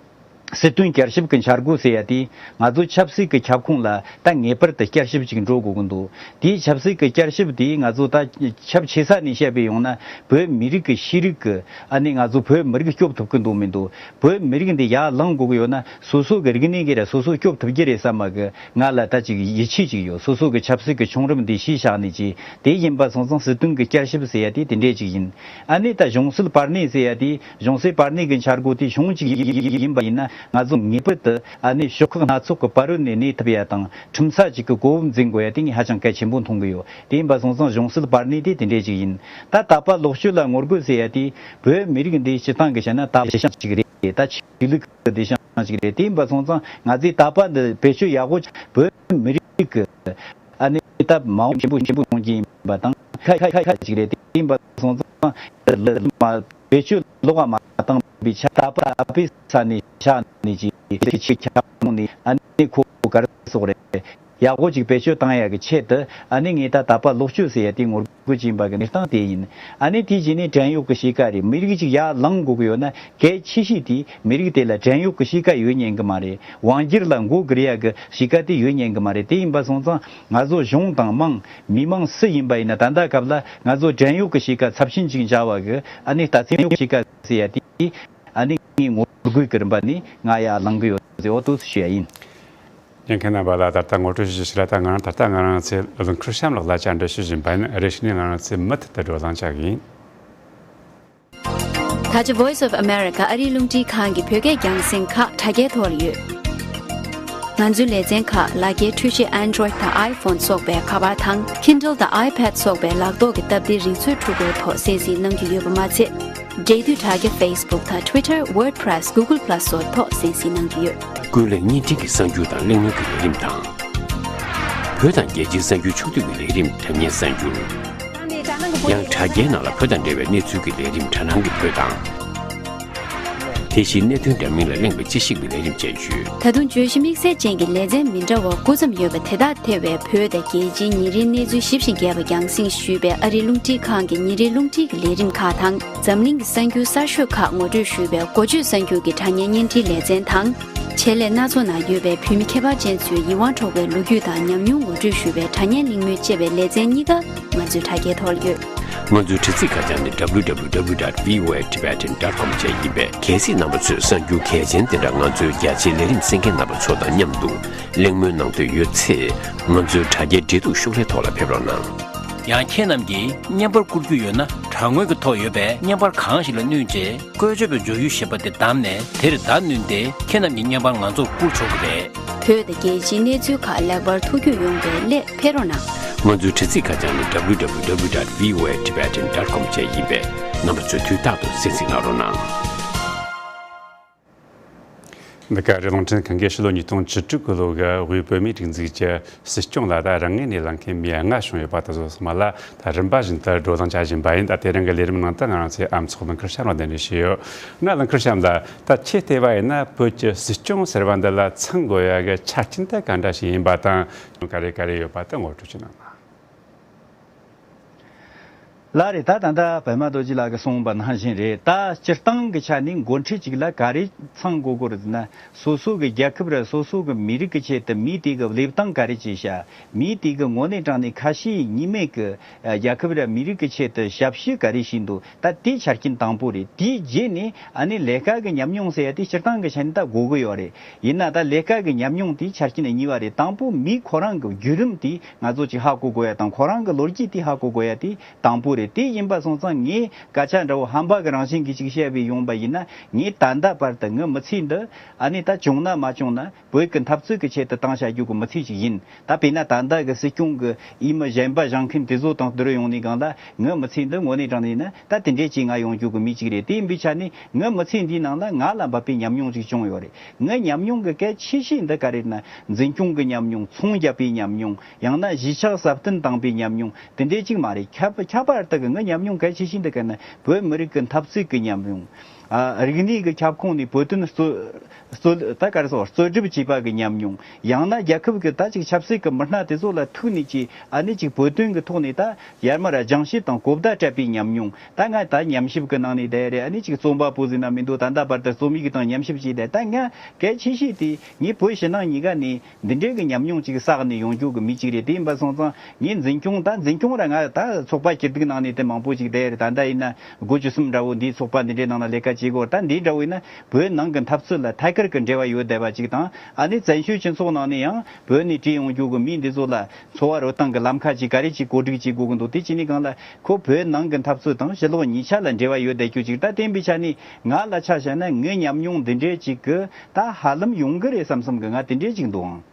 སྲིད་དོན་བསྐྱར་ཞིབ་ཀྱི་འཆར་སྒོ་ཟེར་ཡ་དེ། ང་ཚོ་ཆབ་སྲིད་ཀྱི་ཁྱབ་ཁོངས་ལ་ད་ངེས་པར་དུ་བསྐྱར་ཞིབ་ཅིག་འགྲོ་དགོས་ཀྱི་འདུག་དེའི་ཆབ་སྲིད་ཀྱི་བསྐྱར་ཞིབ་དེ་ང་ཚོ་ད་ཁྱབ་ཆེ་ས་ནས་བཤད་པ་ཡིན་ན། བོད་མི་རིགས་ཀྱི་ཤེས་རིག་གི། ཨ་ནི་ང་ཚོ་བོད་མི་རིགས་སྐྱོབ་ཐུབ་ཀྱི་འདུག་མི་འདུག་བོད་མི་རིགས་འདི་ཡར་ལངས་དགོས་ཀྱི་ཡོད་ན། སོ་སོ་གི་རིག་གནས་ཀྱིས་ར་སོ་སོ་སྐྱོབ་ཐུབ་ཀྱི་རེད་བསམ་པ་གི་ང་ལ་ད་ཅིག་ཡིད་ཆེས་ཅིག་ཡོད། སོ་སོ་གི་ཆབ་སྲིད་ཀྱི་བྱུང་རིམ་འདི་གཞིར་བཞག་ནས་ཅིག་དེ་ཡིན་པ་སོང་ཙང་སྲིད་དོན་གྱི་བསྐྱར་ཞིབ་ཟེར་ཡ་དེ་དེ་འདྲས་ཅིག་ཡིན། ཨ་ནི་ད་གཞུང་སྲིད་པར་ལེན་ཟེར་ཡ་དེ། གཞུང་སྲིད་པར་ལེན་གྱི་འཆར་སྒོ་དེ་བྱུང་ཅིག་ཡིན་པ་ཡིན་ན། ང་ཚོ་ངེས་པར་དུ་ཨ་ནི་ཕྱོགས་ཁག་སྣ་ཚོགས་ཀྱི་བར་རོལ་ནས་གནས་ཐུབ་ཡ་དང་། ཁྲིམས་ས་ཅིག་གི་གོ་བབ་འཛིན་དགོས་ཡ་དེ་ངས་ཧ་ཅང་གལ་ཆེན་པོ་མཐོང་གི་ཡོད། དེ་ཡིན་པ་སོང་ཙང་གཞུང་སྲིད་པར་ལེན་དེ་དེ་འདྲས་ཅིག་ཡིན། ད་དད་པ་ལོག་སྤྱོད་ལ་ངོ་རྒོལ་ཟེར་ཡ་དེ། བོད་མི་རིགས་འདི་སྤྱིར་བཏང་གི་བཤད་ན་ད་བདེ་ཤང་ཅིག་རེད། ད་ཆོས་ལུགས་ཀྱི་བདེ་ཤང་ཅིག་རེད། དེ་ཡིན་པ་སོང་ཙང་ང་ཚོའི་དད་པ་འདི་བེད་སྤྱོད་ཡག་པོ། བོད་མི་རིགས་ཀྱི་ཨ་ནི་ད་མ་འོངས་ཆེན་པོ་ཆེན་པོ་མཐོང་རྒྱུ་ཡིན་པ་དང་། ཁ་ཁ་ཁ་ཁ་ཅིག་རེད། དེ་ཡིན་པ་སོང་ཙང་ལ་མ་བེད་སྤྱོད་ལོག་པ་མ་བཏང་བའི་ཆ། ད་པ་ཨ་པའི་ས་ནས་ཆ་ནས་ཅིག་ཁྱི་ཁྱི་ཁྱ་མོ་ནས་ཨ་ནི་ཁོ་ག་རེ་སོགས་རེད། ཡག་པོ་ཅིག་བེད་སྤྱོད་བཏང་ཡག་གི་ཆེད་དུ། ཨ་ནི་ངས་ད་དད་པ་ལོག་སྤྱོད་ཟེར་ཡ་དེ་ངོ་རྒོལ་བྱེད་པ་གི་གནས་སྟངས་དེ་ཡིན། ཨ་ནི་དེ་རྗེས་ནས་བྲན་གཡོག་གི་བྱེད་ཀ་རེད། མི་རིགས་ཅིག་ཡར་ལངས་དགོས་ཀྱི་ཡོད་ན། གལ་ཆེ་ཤོས་དེ་མི་རིགས་དེ་ལ་བྲན་གཡོག་གི་བྱེད་ཀ་ཡོད་ཉན་གི་མ་རེད། དབང་སྒྱུར་ལ་མགོ་སྒུར་ཡག་གི་བྱེད་ཀ་དེ་ཡོད་ཉན་གི་མ་རེད། དེ་ཡིན་པ་སོང་ཙང་ང་ཚོ་གཞུང་དང་དམངས་མི་མང་སུ་ཡིན་པ་ཡིན་ན། ད་ལྟ་སྐབས་ལ་ང་ཚོ་བྲན་གཡོག་གི་བྱེད་ཀ་ཚབས་ཆེན་ཅིག་འཇགས་པ་གི། ཨ་ནི་རྟགས་མཚན་གཡོག་བྱེད་ཀ་ཟེར་ཡ་དེ། ཨ་ནི་ངས་ངོ་རྒོལ་གྱི་རིམ་པ་ནས་ང་ཡར་ལངས་གི་ཡོད་ཟེར། འོ་དེ་ཞུ་ཡ་ཡིན། ཉན་མཁན་རྣམ་པ་ལ་ད་ལྟ་ངོ་སྤྲོད་ཞུ་ཞིག་ལ། ད་ང་རང་ད་ལྟ་ང་རང་ཚོའི་ཀླུ་མཁར་བྱམས་ལགས་ལ་བཅར་འདྲི་ཞུ་བཞིན་པ་ཡིན། རེ་ཞིག་ནས་ང་རང་ཚོའི་མུ་མཐུད་དུ་བགྲོ་གླེང་བྱ་གི་ཡིན། ད་ཆ་Voice of America ཨ་རིའི་རླུང་འཕྲིན་ཁང་གི་བོད་སྐད་རྒྱང་སྲིང་ཁག་དྲ་རྒྱའི་ཐོག་ལ་ཡོད། ང་ཚོའི་ལེ་ཚན་ཁག་ལག་འཁྱེར་འཕྲུལ་ཆས་Android་དང་iPhone་སོགས་པའི་ཁ་པར་དང་Kindle་དང་iPad་སོགས་པའི་ལག་ཐོག་གི་སྟབས་བདེའི་རིག་མཛོད་འཕྲུལ་འཁོར་ཐོག་གསན་གཟིགས་གནང་རྒྱུ་ཡོད་པ་མ་ཚད། འབྲེལ་མཐུད་དྲ་རྒྱ་Facebook་དང་Twitter WordPress Google Plus་སོགས་ཐོག་གསན་གཟིགས་གནང་རྒྱུ་ཡོད། ཀུན་གླེང་བརྙན་འཕྲིན་གྱི་གསར་འགྱུར་དང་གླེང་མོལ་གྱི་ལས་རིམ་དང་། བོད་དང་རྒྱལ་སྤྱིའི་གསར་འགྱུར་ཕྱོགས་བསྡུས་ཀྱི་ལས་རིམ་དྲ་བརྙན་གསར་འགྱུར། ཡང་དྲ་རྒྱའི་ནང་ལ་བོད་དང་འབྲེལ་བའི་གནས་ཚུལ་གྱི་ལས་རིམ་དྲ་སྣང་གི་བོད་དང་། དེ་བཞིན་གནད་དོན་འདྲ་མིན་ལ་གླེང་བའི་དཔྱད་ཞིབ་ཀྱི་ལས་རིམ་བཅས་ཡོད། ད་དུང་བརྗོད་གཞི་དམིགས་བསལ་ཅན་གྱི་ལེ་ཚན་མི་འདྲ་བ་དགུ་ཙམ་ཡོད་པ་དེ་དག་ཐེ་བའི་བོད་དང་རྒྱལ་སྤྱིའི་ཉིན་རེའི་གནས་ཚུལ་ཞིབ་ཅིང་རྒྱས་པ་རྒྱང་སྲིང་ཞུས་པའི་ཨ་རིའི་རླུང་འཕྲིན་ཁང་གི་ཉིན་རེའི་རླུང་འཕྲིན་གྱི་ལས་རིམ་ཁག་དང་། འཛམ་གླིང་གི་གསར་འགྱུར་གསར་ཤོས་ཁག་ངོ་སྤྲོད་ཞུས་པའི་འགོ་བརྗོད་གསར་འགྱུར་གྱི་དྲ་བརྙན་བརྙན་འཕྲིན་ལེ་ཚན་དང་། ཆེད་ལས་སྣ་ཚོགས་ནང་ཡོད་པའི་བོད་མི་ཁྱད་པར་ཅན་ཚོའི་ཡིད་དབང་འཕྲོག་པའི་ལོ་རྒྱུས་དང་ཉམས་མྱོང་ངོ་སྤྲོད་ཞུས་པའི་དྲ་བརྙན་གླེང་མོལ་ཅེས་པའི་ལེ་ཚན་གཉིས་ཀ་ང་ཚོའི་དྲ་རྒྱའི་ཐོག་ལ་ཡོད། ང་ཚོའི་དྲ་ཚིགས་ཁ་བྱང་ནི་W W W dot V O A Tibetan dot com བཅས་ཡིན་པས། གལ་སྲིད་རྣམ་པ་ཚོས་གསར་འགྱུར་གལ་ཆེན་དེ་འདྲ་ང་ཚོའི་རྒྱ་ཆེའི་ལས་རིམ་གསན་མཁན་རྣམ་པ་ཚོ་དང་མཉམ་དུ་གླེང་མོལ་གནང་འདོད་ཡོད་ཚེ། ང་ཚོའི་དྲ་རྒྱའི་འབྲེལ་གཏུག་ཤོག་ལྷེ་ཐོག་ལ་ཕེབས་རོགས་གནང་། ཡང་ཁྱེད་རྣམས་ཀྱིས་བརྙན་པར་བསྐུར་རྒྱུ་ཡོད་ན། དྲ་ངོས་ཀྱི་ཐོག་ཡོད་པའི་བརྙན་པར་གང་ཞིག་ལ་བསྣུན་རྗེས། བཀོལ་སྤྱོད་པའི་བརྗོད་ཡུལ་ཞེས་པ་དེ་བདམས་ནས། དེར་བརྡ་བསྣུན་ཏེ། ཁྱེད་རྣམས་ཀྱི་བརྙན་པར་ང་ཚོར་བསྐུར་ཆོག་གི་རེད། བོད་དང་རྒྱལ་སྤྱིའི་གནས་ཚུལ་ཁག་ལེགས་པར་ཐུགས་རྒྱུས་ཡོང་བའི་སླད་ཕེབས་རོགས་གནང་། ང་ཚོའི་དྲ་ཚིགས་ཁ་བྱང་ནི་W W W dot V O A Tibetan dot com བཅས་ཡིན་པས། རྣམ་པ་ཚོས་དུས་རྟག་ཏུ་གསན་གཟིགས་གནང་རོགས་གནང་། འདི་ག་རེད། རླུང་འཕྲིན་ཁང་གིས་ཕྱི་ལོ་ཉིས་སྟོང་བཅུ་དྲུག་གི་ལོ་གི་དབུས་བོད་མིའི་སྒྲིག་འཛུགས་ཀྱི་སྲིད་སྐྱོང་ལ་ད་རང་ངོས་ནས་ལངས་མཁན་མི་ལྔ་བྱུང་ཡོད་པ་དེ་ཚོ་ཚང་མ་ལ་ད་རིམ་པ་བཞིན་དུ་བགྲོ་གླེང་བྱ་བཞིན་པ་ཡིན། ད་དེ་རིང་གི་ལས་རིམ་ནང་དུ་ང་རང་ཚོས་ཨ་མཚོ་ལྷུན་ཁར་ཤར་བ་གདན་འདྲེན་བྱས་ཡོད། ང་ལྷུན་ཁར་ཤར་ལ་ད་ཁྱེད་བལྟས་པ་ཡིན་ན་བོད་ཀྱི་སྲིད་སྐྱོང་ཟེར་བ་འདི་ལ་ཚང་དགོས་ཡ་གི་ཆ་རྐྱེན་དེ་ག་འདྲ་ཞིག་ཡིན་པ་དང་། ག་རེ་ག་རེ་ཡོད་པ་དེ་ངོ་སྤྲོད་ཅིག་གནང་ན། ལགས་རེད། ད་ད་ལྟ་པདྨ་རྡོ་རྗེ་ལགས་ཀྱིས་གསུངས་པ་ནང་བཞིན་རེད། ད་སྤྱིར་བཏང་གི་ཆ་ནས་འགོ་ཁྲིད་ཅིག་ལ་ག་རེ་ཚང་དགོས་ཀྱི་རེད་ཟེར་ན། སོ་སོ་གི་རྒྱལ་ཁབ་ར་སོ་སོ་གི་མི་རིགས་ཀྱི་ཆེད་དུ་མི་དེ་གི་བློས་བཏང་ག་རེ་བྱས་ཤག་མི་དེ་གི་དངོས་གནས་དྲང་གནས་ཁ་ཞེ་གཉིས་མེད་ཀྱི་རྒྱལ་ཁབ་ར་མི་རིགས་ཀྱི་ཆེད་དུ་ཞབས་ཞུ་ག་རེ་བྱས་འདུག་ད་དེ་ཆ་རྐྱེན་དང་པོ་རེད། དེའི་རྗེས་ནས་ཨ་ནི་ལས་ཀ་གི་ཉམས་མྱོང་ཟེར་ཡ་དེ་སྤྱིར་བཏང་གི་ཆ་ནས་ད་དགོས་ཀྱི་ཡོད་རེད། ཡིན་ན་ད་ལས་ཀ་གི་ཉམས་མྱོང་དེ་ཆ་རྐྱེན་གཉིས་པ་རེད། དང་པོ་མི་ཁོ་རང་གི་བརྒྱུད་རིམ་དེ་ང་ཚོ་ཅིག་ཧ་གོ་དགོས་ཡ་དང་། ཁོ་རང་གི་ལོ་རྒྱུས་དེ་ཧ་གོ་དགོས་ཡ་དེ་དང་པོ་རེད། དེ་ཡིན་པ་སོང་ཙང་ངས་སྐད་ཆ་འདྲ་བོ་ཧམ་པ་གི་རང་བཞིན་གྱི་ཅིག་བཤད་པའི་ཡོང་པ་ཡིན་ན། ངས་ད་ལྟ་བར་དུ་ངའི་མི་ཚེ་འདི་ཨ་ནི་ད་བྱུང་ན་མ་བྱུང་ན་བོད་ཀྱི་འཐབ་རྩོད་ཀྱི་ཆེད་དུ་བཏང་བྱ་རྒྱུ་གི་མི་ཚེ་ཅིག་ཡིན། ད་དཔེར་ན་ད་ལྟ་གི་སྲིད་སྐྱོང་གི་འོས་མི་གཞན་པ་བཞེངས་མཁན་དེ་ཚོ་དང་བསྡུར་ཡོང་ནས་གང་ལ་ངའི་མི་ཚེ་འདི་དངོས་གནས་དྲང་གནས་ཡིན་ན་ད་དེ་འདྲས་ཅིག་ང་ཡོང་རྒྱུ་གི་མི་ཅིག་རེད། དེ་ཡིན་པའི་ཆ་ནས་ངའི་མི་ཚེ་འདིའི་ནང་ལ་ང་ལ་འབབ་པའི་ཉམས་མྱོང་ཅིག་བྱུང་ཡོད་རེད། ངའི་ཉམས་མྱོང་གི་གལ་ཆེ་ཤོས་འདི་ག་རེ་རེད་ན། འཛིན་སྐྱོང་གི་ཉམས་མྱོང་། ཚོང་རྒྱག་པའི་ཉམས་མྱོང་། ཡང་ན་གཞིས་ཆགས་སྲ་བརྟན་བཏང་པའི་ཉམས་མྱོང་དེ་འདྲས་ཅིག་མ་རེད། ཁྱད་པར་ཁྱད་པར་དུ་གི་ངའི་ཉམས་མྱོང་གལ་ཆེ་ཤོས་འདི་ག་ན་བོད་མི་རིགས་ཀྱི་འཐབ་རྩོད་ཀྱི་ཉམས་མྱོང་། ཨ། རིག་གནས་ཀྱི་ཁྱབ་ཁོངས་ནས་བོད་དོན་རྩོད་རྩོད་ད་ག་རེ་ཟེར་རྩོད་སྒྲུབ་བྱས་པ་གི་ཉམས་མྱོང་། ཡང་ན་རྒྱལ་ཁབ་ཀྱི་ད་ཅིག་ཆབ་སྲིད་ཀྱི་མི་སྣ་དེ་ཚོ་ལ་ཐུག་ནས་ཀྱི་ཨ་ནི་ཅིག་བོད་དོན་གྱི་ཐོག་ནས་ད་ཡར་མར་སྦྱང་བཤད་དང་གོ་བརྡ་སྤྲད་པའི་ཉམས་མྱོང་། ད་ང་ད་ཉམས་ཞིབ་ཀྱི་ནང་ནས་བསྡད་རེད། ཨ་ནི་ཅིག་རྩོམ་པ་པོ་ཟིག་ན་མི་འདུག་ད་ལྟ་བར་དུ་རྩོམ་ཡིག་དང་ཉམས་ཞིབ་བྱས་བསྡད། ད་ང་གལ་ཆེ་ཤོས་དེ་ངས་བོད་ཕྱི་ནང་གཉིས་ཀ་ནས་འདི་འདྲའི་གི་ཉམས་མྱོང་ཅིག་བསགས་ནས་ཡོང་རྒྱུ་གི་མི་ཅིག་རེད། དེ་ཡིན་པ་སོང་ཙང་ངས་འཛིན་སྐྱོང་ད་འཛིན་སྐྱོང་ར་ང་ད་ཚོགས་པ་སྐྱིད་སྡུག་ནང་ནས་དེ་མང་པོ་ཅིག་བསྡད་རེད། ད་ལྟ་ཡིན་ན་དགུ་བཅུ་གསུམ་འདྲ་བོ་འདིའི་ཚོགས་པ་འདི་འདྲའི་ནང་ལ་ལས་ཀ་བྱེད་དགོས། ད་འདི་འདྲ་བོ་ཡིན་ན་བོད་ནང་གི་འཐབ་རྩོད་ལ་ཐད་ཀར་གི་འབྲེལ་བ་ཡོད་བསྡད་པ་ཅིག་དང་། ཨ་ནི་བཙན་བྱོལ་སྤྱི་ཚོགས་ནང་ནས་ཡང་བོད་ནས་བྲོས་ཡོང་རྒྱུ་གི་མི་འདི་ཚོ་ལ་འཚོ་བ་རོལ་སྟངས་ཀྱི་ལམ་ཁ་ཅིག་ག་རེ་ཅིག་གོ་སྒྲིག་བྱེད་དགོས་ཀྱི་འདུག་དེ་བྱས་ནས་གང་ལ་ཁོ་བོད་ནང་གི་འཐབ་རྩོད་དང་ཕྱི་ལོགས་གཉིས་ཆ་ལ་འབྲེལ་བ་ཡོད་བསྡད་རྒྱུ་ཅིག་ད་བསྟན་པའི་ཆ་ནས་ང་ལ་ཆ་བཞག་ན་ངའི་ཉམས་མྱོང་འདི་འདྲའི་ཅིག་གི་ད་ཧ་ལམ་ཡོང་གི་རེད་བསམ་བསམ་གི་ང་དེ་འདྲའི་ཅིག་འདུག་ཨང་།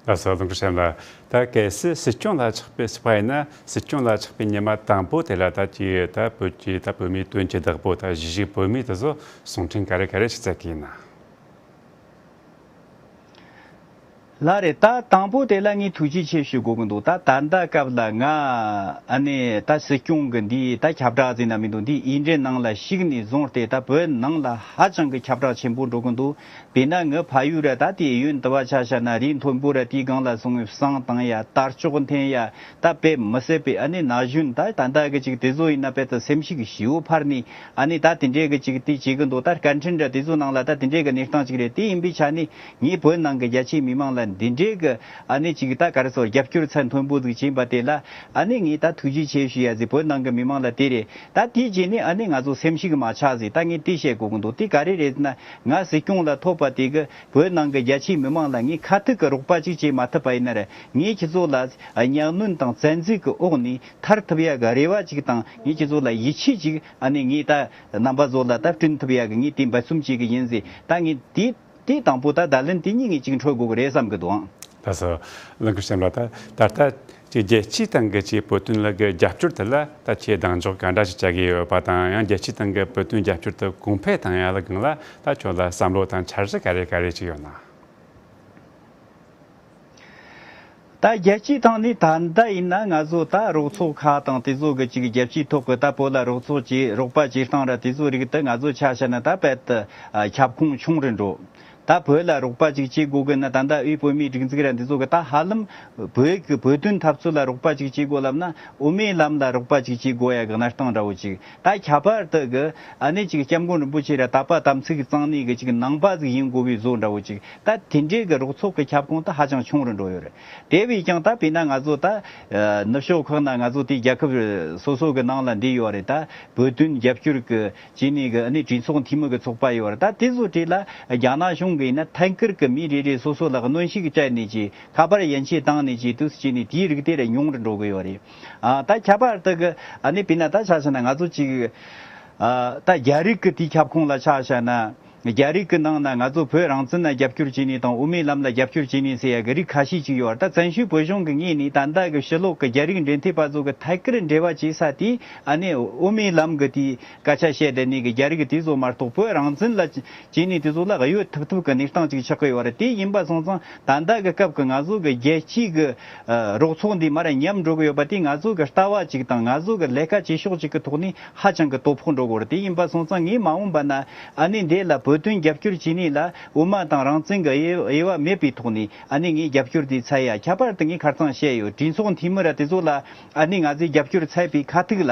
ལགས་སོ། ལྷུན་གྲུབ་ལགས། ད་གལ་སྲིད་སྲིད་སྐྱོང་ལ་ཆགས་པའི་ཟེར་བ་ཡིན་ན། སྲིད་སྐྱོང་ལ་ཆགས་པའི་ཉི་མ་དང་པོ་དེ་ལ་ད་ཅིག་ད་བོད་ཀྱི་ད་བོད་མིའི་དོན་གྱི་བདག་པོ་ད་གཞིས་བྱེས་བོད་མི་དེ་ཚོ་གསུང་འཕྲིན་ག་རེ་ག་རེ་ཞིག་བསྩལ་གི་ཡིན་ན། ལགས་རེད། ད་དང་པོ་དེ་ལ་ངས་ཐུགས་རྗེ་ཆེ་ཞུ་དགོས་ཀྱི་འདུག་ད་ད་ལྟ་སྐབས་ལ་ང་ཨ་ནི་ད་སྲིད་སྐྱོང་གི་འདི་ད་ཁྱབ་བསྒྲགས་ཟེར་ན་མི་འདུག་འདི་ཨིན་ཌི་ནང་ལ་ཞུགས་ནས་བཟུང་སྟེ་ད་བོད་ནང་ལ་ཧ་ཅང་གི་ཁྱབ་བསྒྲགས་ཆེན་པོ་འགྲོ་གི་འདུག་དཔེར་ན་ངའི་ཕ་ཡུལ་ར་ད་དེ་ཡུན་དུ་བ་ཆ་བཞག་ན་རི་མཐོན་པོ་ར་དེའི་སྒང་ལ་སོང་བའི་བསང་བཏང་ཡ། དར་ལྕོག་འཐེན་ཡ། ད་དཔེ་མི་སྲིད་པའི་ཨ་ནི་ན་གཞོན་ད་ད་ལྟ་གི་ཅིག་དེ་ཚོ་ཡིན་ན་དཔེ་ད་སེམས་ཤུགས་ཞེ་པོ་འཕར་ནས་ཨ་ནི་ད་དེ་འདྲའི་གི་ཅིག་དེ་བྱེད་གི་འདུག་ད་སྐད་འཕྲིན་ར་དེ་ཚོ་ནང་ལ་ད་དེ་འདྲའི་གི་གནས་སྟངས་ཅིག་རེད། དེ་ཡིན་པའི་ཆ་ནས་ངས་བོད་ནང་གི་རྒྱ་ཆེའི་མི་མང་ལ་འདི་འདྲའི་གི་ཨ་ནི་ཅིག་ད་ག་རེ་ཟེར་རྒྱབ་སྐྱོར་ཚད་མཐོན་པོ་ཟིག་བྱིན་པ་དེ་ལ་ཨ་ནི་ངས་ད་ཐུགས་རྗེ་ཆེ་ཞུ་ཡ་ཟིག་བོད་ནང་གི་མི་མང་ལ་དེ་རེད། ད་དེའི་རྗེས་ནས་ཨ་ནི་ང་ཚོ་སེམས་ཤུགས་མ་ཆག་ཟིག་ད་ངས་དེ་བཤད་དགོས་གི་འདུག་དེ་ག་རེ་རེད་ཟེར་ན་ང་སྲིད་སྐྱོང་ལ་ཐོབ་པ་དེ་གི་བོད་ནང་གི་རྒྱ་ཆེའི་མི་མང་ལ་ངས་ཁ་ཐུག་གི་རོགས་པ་ཅིག་བྱེད་མ་ཐུབ་པ་ཡིན་ན་ར། ངས་ཁྱེད་ཚོ་ལ་གཉའ་གནོན་དང་བཙན་འཛུལ་གྱི་འོག་ནས་ཐར་ཐུབ་ཡ་གི་རེ་བ་ཅིག་དང་། ངས་ཁྱེད་ཚོ་ལ་ཡིད་ཆེས་ཅིག་ཨ་ནི་ངས་ད་རྣམ་པ་ཚོ་ལ་ད་བསྐྲུན་ཐུབ་ཡ་གི་ངས་དེ་འབད་བརྩོན་བྱེད་གི་ཡིན་ཟེར། ད་ངས་དེ་ དེ་དང་པོ་ད་བརྡ་ལན་དེ་གཉིས་ངས་ཅིག་འཕྲོད་དགོས་ཀྱི་རེད་བསམ་གི་འདུག་ཨང་། ལགས་སོ། ལགས་འཁུར་ཆེན་ལགས། ད་ད་ལྟ་ཅིག་རྒྱལ་སྤྱིའི་སྟེང་གི་ཅིག་བོད་དོན་ལ་གི་རྒྱབ་སྐྱོར་དེ་ལ་ད་ཁྱེད་གདེང་འཇོག་ག་འདྲ་ཞིག་བྱ་གི་ཡོད་པ་དང་། ཡང་རྒྱལ་སྤྱིའི་སྟེང་གི་བོད་དོན་རྒྱབ་སྐྱོར་དེ་གོང་འཕེལ་བཏང་ཡ་ལ་སྒང་ལ་ད་ཁྱོད་ལ་བསམ་བློ་དང་འཆར་གཞི་ག་རེ་ག་རེ་ཅིག་ཡོད་ན། ད་རྒྱལ་སྤྱིའི་ཐོག་ནས་ད་ལྟ་ཡིན་ན་ང་ཚོ་ད་རོགས་ཚོགས་ཁག་དང་དེ་ཚོ་གི་ཅིག་རྒྱལ་སྤྱིའི་ཐོག་གི་ད་བོད་ལ་རོགས་ཚོགས་བྱེད། རོགས་པ་བྱེད་སྟངས་ར་དེ་ཚོ་རིགས་དེ་ང་ཚོ་ཆ་བཞག་ན་ད་དཔེ་ད་ཁྱབ་ཁོངས་ཆུང་རུ་འགྲོ། ད་བོད་ལ་རོགས་པ་ཅིག་བྱེད་དགོས་གི་ན། ད་ལྟ་དབུས་བོད་མིའི་སྒྲིག་འཛུགས་ར་འདི་ཚོ་གི་ད་ཧ་ལམ་བོད་ཀྱི་བོད་དོན་འཐབ་རྩོད་ལ་རོགས་པ་ཅིག་བྱེད་དགོས་ལབ་ན། དབུ་མའི་ལམ་ལ་རོགས་པ་ཅིག་བྱེད་དགོས་ཡ་གི་གནས་སྟངས་འདྲ་བོ་ཅིག་ད་ཁྱད་པར་དུ་གི་ཨ་ནི་ཅིག་སྐྱབས་མགོན་རིན་པོ་ཆེ་ར་དད་པ་དམ་ཚིག་གཙང་ནི་གི་ཅིག་ནང་པ་ཟིག་ཡིན་དགོས་པའི་བཟོ་འདྲ་བོ་ཅིག་ད་དེ་འདྲའི་གི་རོགས་ཚོགས་ཀྱི་ཁྱབ་ཁོངས་ད་ཧ་ཅང་ཆུང་རུ་འགྲོ་ཡོད་རེད། དེ་བས་ཀྱང་ད་དཔེར་ན་ང་ཚོ་ད་ནུབ་ཕྱོགས་ཁག་ན་ང་ཚོ་དེ་རྒྱལ་ཁབ་སོ་སོ་གི་ནང་ལ་འདི་ཡོད་རེད། ད་བོད་དོན་རྒྱབ་སྐྱོར་གི་བྱས་ནས་གི་ཨ་ནི་གྲོས་ཚོགས་འཐུས་མི་གི་ཚོགས་པ་ཡོད་རེད། ད་དེ་ཚོ་གྲས་ལ་རྒྱ་ནག་གཞུང་གིས་ཡིན་ན་ཐད་ཀར་གི་མི་རེ་རེ་སོ་སོ་ལ་གནོན་ཤུགས་སྤྲད་ནས་ཀྱི་ཁ་པར་ཡན་ཆད་བཏང་ནས་ཀྱི་དུས་སུ་བྱས་ནས་དེའི་རིགས་དེ་ར་ཉུང་རུ་འགྲོ་གི་ཡོད་རེད། ཨ་ད་ཁྱད་པར་དུ་གི་ཨ་ནི་དཔེར་ན་ད་ཆ་བཞག་ན་ང་ཚོ་ཅིག་ཨ་ད་རྒྱ་རིགས་ཀྱི་དེའི་ཁྱབ་ཁོངས་ལ་ཆ་བཞག་ན། རྒྱ་རིགས་ཀྱི་ནང་ན་ང་ཚོ་བོད་རང་བཙན་ལ་རྒྱབ་སྐྱོར་བྱས་ནས་དང་དབུ་མའི་ལམ་ལ་རྒྱབ་སྐྱོར་བྱས་ནས་ཟེར་ཡ་གི་རིགས་ཁ་ཤས་ཅིག་ཡོད་རེད། ད་བཙན་བྱོལ་བོད་གཞུང་གི་ངོས་ནས་ད་ལྟ་གི་ཕྱི་ལོགས་ཀྱི་རྒྱ་རིགས་འབྲེལ་མཐུད་པ་ཚོ་གི་ཐད་ཀར་འབྲེལ་བ་བྱེད་ས་དེ་ཨ་ནི་དབུ་མའི་ལམ་གི་དེའི་སྐད་ཆ་བཤད་བསྡད་ནས་གི་རྒྱ་རིགས་དེ་ཚོ་མ་གཏོགས་བོད་རང་བཙན་ལ་བྱས་ནས་དེ་ཚོ་ལ་གཡོལ་ཐུབ་ཐུབ་གི་གནས་སྟངས་ཅིག་ཆགས་ཀྱི་ཡོད་རེད། དེ་ཡིན་པ་སོང་ཙང་ད་ལྟ་གི་སྐབས་ཀྱི་ང་ཚོ་གི་རྒྱལ་སྤྱིའི་གི་རོགས་ཚོགས་འདི་མར་ཉམས་འགྲོ་གི་ཡོད་པ་དེ་ང་ཚོ་གི་ལྟ་བ་ཅིག་དང་ང་ཚོ་གི་ལས་ཀ་བྱེད་ཕྱོགས་ཅིག་གི་ཐོག་ནས་ཧ་ཅང་གི་དོ་ཕོག་འགྲོ་གི་ཡོད་རེད། དེ་ཡིན་པ་སོང་ཙང་ངས་མ་འོངས་པ་ན་ཨ་ནི་འདི་ལ་བོད་དོན་རྒྱབ་སྐྱོར་བྱེད་ནི་ལ་དབུ་མ་དང་རང་བཙན་གི་དབྱེ་དབྱེ་བ་མེད་པའི་ཐོག་ནས་ཨ་ནི་ངས་རྒྱབ་སྐྱོར་དེ་འཚལ་ཡ། ཁྱད་པར་དུ་ངས་ཁ་རྩང་བཤད་ཡོད། གྲོས་ཚོགས་འཐུས་མི་ར་དེ་ཚོ་ལ་ཨ་ནི་ང་ཚོས་རྒྱབ་སྐྱོར་འཚལ་བའི་ཁ་ཐུག་ལ།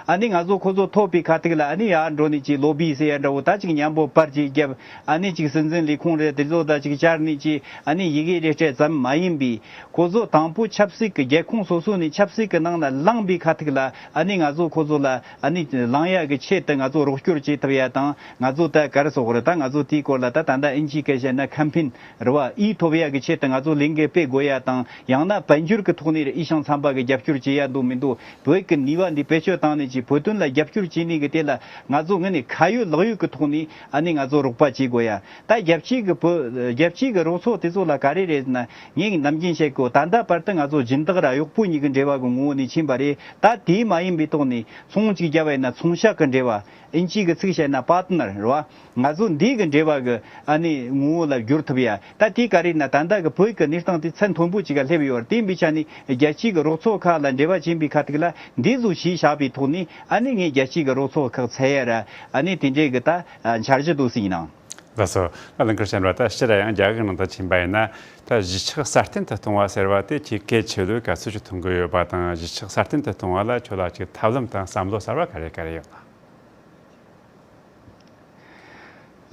ཨ་ནི་ང་ཚོ་ཁོ་ཚོ་ཐོབ་པའི་ཁ་ཐུག་ལ་ཨ་ནི་ཡར་འགྲོ་ནས་ཅིག་ལོ་བི་ཟེར་ཡ་འདྲ་བོ་ད་ཅིག་མཉམ་པོ་པར་ཅིག་བརྒྱབ། ཨ་ནི་ཅིག་སྲིད་འཛིན་ལས་ཁུངས་རེད་དེ་ཚོ་ད་ཅིག་བཅར་ནས་ཅིག་ཨ་ནི་ཡི་གེ་རེ་སྤྲད་ཙམ་མ་ཡིན་པའི་ཁོ་ཚོ་དང་པོ་ཆབ་སྲིད་ཀྱི་རྒྱལ་ཁོངས་སོ་སོ་ནས་ཆབ་སྲིད་ཀྱི་ནང་ལ་ལངས་པའི་ཁ་ཐུག་ལ་ཨ་ནི་ང་ཚོ་ཁོ་ཚོ་ལ་ཨ་ནི་ལངས་ཡ་གི་ཆེད་དུ་ང་ཚོ་རོགས་སྐྱོར་བྱེད་ཐུབ་ཡ་དང་། ང་ཚོ་ད་ག་རེ་ཟེར་དགོས་རེད། ད་ང་ཚོ་དེའི་སྐོར་ལ་ད་ད་ལྟ་ཨིན་ཇིའི་སྐད་བཤད་ན་ཁེམ་པེན་རེད་བ། ཨི་ཐོབ་ཡ་གི་ཆེད་དུ་ང་ཚོ་ལས་འགུལ་སྤེལ་དགོས་ཡ་དང་། ཡང་ན་དཔལ་འབྱོར་གྱི་ཐོག་ནས་ཨི་ཤང་ཚན་པ་གི་རྒྱབ་སྐྱོར་བྱེད་ཡ་འདུག་མི་འདུག་བོད་ཀྱི་ནུས་པ་འདི་བེད་སྤྱོད་བཏང་ནས་ཀྱི་བོད་དོན་ལ་རྒྱབ་སྐྱོར་བྱེད་ནི་གི་དེ་ལ་ང་ཚོ་ངོས་ནས་ཁ་ཡོད་ལག་ཡོད་ཀྱི་ཐོག་ནས་ཨ་ནི་ང་ཚོ་རོགས་པ་བྱེད་དགོས་ཡ། ད་རྒྱལ་སྤྱིའི་གི་བོད་རྒྱལ་སྤྱིའི་གི་རོགས་ཚོགས་དེ་ཚོ་ལ་ག་རེ་རེད་ཟེར་ན། ངས་ནམ་རྒྱུན་བཤད་གོ། ད་ལྟ་བར་དུ་ང་ཚོ་སྦྱིན་བདག་ར་གཡོག་པོ་གཉིས་ཀྱི་འབྲེལ་བ་གི་ངོ་བོ་ནས་ཕྱིན་པ་རེད། ད་དེ་མ་ཡིན་པའི་ཐོག་ནས་ཚོང་གཅིག་བརྒྱབ་པ་ཡིན་ན་ཚོང་ཤག་གི་འབྲེལ་བ། ཨིན་ཇིའི་གི་ཚིག་བཤད་ན་པར་ཊི་ནར་རེད་བ། ང་ཚོ་འདི་གི་འབྲེལ་བ་གི་ཨ་ནི་ངོ་བོ་ལ་བསྒྱུར་ཐུབ་ཡ། ད་དེ་ག་རེ་ན་ད་ལྟ་གི་བོད་ཀྱི་གནས་སྟངས་དེ་ཚད་མཐོན་པོ་ཅིག་ག་སླེབས་ཡོད་རེད། དེ་ཡིན་པའི་ཆ་ནས་རྒྱལ་སྤྱིའི་གི་རོགས་ཚོགས་ཁག་ལ་འབྲེལ་བ་བྱེད་པའི་ཁ་ཐུག་ལ་འདི་ཚོ་གཞི་བཞག་པའི་ཐོག་ནས་ཨ་ནི་ངས་རྒྱལ་སྤྱིའི་གི་རོགས་ཚོགས་ཁག་འཚོལ་ཡ་ར་ཨ་ནི་དེ་འདྲའི་གི་ད་འཆར་གཞི་འདུག་ཟེར་ཡིན་ནང་། ལགས་སོ། ལགས་འཁུར་ཆེན་པ། ད་ཕྱིར་ཡང་རྒྱ་གར་ནང་དུ་ཕྱིན་པ་ཡིན་ན། ད་གཞིས་ཆགས་སྲ་བརྟན་དུ་གཏོང་བ་ཟེར་བ་དེ་ཁྱེད་གལ་ཆེ་ལོས་ག་ཚོད་ཅིག་མཐོང་གི་ཡོད་པ་དང་། གཞིས་ཆགས་སྲ་བརྟན་དུ་གཏོང་བ་ལ་ཁྱོད་ལ་ཅིག་ཐབས་ལམ་དང་བསམ་བློ་གསར་བ་ག་རེ་ག་རེ་ཡོད་ན།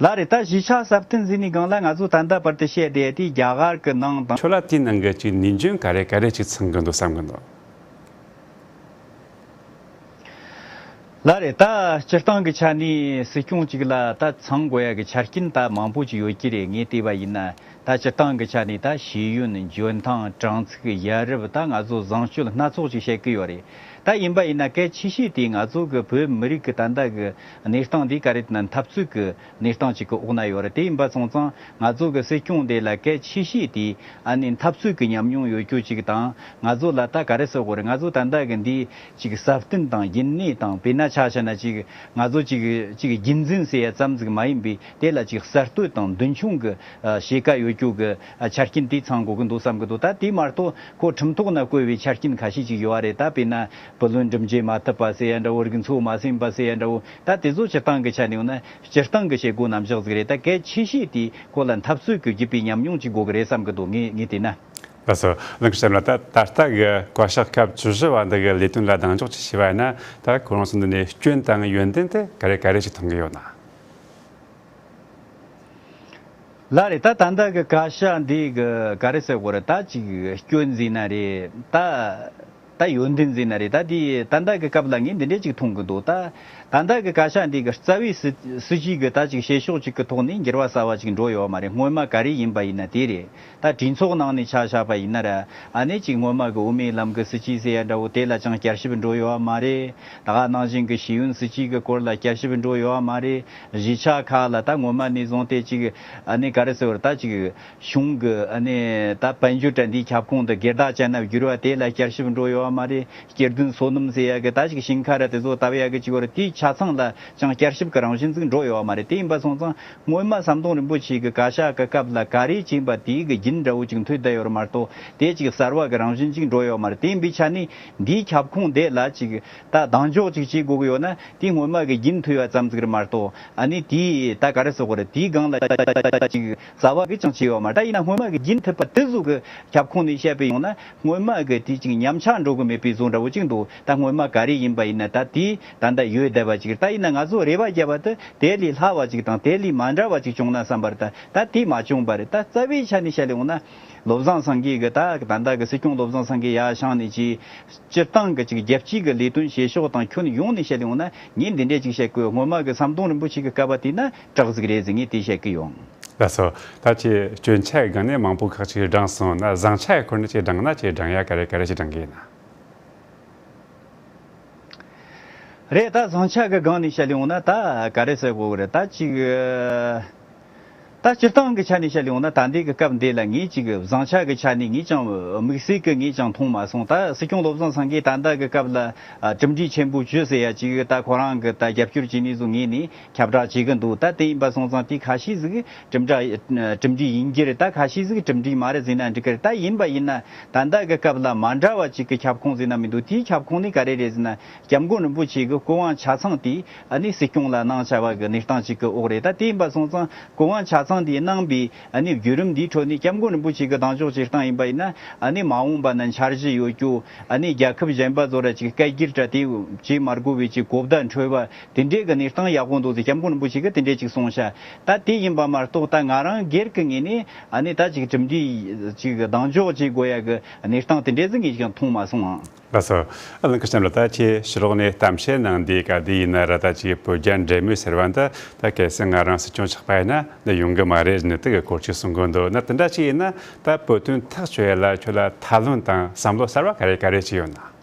ལགས་རེད། ད་གཞིས་ཆགས་སྲ་བརྟན་ཟེར་ནས་སྒང་ལ་ང་ཚོ་ད་ལྟ་བར་དུ་བཤད་བསྡད་དེ་རྒྱ་གར་གྱི་ནང་དང་། ཁྱོད་ལ་དེའི་ནང་གི་ཅིག་ནུས་འཇོན་ག་རེ་ག་རེ་ཅིག་ཚང་གི་འདུག་བསམ་གི་འདུག་ལགས་རེད། ད་སྤྱིར་བཏང་གི་ཆ་ནས་སྲིད་སྐྱོང་གཅིག་ལ་ད་ཚང་དགོས་ཡ་གི་ཆ་རྐྱེན་ད་མང་པོ་ཅིག་ཡོད་ཀྱི་རེད། ངས་བལྟས་པ་ཡིན་ན་ད་སྤྱིར་བཏང་གི་ཆ་ནས་ད་ཤེས་ཡོན། འཇོན་ཐང་། དྲང་ཚིག་ཡ་རབས། ད་ང་ཚོ་བཟང་སྤྱོད་སྣ་ཚོགས་ཅིག་བཤད་ཀྱི་ཡོད་རེད། ད་ཡིན་པ་ཡིན་ན་གལ་ཆེ་ཤོས་དེ་ང་ཚོ་གི་བོད་མི་རིགས་ཀྱི་ད་ལྟ་གི་གནས་སྟངས་འདི་ག་རེ་ན་འཐབ་རྩོད་ཀྱི་གནས་སྟངས་ཅིག་གི་འོག་ན་ཡོད་རེད། དེ་ཡིན་པ་སོང་ཙང་ང་ཚོ་གི་སྲིད་སྐྱོང་དེ་ལ་གལ་ཆེ་ཤོས་དེ་ཨ་ནི་འཐབ་རྩོད་ཀྱི་ཉམས་མྱོང་ཡོད་རྒྱུ་ཅིག་དང་། ང་ཚོ་ལ་ད་ག་རེ་ཟེར་དགོས་རེད། ང་ཚོ་ད་ལྟ་གི་འདི་ཅིག་སྲ་བརྟན་དང་ཡུན་གནས་དང་། དཔེར་ན་ཆ་བཞག་ན་ཅིག་ང་ཚོ་ཅིག་ཅིག་རྒྱུན་འཛིན་ཟེར་ཡ་ཙམ་ཟིག་མ་ཡིན་པའི་དེ་ལ་ཅིག་གསར་གཏོད་དང་རྒྱུན་འཁྱོངས་ཀྱི་ཨ་བྱེད་ཀ་ཡོད་རྒྱུ་གི་ཨ་ཆ་རྐྱེན་དེ་ཚང་དགོས་ཀྱི་འདུག་བསམ་གྱི་འདུག་ད་དེ་མ་གཏོགས་ཁོ་ཁྲིམས་ཐོག་ན་བཀོད་པའི་ཆ་རྐྱེན་ཁ་ཤས་ཅིག་ཡོད་རེད། ད་དཔེར་ན་བུ་ལོན་སྒྲུབ་འཇལ་མ་ཐུབ་པ་ཟེར་ཡ་འདྲ་བོ། རིགས་ཚོགས་མ་ཟིན་པ་ཟེར་ཡ་འདྲ་བོ། ད་དེ་ཚོ་སྤྱིར་བཏང་གི་ཆ་ནས་ཡོང་ན་སྤྱིར་བཏང་གི་བྱེད་སྒོ་རྣམ་གཞག་ཟིག་རེད། ད་གལ་ཆེ་ཤོས་དེ་ཁོ་ལ་འཐབ་རྩོད་ཀྱི་བརྒྱུད་པའི་ཉམས་མྱོང་ཅིག་དགོས་ཀྱི་རེད་བསམ་གྱི་འདུག་ངས་ངས་བལྟས་ན། ལགས་སོ། ལགས་འཁུར་ཆེན་ལགས། ད་ད་ལྟ་གི་བཀའ་ཤག་སྐབས་བཅུ་བཞི་བ་འདི་གི་ལས་དོན་ལ་གདེང་འཇོག་ཅིག་བྱས་པ་ཡིན་ན། ད་ཁོ་རང་ཚོ་འདི་ནས་སྐྱོན་དང་ཡོན་ཏན་དེ་ག་རེ་ག་རེ་ཞིག་མཐོང་གི་ཡོད་ན། ལགས་རེད། ད་ད་ལྟ་གི་བཀའ་ཤག་འདི་གི་ག་རེ་ཟེར་དགོས་རེད། ད་ཅིག་སྐྱོན་ཟེར་ན་རེད། ད་ ད་ཡོན་ཏན་ཟེར་ན་རེད། ད་དེ་ད་ལྟ་གི་སྐབས་ལ་ངས་འདི་འདྲས་ཅིག་མཐོང་གི་འདུག་ད་ད་ལྟ་གི་སྐད་ཆ་འདི་གི་རྩ་བའི་སྲིད་སྲིད་ཇུས་གི་ད་ཅིག་བྱེད་ཕྱོགས་ཅིག་གི་ཐོག་ནས་འགྱུར་བ་གསར་བ་ཅིག་འགྲོ་ཡོད་མ་རེད། སྔོན་མ་ག་རེ་ཡིན་པ་ཡིན་ན་དེ་རེད། ད་གྲོས་ཚོགས་ནང་ནས་ཆ་བཞག་པ་ཡིན་ན་ར། ཨ་ནི་ཅིག་སྔོན་མ་གི་དབུ་མའི་ལམ་གི་སྲིད་ཇུས་ཟེར་ཡ་འདྲ་བོ་དེ་ལ་ཅང་བསྐྱར་ཞིབ་འགྲོ་ཡོད་མ་རེད། ད་ག་ནང་བཞིན་གི་ཤེས་ཡོན་སྲིད་ཇུས་གི་སྐོར་ལ་བསྐྱར་ཞིབ་འགྲོ་ཡོད་མ་རེད། གཞིས་ཆགས་ཁག་ལ་ད་སྔོན་མ་ནས་བཟུང་སྟེ་ཅིག་ཨ་ནི་ག་རེ་ཟེར་བར་ད་ཅིག་གཞུང་གི་ཨ་ནི་ད་དཔལ་འབྱོར་དྲ་འདིའི་ཁྱབ་ཁོངས་དུ་སྒེར་བདག་ཅན་ལ་བསྒྱུར་བ་དེ་ལ་བསྐྱར་ཞིབ་འགྲོ་ཡོད་མ་རེད། སྐྱེ་ལྡན་སོ་ནམ་ཟེར་ཡ་གི་ད་ཅིག་ཞིང་ཁ་ར་དེ་ཚོ་བཏབ་ཡ་གི་ཅིག་བར་དེའི་ཆ་ཚང་ལ་ཅང་བསྐྱར་ཞིབ་གི་རང་བཞིན་ཟིག་འགྲོ་ཡོད་མ་རེད། དེ་ཡིན་པ་སོང་ཙང་སྔོན་མ་ཟམ་གདོང་རིན་པོ་ཆེ་གི་བཀའ་ཤག་གི་སྐབས་ལ་ག་རེ་བྱས་པ་དེའི་གི་རྒྱུན་འདྲ་བོ་ཅིག་མཐུད་བསྡད་ཡོད་རེད་མ་གཏོགས། དེ་ཅིག་གསར་བ་གི་རང་བཞིན་ཅིག་འགྲོ་ཡོད་མ་རེད། དེ་ཡིན་པའི་ཆ་ནས་འདིའི་ཁྱབ་ཁོངས་དེ་ལ་ཅིག་ད་གདེང་འཇོག་ཅིག་བྱེད་དགོས་ཀྱི་ཡོད་ན། དེ་སྔོན་མ་གི་རྒྱུན་མཐུད་པ་ཙམ་ཟིག་རེད་མ་གཏོགས། ཨ་ནི་དེའི་ད་ག་རེ་ཟེར་དགོས་རེད། དེའི་སྒང་ལ་ཅིག་རྩ་བ་གི་ཅང་བྱས་ཡོད་མ་རེད། ད་ཡིན་ན་སྔོན་མ་གི་རྒྱུན་མཐུད་པ་དེ་ཟིག་གི་ཁྱབ་ཁོངས་ནས་བཤད་པ་ཡིན་ན། སྔོན་མ་གི་དེ་ཅིག་ཉམས་ཆག་འགྲོ་གི་མེད་པའི་བཟོ་འདྲ་བོ་ཅིག་འདུག་ད་སྔོན་མ་ག་རེ་ཡིན་པ་ཡིན་ན་ད་དེ་ད་ལྟ་ཡོད་བསྡད་པ་ཅིག་རེད། ད་ཡིན་ན་ང་ཚོ་རེ་བ་བརྒྱབ་པ་དེ་དེ་ལས་སླ་བ་ཅིག་དང་དེ་ལས་མ་འདྲ་བ་ཅིག་བྱུང་ན་བསམ་པ་རེད། ད་ད་དེ་མ་བྱུང་བ་རེད། ད་རྩ་བའི་ཆ་ནས་བཤད་ཡོང་ན། བློ་བཟང་སེང་གེ་གི་ད་ད་ལྟ་གི་སྲིད་སྐྱོང་བློ་བཟང་སེང་གེ་ཡར་བཞེངས་ནས་ཅིག་སྤྱིར་བཏང་གི་ཅིག་རྒྱལ་སྤྱིའི་གི་ལས་དོན་བྱེད་ཕྱོགས་དང་ཁྱོན་ཡོངས་ནས་བཤད་ཡོང་ན། ངས་འདི་འདྲས་ཅིག་བཤད་དགོས། སྔོན་མ་གི་ཟམ་གདོང་རིན་པོ་ཆེ་གི་སྐབས་དེ་ན་དྲག་ཟིག་རེད་ཟེར་ངས་དེ་བཤད་གི་ཡོང་། ལགས་སོ། ད་ཅིག་སྐྱོན་ཆ་གི་སྒང་ནས་མང་པོ་ཁག་ཅིག་བགྲངས་སོང་ན། བཟང་ཆ་གི་སྐོར་ནས་ཅིག་བགྲངས་ན་ཅིག་བགྲང་ཡ་ག་རེ་ག་རེ་ཅིག་བགྲང་གི་ཡིན་ན། རེད། ད་བཟང་ཆ་གི་སྒང་ནས་བཤད་ཡོང་ན་ད་ག་རེ་ཟེར་དགོས་རེད། ད་ཅིག་ད་སྤྱིར་བཏང་གི་ཆ་ནས་བཤད་ཡོང་ན། ད་འདི་གི་སྐབས་འདི་ལ་ངས་ཅིག་བཟང་ཆ་གི་ཆ་ནས་ངས་ཅང་དམིགས་བསལ་གི་ངས་ཅང་མཐོང་མ་སོང་། ད་སྲིད་སྐྱོང་བློ་བཟང་སེང་གེ་ད་ལྟ་གི་སྐབས་ལ་ཨ་གྲུབ་འབྲས་ཆེན་པོ་བཅུ་ཟེར་ཡ་ཅིག་ད་ཁོ་རང་གི་ད་རྒྱབ་སྐྱོར་བྱས་ནས་བཟུང་ངས་ནས་ཁྱབ་བསྒྲགས་བྱེད་གི་འདུག་ད་དེ་ཡིན་པ་སོང་ཙང་དེ་ཁ་ཤས་ཟིག་གྲུབ་འབྲས་གྲུབ་འབྲས་ཡིན་གྱི་རེད། ད་ཁ་ཤས་ཟིག་གྲུབ་འབྲས་མ་རེད་ཟེར་ན་འགྲིག་གི་རེད། ད་ཡིན་པ་ཡིན་ན་ད་ལྟ་གི་སྐབས་ལ་མ་འདྲ་བ་ཅིག་གི་ཁྱབ་ཁོངས་ཟེར་ན་མི་འདུག་དེའི་ཁྱབ་ཁོངས་ནི་ག་རེ་རེད་ཟེར་ན། སྐྱབས་མགོན་རིན་པོ་ཆེ་གི་སྐུ་དབང་ཆ་ཚང་དེ་ཨ་ནི་སྲིད་སྐྱོང་ལ་གནང་བྱ་བ་གི་གནས་སྟངས་ཅིག་གི་འོག་རེད། ད་དེ་ཡིན་པ་སོང་ཙང་སྐུ་དབང་ཆ་ཚང་དེ་གནང་པའི་ཨ་ནི་བརྒྱུད་རིམ་འདིའི་ཁྲོད་ནས་སྐྱབས་མགོན་རིན་པོ་ཆེ་གི་གདེང་འཇོག་བྱེད་སྟངས་ཡིན་པ་ཡིན་ན། ཨ་ནི་མ་འོངས་པ་ན་འཆར་གཞི་ཡོད་རྒྱུ། ཨ་ནི་རྒྱལ་ཁབ་གཞན་པ་ཚོ་ར་ཅིག་སྐད་སྒྱུར་དྲ་དེ་བྱེད་མ་དགོས་པའི་ཅིག་གོ་བརྡ་འཕྲོད་པ་དེ་འདྲའི་གི་གནས་སྟངས་ཡག་པོ་འདུག་ཟེར་སྐྱབས་མགོན་རིན་པོ་ཆེ་གི་དེ་འདྲའི་ཅིག་གསུངས་ཤག་ད་དེ་ཡིན་པ་མ་གཏོགས་ད་ང་རང་སྒེར་གི་ངོས་ནས་ཨ་ནི་ད་ཅིག་གྲུབ་འབྲས་ཅིག་གདེང་འཇོག་བྱེད་དགོས་ཡ་གི་གནས་སྟངས་དེ་འདྲའི་ཟིག་ངས་ཅིག་མཐོང་མ་སོང་ཨང་། ལགས་སོ། ཨ་ལན་ཁུ་ཤམ་ལ་ད་ཁྱེད་ཕྱི་ལོགས་ནས་གཏམ་བཤད་གནང་དུས་ག་དུས་ཡིན་ན་ར་ད་ཅིག་བོད་རྒྱ་འབྲེལ་མོལ་ཟེར་བ་འདི་ད་གལ་སྲིད་ང་རང་སྲིད་སྐྱོང་ཆགས་པ་ཡིན་ན་འདི་ཡོང་གི་མ་རེད་ནི་དེ་གི་སྐོར་ཅིག་གསུང་གི་འདུག་ན་དེ་འདྲ་ཅིག་ཡིན་ན་ད་བོད་དོན་ཐག་གཅོད་ཡ་ལ་ཁྱོད་ལ་ཐབས་ལམ་དང་བསམ་བློ་གསར་བ་ག་རེ་ག་རེ་ཅིག་ཡོད་ན།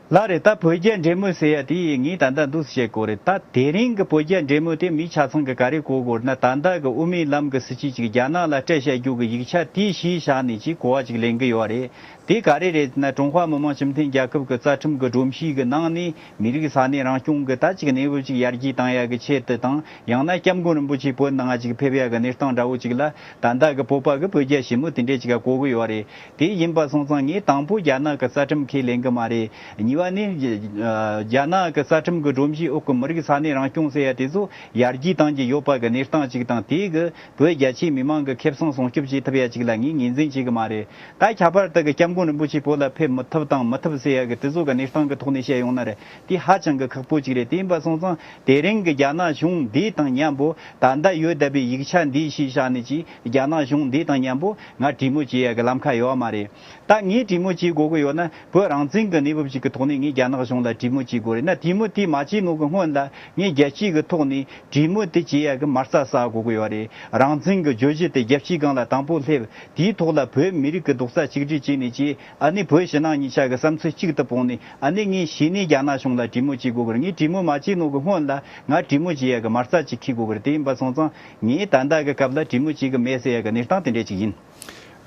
ལགས་རེད། ད་བོད་རྒྱ་འབྲེལ་མོལ་ཟེར་ཡ་དེ་ངས་ད་ལྟ་འདུག་སེ་བཤད་དགོས་རེད། ད་དེ་རིང་གི་བོད་རྒྱ་འབྲེལ་མོལ་དེ་མི་ཆ་ཚང་གི་ག་རེ་གོ་དགོས་རེད་ན། ད་ལྟ་གི་དབུ་མའི་ལམ་གི་སྲིད་བྱུས་ཅིག་རྒྱ་ནག་ལ་སྤྲད་བྱ་རྒྱུ་གི་ཡིག་ཆ་དེ་གཞི་བཞག་ནས་ཅིག་གོ་བ་ཅིག་ལེན་གི་ཡོད་རེད། དེ་ག་རེ་རེད་ན། ཀྲུང་ཧྭ་མི་དམངས་སྤྱི་མཐུན་རྒྱལ་ཁབ་ཀྱི་རྩ་ཁྲིམས་ཀྱི་སྒྲོམ་གཞི་གི་ནང་ནས་མི་རིགས་ས་གནས་རང་སྐྱོང་གི་ད་ཅིག་གནས་བབ་ཅིག་ཡར་རྒྱས་བཏང་ཡ་གི་ཆེད་དུ་དང་། ཡང་ན་སྐྱབས་མགོན་རིན་པོ་ཆེ་བོད་ནང་ཅིག་ཕེབས་ཡ་གི་གནས་སྟངས་འདྲ་བོ་ཅིག་ལ་ད་ལྟ་གི་བོད་པ་གི་བོད་རྒྱ་ཞི་མོལ་དེ་འདྲས་ཅིག་ག་གོ་གི་ཡོད་རེད། དེ་ཡིན་པ་སོང་ཙང་ངས་དང་པོ་རྒྱ་ནག་གི་རྩ་ཁྲིམས་ཁས་ལེན་གི་མ་རེད། གཉིས་པ་ནི་རྒྱ་ནག་གི་རྩ་ཁྲིམས་ཀྱི་སྒྲོམ་གཞིའི་འོག་གི་མི་རིགས་ས་གནས་རང་སྐྱོང་ཟེར་ཡ་དེ་ཚོ་ཡར་རྒྱས་གཏང་གི་ཡོད་པ་གི་གནས་སྟངས་ཅིག་དང་། དེ་གི་བོད་རྒྱ་ཆེའི་མི་མང་གི་ཁེ་བཟང་སྲུང་སྐྱོབ་བྱེད་ཐུབ་ཡ་ཅིག་ལ་ངས་ངོས་འཛིན་བྱེད་གི་མ་རེད། ད་ཁྱད་པར་དུ་གི་སྐྱབས་མགོན་རིན་པོ་ཆེ་བོད་ལ་ཕེབས་མི་ཐུབ་དང་མི་ཐུབ་ཟེར་ཡ་གི་དེ་ཚོ་གི་གནས་སྟངས་གི་ཐོག་ནས་བཤད་ཡོང་ན་རེད། དེ་ཧ་ཅང་གི་ཁག་པོ་ཅིག་རེད། དེ་ཡིན་པ་སོང་ཙང་དེ་རིང་གི་རྒྱ་ནག་གཞུང་འདི་དང་མཉམ་པོ་ད་ལྟ་ཡོད་བསྡད་པའི་ཡིག་ཆ་འདི་གཞི་བཞག་ནས་ཅིག་རྒྱ་ནག་གཞུང་འདི་དང་མཉམ་པོ་ང་གྲོས་མོལ་བྱེད་ཡ་གི་ལམ་ཁ་ཡོད་མ་རེད། ད་ངས་གྲོས་མོལ་བྱེད་དགོས་ཀྱི་ཡོད་ན་བོད་རང་བཙན་གྱི་གནས་བབ་ཅིག་གི་ཐོག་ནས་ངས་རྒྱ་ནག་གཞུང་ལ་གྲོས་མོལ་བྱེད་དགོས་རེད། ན་གྲོས་མོལ་དེ་མ་བྱེད་ནོ་གི་སྔོན་ལ་ངས་རྒྱལ་སྤྱི་གི་ཐོག་ནས་གྲོས་མོལ་དེ་བྱེད་ཡ་གི་མ་རྩ་གསལ་དགོས་ཀྱི་ཡོད་རེད། རང་བཙན་གྱི་བརྗོད་གཞི་དེ་རྒྱལ་སྤྱིའི་སྒང་ལ་དང་པོ་སླེབས། དེའི་ཐོག་ལ་བོད་མི་རིགས་ཀྱི་རྡོག་རྩ་གཅིག་སྒྲིལ་བྱས་ནས་ཅིག་ཨ་ནི་བོད་ཕྱི་ནང་གཉིས་ཆ་གི་བསམ་ཚུལ་གཅིག་ཏུ་སྤུངས་ནས་ཨ་ནི་ངས་གཞི་ནས་རྒྱ་ནག་གཞུང་ལ་གྲོས་མོལ་བྱེད་དགོས་ཀྱི་རེད། ངས་གྲོས་མོལ་མ་བྱེད་ནོ་གི་སྔོན་ལ་ང་གྲོས་མོལ་བྱེད་ཡ་གི་མ་རྩ་ཅིག་འཁྱེར་དགོས་ཀྱི་རེད། དེ་ཡིན་པ་སོང་ཙང་ངས་ད་ལྟ་གི་སྐབས་ལ་གྲོས་མོལ་བྱེད་གི་མེད་ཟེར་ཡ་གི་གནས་སྟངས་དེ་འདྲས་ཅིག་ཡིན།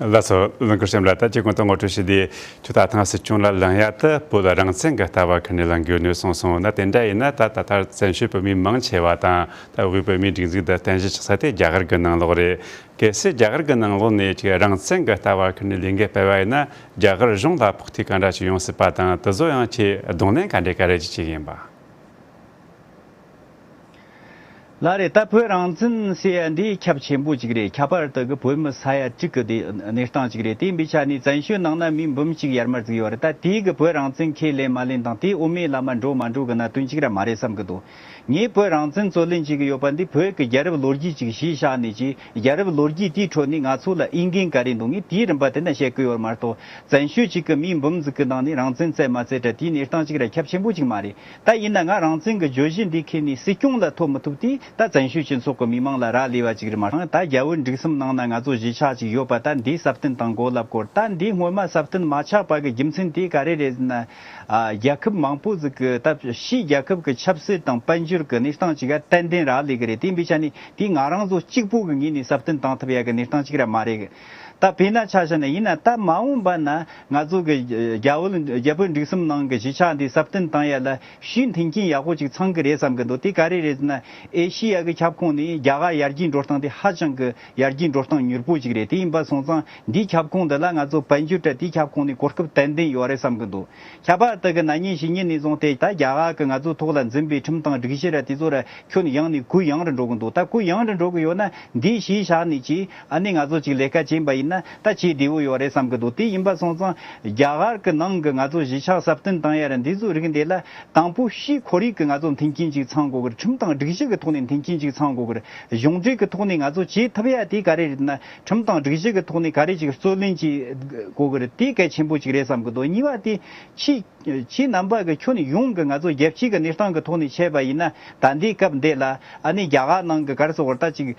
ལགས་སོ། ལུང་ཁུར་ཤམ་ལ་ད་ཅིག་གོང་དུ་ངོ་སྤྲོད་ཞུས་དུས་ཁྱོད་ད་ཐེངས་སྲིད་སྐྱོང་ལ་ལངས་ཡ་དེ་བོད་ལ་རང་བཙན་གི་ལྟ་བ་ཁུར་ནས་ལངས་དགོས་ནས་གསུངས་སོང་། ན་དེ་འདྲ་ཡིན་ན་ད་ད་ལྟ་བཙན་བྱོལ་བོད་མིའི་མང་ཆེ་བ་དང་ད་དབུས་བོད་མིའི་སྒྲིག་འཛུགས་དང་རྟེན་གཞི་ཆགས་ས་དེ་རྒྱ་གར་གི་ནང་ལོགས་རེད། གལ་སྲིད་རྒྱ་གར་གི་ནང་ལོགས་ནས་ཅིག་རང་བཙན་གི་ལྟ་བ་ཁུར་ནས་ལས་འགུལ་སྤེལ་བ་ཡིན་ན་རྒྱ་གར་གཞུང་ལ་ཕོག་ཐུག་ག་འདྲ་ཞིག་ཡོང་སྲིད་པ་དང་། དེ་ཚོ་ཡང་ཁྱེད་གདོང་ལེན་ག་འདྲས་ག་རེ་ཅིག་བྱེད་ཀྱི་ཡིན་པ། ལགས་རེད། ད་བོད་རང་བཙན་ཟེར་ཡ་འདི་ཁྱབ་ཆེན་པོ་ཅིག་རེད། ཁྱད་པར་དུ་གི་བོད་མི་ས་ཡ་དྲུག་གི་དེ་གནས་སྟངས་ཅིག་རེད། དེ་ཡིན་པའི་ཆ་ནས་བཙན་བྱོལ་ནང་ན་མི་འབུམ་གཅིག་ཡར་མར་ཟིག་ཡོད་རེད། ད་དེའི་གི་བོད་རང་བཙན་ཁས་ལེན་མ་ལེན་དང་དེ་དབུ་མའི་ལམ་འགྲོ་མ་འགྲོ་གི་གནད་དོན་ཅིག་ར་མ་རེད་བསམ་གི་འདུག་ངས་བོད་རང་བཙན་རྩོད་ལེན་བྱེད་གི་ཡོད་པ་འདི་བོད་ཀྱི་རྒྱལ་རབས་ལོ་རྒྱུས་ཅིག་གཞི་བཞག་ནས་ཀྱི་རྒྱལ་རབས་ལོ་རྒྱུས་དེའི་ཁྲོད་ནས་ང་ཚོ་ལ་འོས་འགན་ག་རེ་འདུག་ངས་དེའི་རིམ་པ་དེ་ན་བཤད་གི་ཡོད་མ་གཏོགས། བཙན་བྱོལ་གཅིག་གི་མི་འབུམ་ཟིག་གི་ནང་ནས་རང་བཙན་བཙལ་མ་བཙལ་དྲ་དེའི་གནས་སྟངས་ཅིག་ར་ཁྱབ་ཆེན་པོ་ཅིག་མ་རེད། ད་ཡིན་ན་ང་རང་བཙན་གི་བརྗོད་གཞི་འདི་ཁྱེར་ནས་སྲིད་སྐྱོང་ལ་ཐོབ་མི་ཐུབ་དུས་ད་བཙན་བྱོལ་སྤྱི་ཚོགས་ཀྱི་མི་མང་ལ་རག་ལས་པ་ཅིག་རེད་མ་གཏོགས། ད་རྒྱ་བོད་འབྲུག་གསུམ་ནང་ན་ང་ཚོ་གཞིས་ཆགས་ཅིག་ཡོད་པ་ད་འདི་སྲ་བརྟན་དང་གོ་ལབ་སྐོར། ད་འདི་སྔོན་མ་སྲ་བརྟན་མ་ཆགས་པ་གི་རྒྱུ་མཚན་དེ་ག་རེ་རེད་ཟེར་ན། ཨ། རྒྱལ་ཁབ་མང་པོ་ཟིག་གི་ད་ཕྱིའི་རྒྱལ་ཁབ་ཀྱི་ཆབ་སྲིད་དང་དཔལ་འབྱོར་གྱི་གནས་སྟངས་ཅིག་ག་ཏན་ཏན་རག་ལས་གི་རེད། དེ་ཡིན་པའི་ཆ་ནས་དེ་ང་རང་ཚོ་གཅིག་པོ་གི་ངོས་ནས་སྲ་བརྟན་བཏང་ཐུབ་ཡ་གི་གནས་སྟངས་ཅིག་ར་མ་རེད། ད་དཔེར་ན་ཆ་བཞག་ན་ཡིན་ན་ད་མ་འོངས་པ་ན་ང་ཚོ་གི་རྒྱ་བོད་རྒྱ་བོད་འབྲུག་གསུམ་ནང་གི་གཞིས་ཆགས་འདི་སྲ་བརྟན་བཏང་ཡ་ལ་ཕྱིའི་མཐུན་རྐྱེན་ཡག་པོ་ཅིག་ཚང་གི་རེད་བསམ་གི་འདུག་དེ་ག་རེ་རེད་ཟེར་ན། ཨེ་ཤི་ཡ་གི་ཁྱབ་ཁོངས་ནས་རྒྱ་གར་ཡར་རྒྱས་འགྲོ་སྟངས་དེ་ཧ་ཅང་གི་ཡར་རྒྱས་འགྲོ་སྟངས་མྱུར་པོ་ཅིག་རེད། དེ་ཡིན་པ་སོང་ཙང་འདིའི་ཁྱབ་ཁོངས་འདི་ལ་ང་ཚོ་དཔལ་འབྱོར་དྲ་དེའི་ཁྱབ་ཁོངས་ནས་གོ་སྐབས་ཏན་ཏན་ཡོད་རེད་བསམ་གི་འདུག་ཁྱད་པར་དུ་གི་ན་ནིང་ཕྱི་ཉིན་ནས་བཟུང་སྟེ་ད་རྒྱ་གར་གི་ང་ཚོ་ཐོག་ལ་འཛིན་པའི་ཁྲིམས་དང་སྒྲིག་གཞི་ར་དེ་ཚོ་ར་ཁྱོན་ཡོངས་ནས་གུ་ཡངས་རུ་འགྲོ་གི་འདུག་ད་གུ་ཡངས་རུ་འགྲོ་གི་ཡོད་ན་འདིའི་གཞི་བཞག་ནས་ཀྱི་ཨ་ནི་ང་ཚོ་ཅིག་ལས་ཀ་བྱེད་པ་ཡིན་ན་ད་བྱེད་བདེ་བོ་ཡོད་རེད་བསམ་གི་འདུག་དེ་ཡིན་པ་སོང་ཙང་རྒྱ་གར་གི་ནང་གི་ང་ཚོ་གཞིས་ཆགས་སྲ་བརྟན་བཏང་ཡ་ར་འདི་ཚོ་རིགས་འདི་ལ་དང་པོ་ཕྱིའི་ཁོར་ཡུག་གི་ང་ཚོ་མཐུན་རྐྱེན་ཅིག་ཚང་དགོས་གི་རེད། ཁྲིམས་དང་སྒྲིག་གཞི་གི་ཐོག་ནས་མཐུན་རྐྱེན་ཅིག་ཚང་དགོས་གི་རེད། གཞུང་འབྲེལ་གི་ཐོག་ནས་ང་ཚོ་བྱེད་ཐུབ་ཡ་དེ་ག་རེ་རེད་ན་ཁྲིམས་དང་སྒྲིག་གཞི་གི་ཐོག་ནས་ག་རེ་ཅིག་རྩོད་ལེན་བྱེད་དགོས་གི་རེད། དེ་གལ་ཆེན་པོ་ཅིག་རེད་བསམ་གི་འདུག་གཉིས་པ་དེ་ཕྱིའི་ཕྱིའི་རྣམ་པ་གི་ཁྱོན་ཡོངས་ཀྱི་ང་ཚོ་རྒྱལ་སྤྱི་གི་གནས་སྟངས་ཀྱི་ཐོག་ནས་བཤད་པ་ཡིན་ན་ད་ལྟའི་སྐབས་འདི་ལ་ཨ་ནི་རྒྱ་གར་ནང་གི་ག་རེ་ཟེར་དགོས་རེད་ད་ཅིག་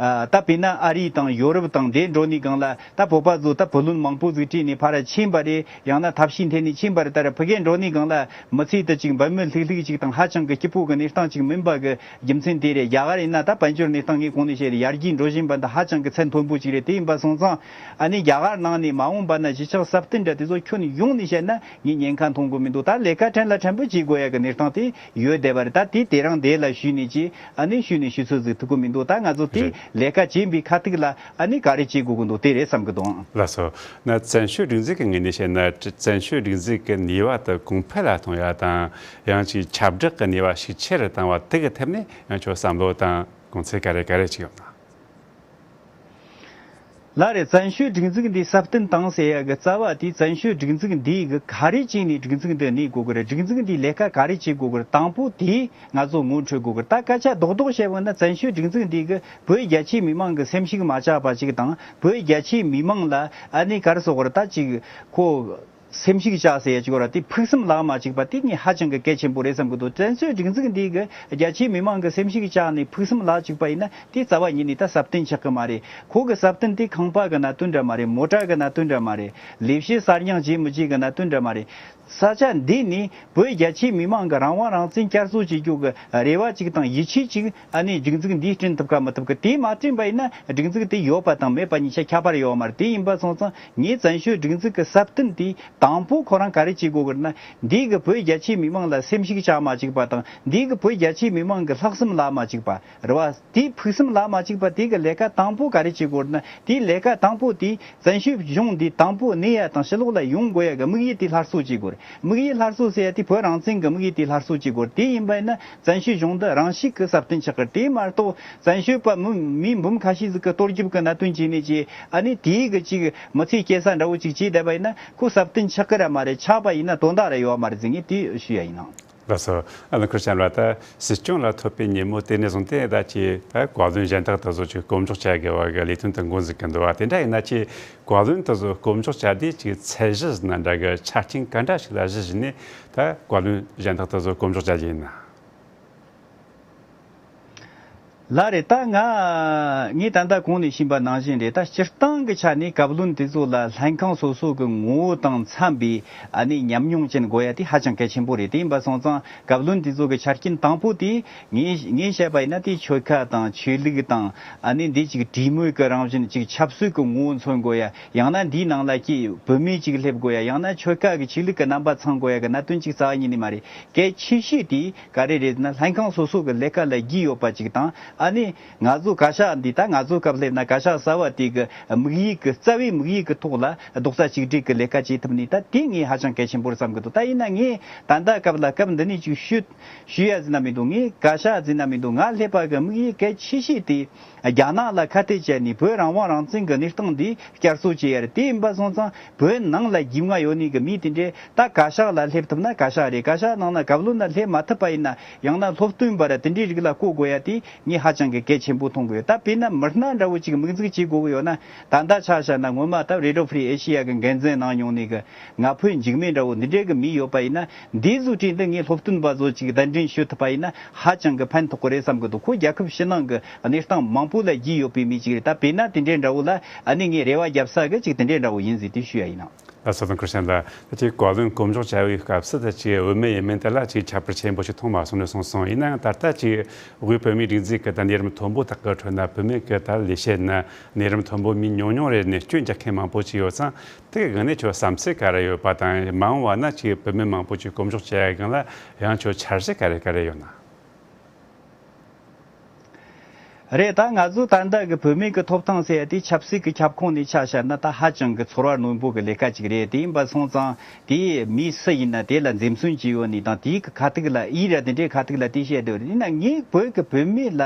ཨ། ད་དཔེར་ན་ཨ་རི་དང་ཡོ་རོབ་དང་དེ་འགྲོ་ནས་སྒང་ལ་ད་བོད་པ་ཚོ་ད་བུ་ལོན་མང་པོ་ཟིག་སྤྲད་ནས་ཕར་ཕྱིན་པ་རེད། ཡང་ན་ཐབས་ཤེས་འཐེན་ནས་ཕྱིན་པ་རེད། ད་ར་ཕ་གིར་འགྲོ་ནས་སྒང་ལ་མི་ཚེ་དེ་ཅིག་འབད་མེད་ལྷིག་ལྷིག་ཅིག་དང་ཧ་ཅང་གི་སྐྱིད་པོ་གི་གནས་སྟངས་ཅིག་མིན་པ་གི་རྒྱུ་མཚན་དེ་རེད། རྒྱ་གར་ཡིན་ན་ད་དཔལ་འབྱོར་གནས་སྟངས་ངས་གོང་ནས་བཤད་རེད། ཡར་རྒྱས་འགྲོ་བཞིན་པ་འདི་ཧ་ཅང་གི་ཚད་མཐོན་པོ་ཅིག་རེད། དེ་ཡིན་པ་སོང་ཙང་ཨ་ནི་རྒྱ་གར་ནང་ནས་མ་འོངས་པ་ན་གཞིས་ཆགས་སྲ་བརྟན་འདྲ་དེ་ཚོ་ཁྱོན་ཡོངས་ནས་བཤད་ན་ངས་ཉེན་ཁ་མཐོང་གི་མི་འདུག་ད་ལས་ཀ་ཕྲན་ལ་ཕྲན་བུ་བྱེད་དགོས་ཡ་གི་གནས་སྟངས་དེ་ཡོད་བསྡད་པ་རེད། ད་དེ་དེ་རང་དེ་ལ་ཞུས་ནས་ཀྱི་ཨ་ནི་ཞུས་ནས་ཞུ་ཚོད་ཟིག་ཐུབ་གི་མི་འདུག་ད་ང་ཚོ་དེ་རེད། ལས་ཀ་བྱེད་པའི་ཁ་ཐུག་ལ་ཨ་ནི་ག་རེ་བྱེད་དགོས་གི་འདུག་དེ་རེད་བསམ་གི་འདུག་ལགས་སོ། ན་བཙན་བྱོལ་སྒྲིག་འཛུགས་ཀྱི་ངོས་ནས་བཤད་ན་བཙན་བྱོལ་སྒྲིག་འཛུགས་ཀྱི་ནུས་པ་དེ་གོང་འཕེལ་ལ་གཏོང་ཡ་དང་ཡང་ཅིག་ཁྱབ་བསྒྲགས་ཀྱི་ནུས་པ་ཤུགས་ཆེ་རུ་བཏང་བ་དེ་གི་ཐད་ནས་ཡང་ཁྱོད་བསམ་བློ་དང་དགོངས་ཚུལ་ག་རེ་ག་རེ་ཅིག་ཡོད་ན། ལགས་རེད། བཙན་བྱོལ་སྒྲིག་འཛུགས་འདི་སྲ་བརྟན་བཏང་ཟེར་ཡ་གི་རྩ་བ་དེ་བཙན་བྱོལ་སྒྲིག་འཛུགས་འདི་གི་ག་རེ་བྱས་ནས་སྒྲིག་འཛུགས་འདི་གནས་དགོས་ཀྱི་རེད། སྒྲིག་འཛུགས་འདིའི་ལས་ཀ་ག་རེ་བྱེད་དགོས་ཀྱི་རེད། དང་པོ་དེ་ང་ཚོ་ངོ་འཕྲོད་དགོས་ཀྱི་རེད། ད་སྐད་ཆ་རྡོག་རྡོག་བཤད་པ་ན་བཙན་བྱོལ་སྒྲིག་འཛུགས་འདི་གི་བོད་རྒྱ་ཆེའི་མི་མང་གི་སེམས་ཤུགས་མ་ཆག་པ་ཅིག་དང་བོད་རྒྱ་ཆེའི་མི་མང་ལ་ཨ་ནི་ག་རེ་ཟེར་དགོས་རེད། ད་ཅིག་ཁོ་སེམས་ཤུགས་བཅག་ཟེར་ཡ་ཅིག་ཡོད་ར། དེ་ཕུགས་བསམ་ལག་མ་བཅུག་པ་དེ་ངས་ཧ་ཅང་གི་གལ་ཆེན་པོ་རེད་བསམ་གི་འདུག་བཙན་བྱོལ་སྒྲིག་འཛུགས་འདི་གི་རྒྱ་ཆེའི་མི་མང་གི་སེམས་ཤུགས་བཅག་ནས་ཕུགས་བསམ་ལག་བཅུག་པ་ཡིན་ན་དེ་རྩ་བ་ཉིད་ནས་ད་སྲ་བརྟན་ཆགས་གི་མ་རེད། ཁོ་གི་སྲ་བརྟན་དེ་ཁང་པ་གི་གནད་དོན་འདྲ་མ་རེད། མོ་ཊ་གི་གནད་དོན་འདྲ་མ་རེད། ལས་བྱེད་གསར་རྙིང་བྱེད་མི་བྱེད་གི་གནད་དོན་འདྲ་མ་རེད། ས་ཆ་འདི་ནས་བོད་རྒྱ་ཆེའི་མི་མང་གི་རང་དབང་རང་བཙན་བསྐྱར་གསོ་བྱེད་རྒྱུ་གི་རེ་བ་ཅིག་དང་ཡིད་ཆེས་ཅིག་ཨ་ནི་སྒྲིག་འཛུགས་འདིས་བསྐྲུན་ཐུབ་ཀ་མི་ཐུབ་ཀ། དེ་མ་བསྐྲུན་པ་ཡིན་ན་སྒྲིག་འཛུགས་དེ་ཡོད་པ་དང་མེད་པ་གཉིས་ཆ་ཁྱད་པར་ཡོད་མ་རེད། དེ་ཡིན་པ་སོང་ཙང་ངས་བཙན་བྱོལ་སྒྲིག་འཛུགས་ཀྱི་སྲ་བརྟན་དེ་དང་པོ་ཁོ་རང་ག་རེ་བྱེད་དགོས་ཀྱི་རེད་ན། འདི་གི་བོད་རྒྱ་ཆེའི་མི་མང་ལ་སེམས་ཤུགས་བཅག་མ་བཅུག་པ་དང་འདི་གི་བོད་རྒྱ་ཆེའི་མི་མང་གི་ལྷག་བསམ་ལག་མ་བཅུག་པ་རེད་བ། དེའི་ཕུགས་བསམ་ལག་མ་བཅུག་པ་དེ་གི་ལས་ཀ་དང་པོ་ག་རེ་བྱེད་དགོས་རེད་ན། དེའི་ལས་ཀ་དང་པོ་དེ་བཙན་བྱོལ་གཞུང་འདི་དང་པོ་གནས་ཡ་དང་ཕྱི་ལོགས་ལ་ཡོང་དགོས་ཡ་གི་དམིགས་ཡུལ་དེ་སླར་གསོ་བྱེད་དགོས་རེད། དམིགས་ཡུལ་སླར་གསོ་ཟེར་ཡ་དེ་བོད་རང་བཙན་གི་དམིགས་ཡུལ་དེ་སླར་གསོ་བྱེད་དགོས་རེད། དེ་ཡིན་པ་ཡིན་ན་བཙན་བྱོལ་གཞུང་འདི་རང་ཤུགས་ཀྱིས་སྲ་བརྟན་ཆགས་ཀྱི་རེད། དེ་མ་གཏོགས་བཙན་བྱོལ་བ་མི་མི་འབུམ་ཁ་ཤས་ཟིག་གི་གཏོར་རྒྱབ་ཀྱི་གནད་དོན་བྱས་ནས་ཀྱི་ཨ་ནི་དེའི་གི་ཅིག་མི་ཚེ་སྐྱེལ་ས་འདྲ་བོ་ཅིག་བྱས་བསྡད་པ་ཡིན་ན་ཁོ་སྲ་བརྟན་ཆགས་ཀྱི་ར་མ་རེད། ཆགས་པ་ཡིན་ན་དོན་དག་ར་ཡོད་མ་རེད་ཟེར་ངས་དེ་ཞུ་ཡ་ཡིན་ནོ། ལགས་སོ། ཨ་ལགས་ཁུར་ཆེན་ལགས། ད་སྲིད་སྐྱོང་ལ་ཐོབ་པའི་ཉིན་མོ་དེ་ནས་བཟུང་སྟེ་ད་ཅིག་ད་བཀའ་བློན་གཞན་དག་དེ་ཚོ་ཅིག་སྐོམ་འཇོག་བྱ་དགོས་པ་གི་ལས་དོན་དུ་འགོ་འཛུགས་ཀྱི་འདུག་བ། དེ་འདྲ་ཡིན་ན་ཅིག་བཀའ་བློན་དེ་ཚོ་སྐོམ་འཇོག་བྱ་དུས་ཅིག་ཚད་གཞི་ཟིན་ན་འདྲ་གི་ཆ་རྐྱེན་ག་འདྲ་ཞིག་ལ་གཞི་བཞག་ནས་ད་བཀའ་བློན་གཞན་དག་དེ་ཚོ་སྐོམ་འཇོག་བྱ་རྒྱུ་ཡིན་ན། ལགས་རེད། ད་ང་ངས་ད་ལྟ་གོང་ནས་ཕྱིན་པ་ནང་བཞིན་རེད། ད་སྤྱིར་བཏང་གི་ཆ་ནས་བཀའ་བློན་དེ་ཚོ་ལ་ལྷན་ཁང་སོ་སོ་གི་ངོ་བོ་དང་འཚམ་པའི་ཨ་ནི་ཉམས་མྱོང་ཅན་དགོས་ཡ་དེ་ཧ་ཅང་གལ་ཆེན་པོ་རེད། དེ་ཡིན་པ་སོང་ཙང་བཀའ་བློན་དེ་ཚོ་གི་ཆ་རྐྱེན་དང་པོ་དེ་ངས་ངས་བཤད་པ་ཡིན་ན་དེ་ཆོལ་ཁ་དང་ཆོས་ལུགས་དང་ཨ་ནི་འདི་ཅིག་གྲོས་མོལ་གི་རང་བཞིན་ཅིག་ཆབ་སྲིད་གི་ངོ་བོ་མཚོན་དགོས་ཡ། ཡང་ན་འདིའི་ནང་ལ་ཀྱི་བུད་མེད་ཅིག་སླེབས་དགོས་ཡ། ཡང་ན་ཆོལ་ཁ་གི་ཆོས་ལུགས་གི་རྣམ་པ་ཚང་དགོས་ཡ་གི་གནད་དོན་ཅིག་རྩ་བ་ཉིད་ནས་མ་རེད། གལ་ཆེ་ཤོས་དེ་ག་རེ་རེད་ན་ལྷན་ཁང་སོ་སོ་གི་ལས་ཀ་ལ་རྒྱུས་ཡོད་པ་ཅིག་དང་ ཨ་ནི་ང་ཚོ་བཀའ་ཤག་འདི་ད་ང་ཚོ་སྐབས་སླེབས་ན་བཀའ་ཤག་གསར་བ་དེ་གི་དམིགས་ཡུལ་གི་རྩ་བའི་དམིགས་ཡུལ་གི་ཐོག་ལ་རྡོག་རྩ་གཅིག་སྒྲིལ་གི་ལས་ཀ་བྱེད་ཐུབ་ནི་ད་དེ་ངས་ཧ་ཅང་གལ་ཆེན་པོ་རེད་བསམ་གི་འདུག་ད་ཡིན་ན་ངས་ད་ལྟ་སྐབས་ལ་སྐབས་འདི་ནས་ཅིག་ཞུ་ཞུ་ཡ་ཟིན་ན་མི་འདུག་ངས་བཀའ་ཤག་ཟིན་ན་མི་འདུག་ང་སླེབས་པ་གི་དམིགས་ཡུལ་གལ་ཆེ་ཤོས་དེ་རྒྱ་ནག་ལ་ཁ་གཏད་བཅད་ནས་བོད་རང་དབང་རང་བཙན་གི་གནས་སྟངས་འདི་བསྐྱར་གསོ་བྱེད་ཡ་རེད། དེ་ཡིན་པ་སོང་ཙང་བོད་ནང་ལ་རྒྱུས་མངའ་ཡོད་ནི་གི་མི་དེ་འདྲས་ད་བཀའ་ཤག་ལ་སླེབས་ཐུབ་ན་བཀའ་ཤག་རེད། བཀའ་ཤག་ནང་ན་བཀའ་བློན་ན་སླེབས་མ་ཐུབ་པ་ཡིན་ན་ཡང་ན་སློབ་སྟོན་པ་ར་དེ་འདྲའི་རིགས་ལ་བསྐོ་དགོས་ཡ་དེ་ངས་ཧ་ཅང་གི་གལ་ཆེན་པོ་མཐོང་གི་ཡོད། ད་དཔེར་ན་མི་སྣ་འདྲ་བོ་ཅིག་དམིགས་འཛུགས་བྱེད་དགོས་གི་ཡོད་ན་ད་ལྟ་ཆ་བཞག་ན་སྔོན་མ་ད་Radio Free Asia གི་འགན་འཛིན་གནང་མྱོང་ནི་གི་ང་ཕོད་འཇིགས་མེད་འདྲ་བོ་འདི་འདྲའི་གི་མི་ཡོད་པ་ཡིན་ན་འདི་ཚོའི་གྲས་འདི་ངས་སློབ་སྟོན་པ་ཚོ་ཅིག་གདན་འདྲེན་ཞུ་ཐུབ་པ་ཡིན་ན་ཧ་ཅང་གི་ཕན་ཐོགས་གི་རེད་བསམ་གི་འདུག་ཁོ་རྒྱལ་ཁབ་ཕྱི་ནང་གི་གནས་སྟངས་མང་པོ་ལ་རྒྱུས་ཡོད་པའི་མི་ཅིག་རེད། ད་དཔེར་ན་དེ་འདྲའི་འདྲ་བོ་ལ་ཨ་ནི་ངས་རེ་བ་རྒྱབ་ས་གི་ཅིག་དེ་འདྲའི་འདྲ་བོ་ཡིན་ཟེར་དེ་ཞུ་ཡ་ཡིན་ནོ། ལགས་སོ། ཐང་ཁུར་ཤན་ལ་ད་ཅིག་བཀའ་བློན་དཀོན་མཆོག་བཅར་བའི་སྐབས་སུ་ད་ཅིག་བུད་མེད་ཡིན་མིན་དེ་ལ་ཅིག་ཁྱད་པར་ཆེན་པོ་ཞིག་མཐོང་མ་སོང་ནས་གསུངས་སོང་། ཡིན་ནའང་ད་ལྟ་ཅིག་དབུས་བོད་མིའི་སྒྲིག་འཛུགས་ཀྱི་ད་གནས་རིམ་མཐོན་པོ་དག་གི་ཁྲོད་ན་བུད་མེད་ཀྱི་ད་ལས་བྱེད་ནི་གནས་རིམ་མཐོན་པོ་མི་ཉུང་ཉུང་རེད་ནས་སྐྱོན་རྒྱག་མཁན་མང་པོ་ཅིག་ཡོད་ཙང་། དེ་གི་སྒང་ནས་ཁྱོད་བསམ་ཚུལ་ག་རེ་ཡོད་པ་དང་མ་འོངས་པ་ན་ཅིག་བུད་མེད་མང་པོ་ཅིག་དཀོན་མཆོག་བཅར་ཡ་སྒང་ལ་ཡང་ཁྱོད་འཆར་གཞི་ག་རེ་ག་རེ་ཡོད་ན། རེད། ད་ང་ཚོ་ད་ལྟ་གི་བུད་མེད་ཀྱི་ཐོབ་ཐང་ཟེར་ཡ་དེ་ཆབ་སྲིད་ཀྱི་ཁྱབ་ཁོངས་ནས་ཆ་བཞག་ན་ད་ཧ་ཅང་གི་ཚོར་བ་རྣོན་པོ་གི་ལས་ཀ་ཅིག་རེད། དེ་ཡིན་པ་སོང་ཙང་དེ་མི་སུ་ཡིན་ན་དེ་ལ་འཛེམ་ཟོན་བྱས་ཡོད་ནི་དང་དེའི་གི་ཁ་ཐུག་ལ་ཨི་ར་དེ་འདྲའི་ཁ་ཐུག་ལ་དེ་བཤད་འདོད་རེད། ཡིན་ན་ངས་བོད་ཀྱི་བུད་མེད་ལ་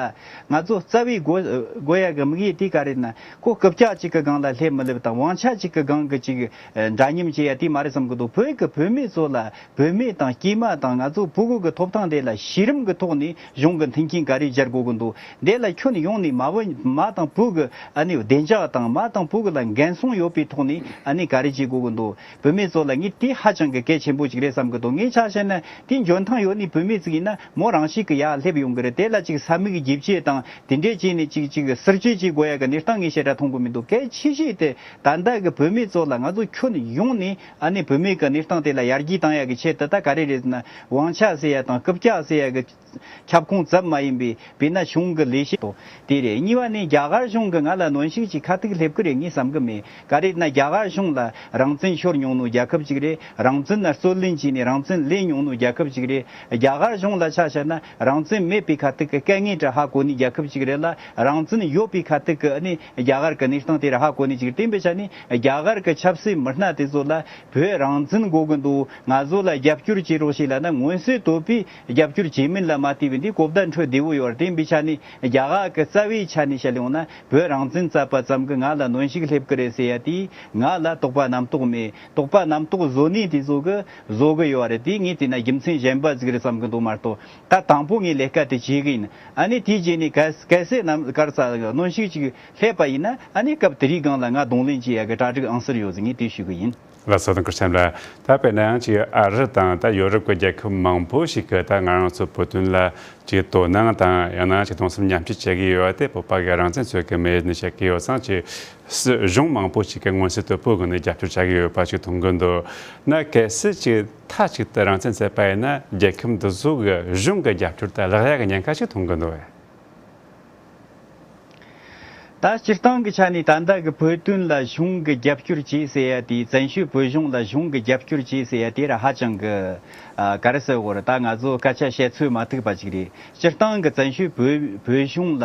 ང་ཚོ་རྩ་བའི་དགོས་དགོས་ཡ་གི་དམིགས་ཡུལ་དེ་ག་རེད་ན་ཁོ་རྐུབ་བཀྱག་ཅིག་གི་སྒང་ལ་སླེབས་མི་སླེབས་དང་དབང་ཆ་ཅིག་གི་སྒང་གི་ཅིག་འདྲ་མཉམ་བྱེད་ཡ་དེ་མ་རེད་བསམ་གི་འདུག་བོད་ཀྱི་བུད་མེད་ཚོ་ལ་བུད་མེད་དང་སྐྱེས་མ་དང་ང་ཚོ་ཕྲུ་གུ་གི་ཐོབ་ཐང་དེ་ལ་གཞི་རིམ་གྱི་ཐོག་ནས་གཞུང་གི་མཐུན་རྐྱེན་ག་རེ་སྦྱར་དགོས་ཀྱི་འདུག་དེ་ལ་ཁྱོན་ཡོངས་ནས་མ་བུ་མ་དང་བུ་གི་ཨ་ནི་བདེ་འཇགས་དང་མ་དང་བུ་གི་ལ་འགན་སྲུང་ཡོད་པའི་ཐོག་ནས་ཨ་ནི་ག་རེ་བྱེད་དགོས་ཀྱི་འདུག་བུད་མེད་ཚོ་ལ་ངས་དེ་ཧ་ཅང་གི་གལ་ཆེན་པོ་ཅིག་རེད་བསམ་གི་འདུག་ངས་ཆ་བཞག་ན་དེ་འཇོན་ཐང་ཡོད་ནི་བུད་མེད་ཅིག་ཡིན་ན་མོ་རང་ཤུགས་ཀྱིས་ཡར་སླེབས་ཡོང་གི་རེད། དེ་ལ་ཅིག་ས་མིག་རྒྱུ་བཅད་དང་དེ་འདྲས་བྱས་ནས་ཅིག་ཅིག་སིལ་གཅོད་བྱེད་དགོས་ཡ་གི་གནས་སྟངས་ངས་ཞེ་དྲག་མཐོང་གི་མི་འདུག་གལ་ཆེ་ཤོས་དེ་ད་ལྟ་གི་བུད་མེད་ཚོ་ལ་ང་ཚོ་ཁྱོན་ཡོངས་ནས་ཨ་ནི་བུད་མེད་ཀྱི་གནས་སྟངས་དེ་ལ་ཡར་རྒྱས་བཏང་ཡག་གི་ཆེད་དུ་ད་ག་རེ་རེད་ཟེར་ན་དབང་ཆ་ཟེར་ཡ་དང་རྐུབ་བཀྱག་ཟེར་ཡ་གི་ཁྱབ་ཁོངས་ཙམ་མ་ཡིན་པའི་དཔེར་ན་གཞུང་གི་ལས་བྱེད་དོ་དེ་རེད། གཉིས་པ་ནི་རྒྱ་གར་གཞུང་གི་ང་ལ་གནོན་ཤུགས་ཀྱི་ཁ་ཐུག་སླེབས་ཀྱི་རེད་ངས་བསམ་གི་མེད། ག་རེ་ན་རྒྱ་གར་གཞུང་ལ་རང་བཙན་ཤོར་མྱོང་ནོ་རྒྱལ་ཁབ་ཅིག་རེད། རང་བཙན་ལ་རྩོད་ལེན་བྱས་ནས་རང་བཙན་ལེན་མྱོང་ནོ་རྒྱལ་ཁབ་ཅིག་རེད། རྒྱ་གར་གཞུང་ལ་ཆ་བཞག་ན་རང་བཙན་མེད་པའི་ཁ་ཐུག་གི་དཀའ་ངལ་འདྲ་ཧ་གོ་ནི་རྒྱལ་ཁབ་ཅིག་རེད་ལ་རང་བཙན་ཡོད་པའི་ཁ་ཐུག་གི་ཨ་ནི་རྒྱ་གར་གི་གནས་སྟངས་དེ་ར་ཧ་གོ་ནི་ཅིག་རེད། དེ་འབད་ཆ་ནི་རྒྱ་གར་གི་ཆབ་སྲིད་མི་སྣ་དེ་ཚོ་ལ་བོད་རང་བཙན་དགོས་གི་འདུག་ང་ཚོ་ལ་རྒྱབ་སྐྱོར་བྱེད་རོགས་ཞེས་ལབ་ན་མངོན་གསལ་དོད་པའི་རྒྱབ་སྐྱོར་བྱེད་མིན་ལ་མ་ལྟོས་པའི་འདི་གོ་བརྡ་འཕྲོད་བདེ་བོ་ཡོད་རེད། དེ་འབད་ཆ་ནི་རྒྱ་གར་གི་རྩ་བའི་ཆ་ནས་བཤད་ཡོང་ན་བོད་རང་བཙན་རྩོད་པ་ཙམ་གི་ང་ལ་གནོན་ཤུགས་སླེབས་གི་རེད་ཟེར་ཡ་དེ་ང་ལ་དོགས་པ་རྣམ་རྟོག་མེད། དོགས་པ་རྣམ་རྟོག་བཟོ་ནི་དེ་ཚོ་གི་བཟོ་གི་ཡོད་རེད། དེ་ངས་བལྟས་ན་རྒྱུ་མཚན་གཞན་པ་ཟིག་རེད་བསམ་གི་འདུག་མ་གཏོགས་ད་དང་པོ་ངས་ལས་ཀ་དེ་བྱེད་གི་ཡིན། ཨ་ནི་དེའི་རྗེས་ནས་གལ་གལ་སྲིད་རྣམ་གར་ས་གནོན་ཤུགས་ཅིག་སླེབས་པ་ཡིན་ན་ཨ་ནི་སྐབས་དེ་རིགས་སྒང་ལ་ང་གདོང་ལེན་བྱེད་ཡ་གི་གྲ་སྒྲིག་ཨང་གསར་ཡོད་ཟེར་ངས་དེ་ཞུ་གི་ཡིན། ལགས་སོ། ཐང་ཁུར་ཤན་ལ་ད་དཔེར་ན་ཡང་ཅིག་ཨ་རི་དང་ད་ཡོ་རོབ་ཀྱི་རྒྱལ་ཁབ་མང་པོ་ཞིག་གི་ད་ང་རང་ཚོ་བོད་དོན་ལ་ཅིག་དོ་སྣང་དང་ཡང་ན་ཅིག་གདུང་སེམས་མཉམ་སྐྱེད་བྱེད་ཀྱི་ཡོད་པ་དེ་བོད་པ་གི་རང་བཙན་རྩོད་ཀྱི་མེད་ནས་བཤད་ཀྱི་ཡོད་ཙང་ཅིག་སྲིད་གཞུང་མང་པོ་ཞིག་གི་མངོན་གསལ་དོད་པོ་སྒོ་ནས་རྒྱབ་སྐྱོར་བྱ་གི་ཡོད་པ་ཞིག་མཐོང་གི་འདུག་ན་གལ་སྲིད་ཅིག་མཐའ་གཅིག་ཏུ་རང་བཙན་རྩོད་པ་ཡིན་ན་རྒྱལ་ཁབ་འདི་ཚོ་གི་གཞུང་གི་རྒྱབ་སྐྱོར་དེ་བརླག་ཡག་གི་ཉེན་ཁ་ཞིག་མཐོང་གི་འདུག་བས། ད་སྤྱིར་བཏང་གི་ཆ་ནས་ད་ལྟ་གི་བོད་དོན་ལ་གཞུང་གི་རྒྱབ་སྐྱོར་བྱེད་ཟེར་ཡ་དེ་བཙན་བྱོལ་བོད་གཞུང་ལ་གཞུང་གི་རྒྱབ་སྐྱོར་བྱེད་ཟེར་ཡ་དེ་ར་ཧ་ཅང་གི་ཨ་ག་རེ་ཟེར་དགོས་རེད། ད་ང་ཚོ་སྐད་ཆ་བཤད་ཚོད་མ་ཐུག་པ་ཅིག་རེད། སྤྱིར་བཏང་གི་བཙན་བྱོལ་བོད་བོད་གཞུང་ལ་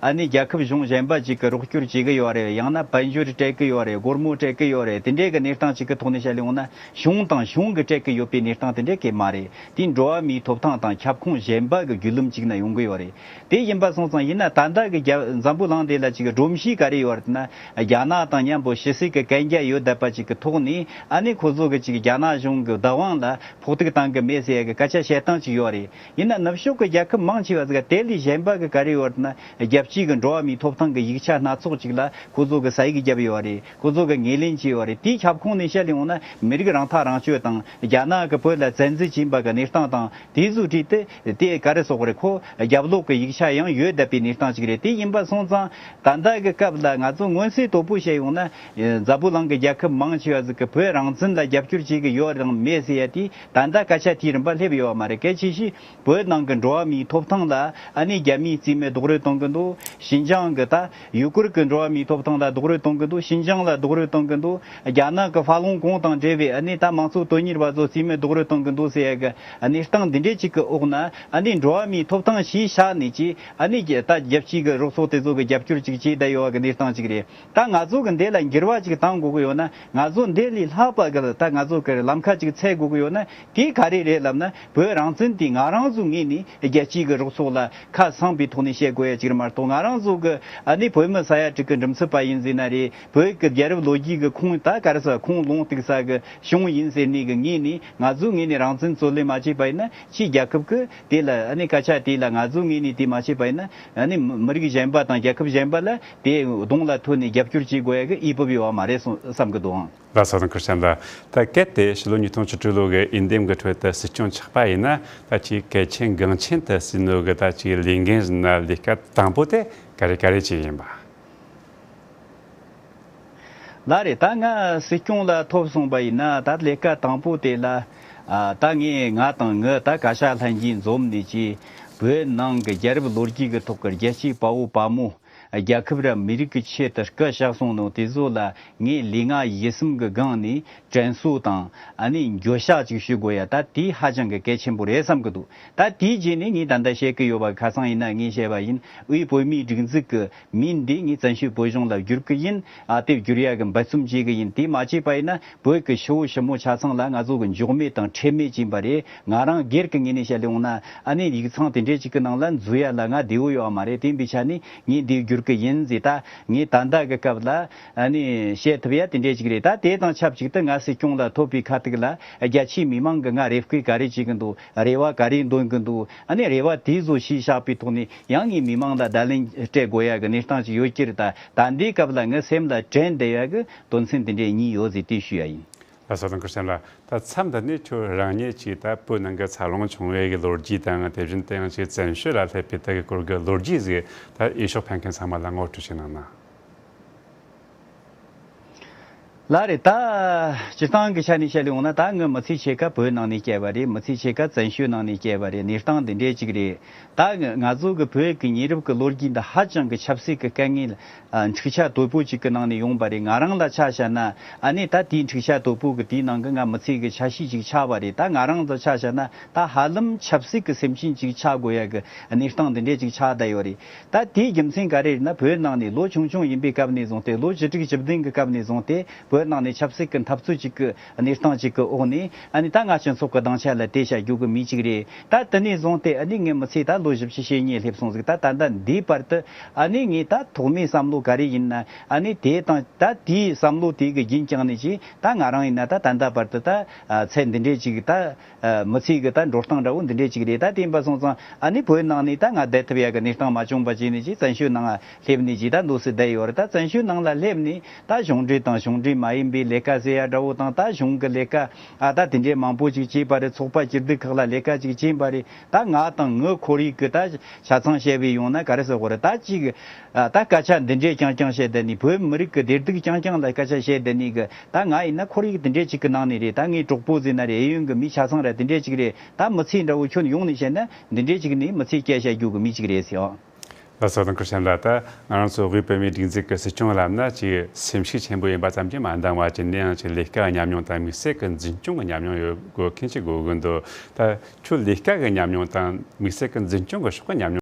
ཨ་ནི་རྒྱལ་ཁབ་གཞུང་གཞན་པ་ཅིག་གི་རོགས་སྐྱོར་བྱེད་གི་ཡོད་རེད། ཡང་ན་དཔལ་འབྱོར་སྤྲད་གི་ཡོད་རེད། སྒོར་མོ་སྤྲད་གི་ཡོད་རེད། དེ་འདྲའི་གི་གནས་སྟངས་ཅིག་གི་ཐོག་ནས་བཤད་ཡོང་ན་གཞུང་དང་གཞུང་གི་སྤྲད་གི་ཡོད་པའི་གནས་སྟངས་དེ་འདྲའི་གི་མ་རེད། དེ་འགྲོ་བ་མིའི་ཐོབ་ཐང་དང་ཁྱབ་ཁོངས་གཞན་པ་གི་བརྒྱུད་ལམ་ཅིག་ན་ཡོང་གི་ཡོད་རེད། དེ་ཡིན་པ་སོང་ཙང་ཡིན་ན་ད་ལྟ་གི་རྒྱ་འཛམ་བུ་གླིང་འདི་ལ་ཅིག་སྒྲོམ་གཞི་ག་རེ་ཡོད་རེད་ན་རྒྱ་ནག་དང་མཉམ་པོ་ཕྱི་སྲིད་ཀྱི་གན་རྒྱ་ཡོད་བསྡད་པ་ཅིག་གི་ཐོག་ནས་ཨ་ནི་ཁོ་ཚོ་གི་ཅིག་རྒྱ་ནག་གཞུང་གི་བདག་དབང་ལ་ཕོག་ཐུག་བཏང་གི་མེད་ཟེར་ཡ་གི་སྐད་ཆ་བཤད་སྟངས་ཅིག་ཡོད་རེད། ཡིན་ན་ནུབ་ཕྱོགས་ཀྱི་རྒྱལ་ཁབ་མང་ཆེ་བ་ཟིག་དེ་ལས་གཞན་པ་གི་ག་རེ་ཡོད་རེད་ན་རྒྱལ་སྤྱིའི་གི་འགྲོ་བ་མིའི་ཐོབ་ཐང་གི་ཡིག་ཆ་སྣ་ཚོགས་ཅིག་ལ་ཁོ་ཚོ་གི་ས་ཡིག་བརྒྱབ་ཡོད་རེད། ཁོ་ཚོ་གི་ངོས་ལེན་བྱས་ཡོད་རེད། དེའི་ཁྱབ་ཁོངས་ནས་བཤད་ཡོང་ན་མི་རིགས་རང་ཐག་རང་གཅོད་དང་རྒྱ་ནག་གི་བོད་ལ་བཙན་འཛུལ་བྱས་པ་གི་གནས་སྟངས་དང་དེ་ཚོའི་གྲས་དེ་དེ་ག་རེ་ཟེར་དགོས་རེད། ཁོ་རྒྱབ་ལོགས་ཀྱི་ཡིག་ཆ་ཡང་ཡོད་བསྡད་པའི་གནས་སྟངས་ཅིག་རེད། དེ་ཡིན་པ་སོང་ཙང་ད་ལྟ་གི་སྐབས་ལ་ང་ཚོ་མངོན་གསལ་དོད་པོ་བཤད་ཡོང་ན་འཛམ་བུ་གླིང་གི་རྒྱལ་ཁབ་མང་ཆེ་བ་ཟིག་གི་བོད་རང་བཙན་ལ་རྒྱབ་སྐྱོར་བྱེད་ཀྱི་ཡོད་དང་མེད་ཟེར་ཡ་དེ་ད་ལྟ་ག་ ཆ་དེའི་རིམ་པ་སླེབས་ཡོད་པ་མ་རེད། གལ་ཆེ་ཤོས་བོད་ནང་གི་འགྲོ་བ་མིའི་ཐོབ་ཐང་ལ་ཨ་ནི་རྒྱ་མིས་རྩིས་མེད་རྡོག་རོལ་གཏོང་གི་འདུག་ཤིན་ཅང་གི་ད་ཡུ་གུར་གི་འགྲོ་བ་མིའི་ཐོབ་ཐང་ལ་རྡོག་རོལ་གཏོང་གི་འདུག་ཤིན་ཅང་ལ་རྡོག་རོལ་གཏོང་གི་འདུག་རྒྱ་ནག་གི་ཧྥ་ལུང་གོང་དང་འབྲེལ་བའི་ཨ་ནི་ད་མང་གཙོ་དོན་གཉེར་བ་ཚོ་རྩིས་མེད་རྡོག་རོལ་གཏོང་གི་འདུག་ཟེར་ཡ་གི་གནས་སྟངས་འདི་འདྲས་ཅིག་གི་འོག་ན། ཨ་ནི་འགྲོ་བ་མིའི་ཐོབ་ཐང་ཞེས་བྱ་ནས་ཀྱི་ཨ་ནི་ད་རྒྱལ་སྤྱིའི་གི་རོགས་ཚོགས་དེ་ཚོ་གི་རྒྱབ་སྐྱོར་ཅིག་བྱས་བསྡད་ཡོད་པ་གི་གནས་སྟངས་ཅིག་རེད། ད་ང་ཚོ་གི་འདི་ལ་འགྱུར་བ་ཅིག་བཏང་དགོས་ཀྱི་ཡོད་ན། ང་ཚོ་འདི་ལས་ལྷག་པ་གི་ད་ང་ཚོ་གི་ལམ་ཁ་ཅིག་འཚོལ་དགོས་ཀྱི་ཡོད་ན། དེ་ག་རེ་རེད་ལབ་ན། བོད་རང་བཙན་དེ་ང་རང་ཚོའི་ངོས་ནས་རྒྱལ་སྤྱིའི་གི་རོགས་ཚོགས་ལ་ཁ་གསང་པའི་ཐོག་ནས་བཤད་དགོས་ཡ་ཅིག་རེད་མ་གཏོགས། ང་རང་ཚོ་གི་ཨ་ནི་བོད་མི་ས་ཡ་དྲུག་གི་འགྲེམས་ཚབ་པ་ཡིན་ཟེར་ན་རེད། བོད་ཀྱི་རྒྱལ་རབས་ལོ་རྒྱུས་ཀྱི་ཁུངས་ད་ག་རེ་ཟེར། ཁུངས་ལུང་བཏུག་ས་གི་གཞུང་ཡིན་ཟེར་ནས་གི་ངོས་ནས། ང་ཚོའི་ངོས་ནས་རང་བཙན་རྩོད་ལེན་མ་བྱས་པ་ཡིན་ན། ཕྱིའི་རྒྱལ་ཁབ་ཀྱི་དེ་ལ་ཨ་ནི་སྐད་ཆ་དེ་ལ་ང་ཚོའི་ངོས་ནས་དེ་མ་བྱས་པ་ཡིན་ན། ཨ་ནི་མི་རིགས་གཞན་པ་དང་རྒྱལ་ཁབ་གཞན་པ་ལ་དེ་གདོང་ལ་ཐོན་ནས་རྒྱབ་སྐྱོར་བྱེད་དགོས་ཡ་གི་འོས་བབ་ཡོད་པ་མ་རེད་བསམ་གི་འདུག་ཨང་། ལགས་སོ། ཐང་ཁུར་ཆེན་ལགས། ད་གལ་ཏེ་ཕྱི་ལོ་ཉིས་སྟོང་བཅུ་དྲུག་ལོ་གི་འོས་འདེམས་ཀྱི་ཁྲོད་དུ་སྲིད་སྐྱོང་ཆགས་པ་ཡིན་ན། ད་ཅིག་གལ་ཆེན་འགངས་ཆེན་དུ་བརྩིས་ནོ་གི་ད་ཅིག་ལས་འགན་ཟེར་ན་ལས་ཀ་དང་པོ་དེ་ག་རེ་ག་རེ་ཅིག་ཡིན་པ། ལགས་རེད། ད་ང་སྲིད་སྐྱོང་ལ་ཐོབ་སོང་པ་ཡིན་ན། ད་ལས་ཀ་དང་པོ་དེ་ལ་ཨ་ད་ངས་ང་དང་ངའི་ད་བཀའ་ཤག་ལྷན་རྒྱས་འཛོམས་ནས་ཀྱི་བོད་ནང་གི་རྒྱལ་རབས་ལོ་རྒྱུས་ཀྱི་ཐོག་གི་རྒྱལ་གཅེས་དཔའ་བོ་དཔའ་མོ། རྒྱལ་ཁབ་ར་མི་རིགས་ཀྱི་ཆེད་དུ་སྐུ་གཤེགས་སོང་ནོ་དེ་ཚོ་ལ་ངས་ལུས་ངག་ཡིད་གསུམ་གྱི་སྒང་ནས་དྲན་གསོ་དང་ཨ་ནི་འགྱོད་བཤགས་ཅིག་ཞུ་དགོས་ཡ། ད་དེ་ཧ་ཅང་གི་གལ་ཆེན་པོ་རེད་བསམ་གི་འདུག་ད་དེའི་རྗེས་ནས་ངས་ད་ལྟ་བཤད་གི་ཡོད་པ། ཁ་སང་ཡིན་ན་ངས་བཤད་པ་ཡིན། དབུས་བོད་མིའི་སྒྲིག་འཛུགས་ཀྱི་མིང་འདི་ངས་བཙན་བྱོལ་བོད་གཞུང་ལ་བསྒྱུར་གི་ཡིན། ཨ་དེ་བསྒྱུར་ཡ་གི་འབད་བརྩོན་བྱེད་གི་ཡིན། དེ་མ་བྱས་པ་ཡིན་ན་བོད་ཀྱི་ཕྱི་བོད་ཞི་མོལ་ཆ་ཚང་ལ་ང་ཚོ་གི་འཇོག་མེད་དང་ཁྲེལ་མེད་ཅིག་ཡིན་པ་རེད། ང་རང་སྒེར་གྱི་ངོས་ནས་བཤད་ཡོང་ན། ཨ་ནི་ཡིག་ཚང་དེ་འདྲས་ཅིག་གི་ནང་ལ་འཛུལ་ཡ་ལ་ང་བདེ་བོ་ཡོད་མ་རེད། དེ་ཡིན་པའི་ཆ་ནས་ངས་འདི་བསྒྱུར་གི་ཡིན་ཟེར། ད་ངས་ད་ལྟ་གི་སྐབས་ལ་ཨ་ནི་བཤད་ཐུབ་ཡ་དེ་འདྲས་ཅིག་རེད། ད་དེ་དང་ཆབས་ཅིག་ཏུ་ང་སྲིད་སྐྱོང་ལ་ཐོབ་པའི་ཁ་ཐུག་ལ་རྒྱ་ཆེའི་མི་མང་གི་ང་རེ་སྐུལ་ག་རེ་བྱེད་གི་འདུག་རེ་བ་ག་རེ་འདོན་གི་འདུག་ཨ་ནི་རེ་བ་དེ་ཚོ་གཞིར་བཞག་པའི་ཐོག་ནས་ཡང་ངས་མི་མང་ལ་བརྡ་ལན་སྤྲད་དགོས་ཡ་གི་གནས་སྟངས་ཅིག་ཡོད་ཀྱི་རེད། ད་ད་ལྟའི་སྐབས་ལ་ངའི་སེམས་ལ་དྲན་བསྡད་ཡ་གི་དོན་ཚན་འདི་འདྲའི་གཉིས་ཡོད་ཟེར་དེ་ཞུ་ཡ་ཡིན། ལགས་སོ། ཐང་ཁུར་ཆེན་ལགས། ད་མཚམས་འདི་ནས་ཁྱོད་རང་ཉིད་ཀྱིས་ད་བོད་ནང་གི་འཚར་ལོངས་བྱུང་བའི་གི་ལོ་རྒྱུས་དང་། དེ་བཞིན་དུ་ཡང་ཅིག་བཙན་བྱོལ་ལ་སླེབས་པའི་ད་གི་སྐོར་གི་ལོ་རྒྱུས་ཟིག་ད་འོས་ཤོག་འཕེན་མཁན་ཚང་མ་ལ་ངོ་སྤྲོད་ཅིག་གནང་ན། ལགས་རེད། ད་སྤྱིར་བཏང་གི་ཆ་ནས་བཤད་ཡོང་ན། ད་ངའི་མི་ཚེ་ཕྱེད་ཀ་བོད་ནང་ནས་བསྐྱལ་བ་རེད། མི་ཚེ་ཕྱེད་ཀ་བཙན་བྱོལ་ནང་ནས་བསྐྱལ་བ་རེད། གནས་སྟངས་འདི་འདྲས་ཅིག་རེད། ད་ང་ཚོ་གི་བོད་ཀྱི་ཉེ་རབས་ཀྱི་ལོ་རྒྱུས་འདི་ཧ་ཅང་གི་ཆབ་སྲིད་ཀྱི་དཀའ་ངལ། ཨ་འཁྲུག་ཆ་དོད་པོ་ཅིག་གི་ནང་ནས་ཡོང་པ་རེད། ང་རང་ལ་ཆ་བཞག་ན། ཨ་ནི་ད་དེའི་འཁྲུག་ཆ་དོད་པོ་གི་དེའི་ནང་གི་ང་མི་ཚེ་གི་ཆ་ཤས་ཅིག་ཆགས་པ་རེད། ད་ང་རང་ལ་ཆ་བཞག་ན་ད་ཧ་ལམ་ཆབ་སྲིད་ཀྱི་སེམས་ཅན་ཅིག་ཆགས་དགོས་ཡ་གི་གནས་སྟངས་འདི་འདྲས་ཅིག་ཆགས་བསྡད་ཡོད་རེད། ད་དེའི་རྒྱུ་མཚན་ག་རེ་རེད་ན། བོད་ནང་ནས་ལོ་ཆུང་ཆུང་ཡིན་པའི་སྐབས་ནས་བཟུང་སྟེ། ལོ་བཅུ་དྲུག་བཅུ་བདུན་གི་སྐབས་ནས་བཟུང་སྟེ་བོད་ནང་ནས་ཆབ་སྲིད་ཀྱི་འཐབ་རྩོད་ཅིག་གི་གནས་སྟངས་ཅིག་གི་འོག་ནས། ཨ་ནི་ད་ང་སྤྱི་ཚོགས་ཀྱི་སྡིངས་ཆ་ལ་བལྟས་བྱ་རྒྱུ་གི་མི་ཅིག་རེད། ད་དེ་ནས་བཟུང་སྟེ་ཨ་ནི་ངའི་མི་ཚེ་ད་ལོ་བཞི་བཅུ་ཞེ་གཉིས་སླེབས་སོང་ཟིག་ད་ད་ལྟ་འདིའི་བར་དུ་ཨ་ནི་ངའི་ད་ཐོག་མའི་བསམ་བློ་ག་རེ་ཡིན་ན། ཨ་ནི་དེ་དང་ད་དེའི་བསམ་བློ་དེ་གི་རྒྱུན་བསྐྱངས་ནས་ཅིག་ད་ང་རང་ཡིན་ན་ད་ད་ལྟ་བར་དུ་ད་ཚད་འདི་འདྲས་ཅིག་ད་མི་ཚེ་གི་ད་འགྲོ་སྟངས་འདྲ་བོ་འདི་འདྲས་ཅིག་རེད། ད་དེ་ཡིན་པ་སོང་ཙང་ཨ་ནི་བོད་ནང་ནས་ད་ང་བསྡད་ཐུབ་ཡ་གི་གནས་སྟངས་མ་བྱུང་བ་བྱས་ནས་ཅིག་བཙན་བྱོལ་ནང་སླེབས་ནས་ཅིག་ད་འདུག་སེ་བསྡད་ཡོད་རེད། ད་བཙན་བྱོལ་ནང་ལ་སླེབས་ནས་ད་གཞུང་འབྲེལ་དང་གཞུང་འབྲེལ་མ་ཡིན་པའི་ལས་ཀ་ཟེར་ཡ་འདྲ་བོ་དང་། ད་གཞུང་གི་ལས་ཀ་ཨ་ད་དེ་འདྲའི་མང་པོ་ཅིག་བྱས་པ་རེད། ཚོགས་པ་སྐྱིད་སྡུག་ཁག་ལ་ལས་ཀ་ཅིག་བྱས་པ་རེད། ད་ང་དང་ངའི་ཁོར་ཡུག་གི་ད་ཆ་ཚང་བཤད་པའི་ཡོང་ན་ག་རེ་ཟེར་དགོས་རེད། ད་ཅིག་ཨ་ད་སྐད་ཆ་འདི་འདྲའི་རྐྱང་རྐྱང་བཤད་བསྡད་ནས། བོད་མི་རིགས་ཀྱི་བདེ་སྡུག་རྐྱང་རྐྱང་ལ་སྐད་ཆ་བཤད་བསྡད་ནས་གི། ད་ང་ཡིན་ན་ཁོར་ཡུག་འདི་འདྲའི་ཅིག་གི་ནང་ནས་རེད། ད་ངའི་གྲོགས་པོ་ཟེར་ན་རེད། གཡས་གཡོན་གི་མི་ཆ་ཚང་ར་འདི་འདྲའི་ཅིག་རེད། ད་མི་ཚེ་འདྲ་བོ་ཁྱོན་ཡོངས་ནས་བཤད་ན་འདི་འདྲའི་ཅིག་ནས་མི་ཚེ་སྐྱེལ་བྱ་རྒྱུ་གི་མི་ཅིག་རེད་ཟེར། ལགས་སོ། ཐང་ཁུར་ཆེན་ལགས། ད་ང་རང་ཚོ་དབུས་བོད་མིའི་སྒྲིག་འཛུགས་ཀྱི་སྲིད་སྐྱོང་ལབ་ན་ཅིག་སེམས་ཤུགས་ཆེན་པོ་ཡིན་པ་ཙམ་གྱིས་མ་འདང་བ་ཅིག་ནས་ཡང་ཅིག་ལས་ཀ་ཉམས་མྱོང་དང་དམིགས་བསལ་གྱི་འཛིན་སྐྱོང་གི་ཉམས་མྱོང་ཡོད་དགོས་མཁན་ཅིག་དགོས་ཀྱི་འདུག་ད་ཁྱོད་ལས་ཀ་གི་ཉམས་མྱོང་དང་དམིགས་བསལ་གྱི་འཛིན་སྐྱོང་གི་ཕྱོགས་ཀྱི་ཉམས་མྱོང་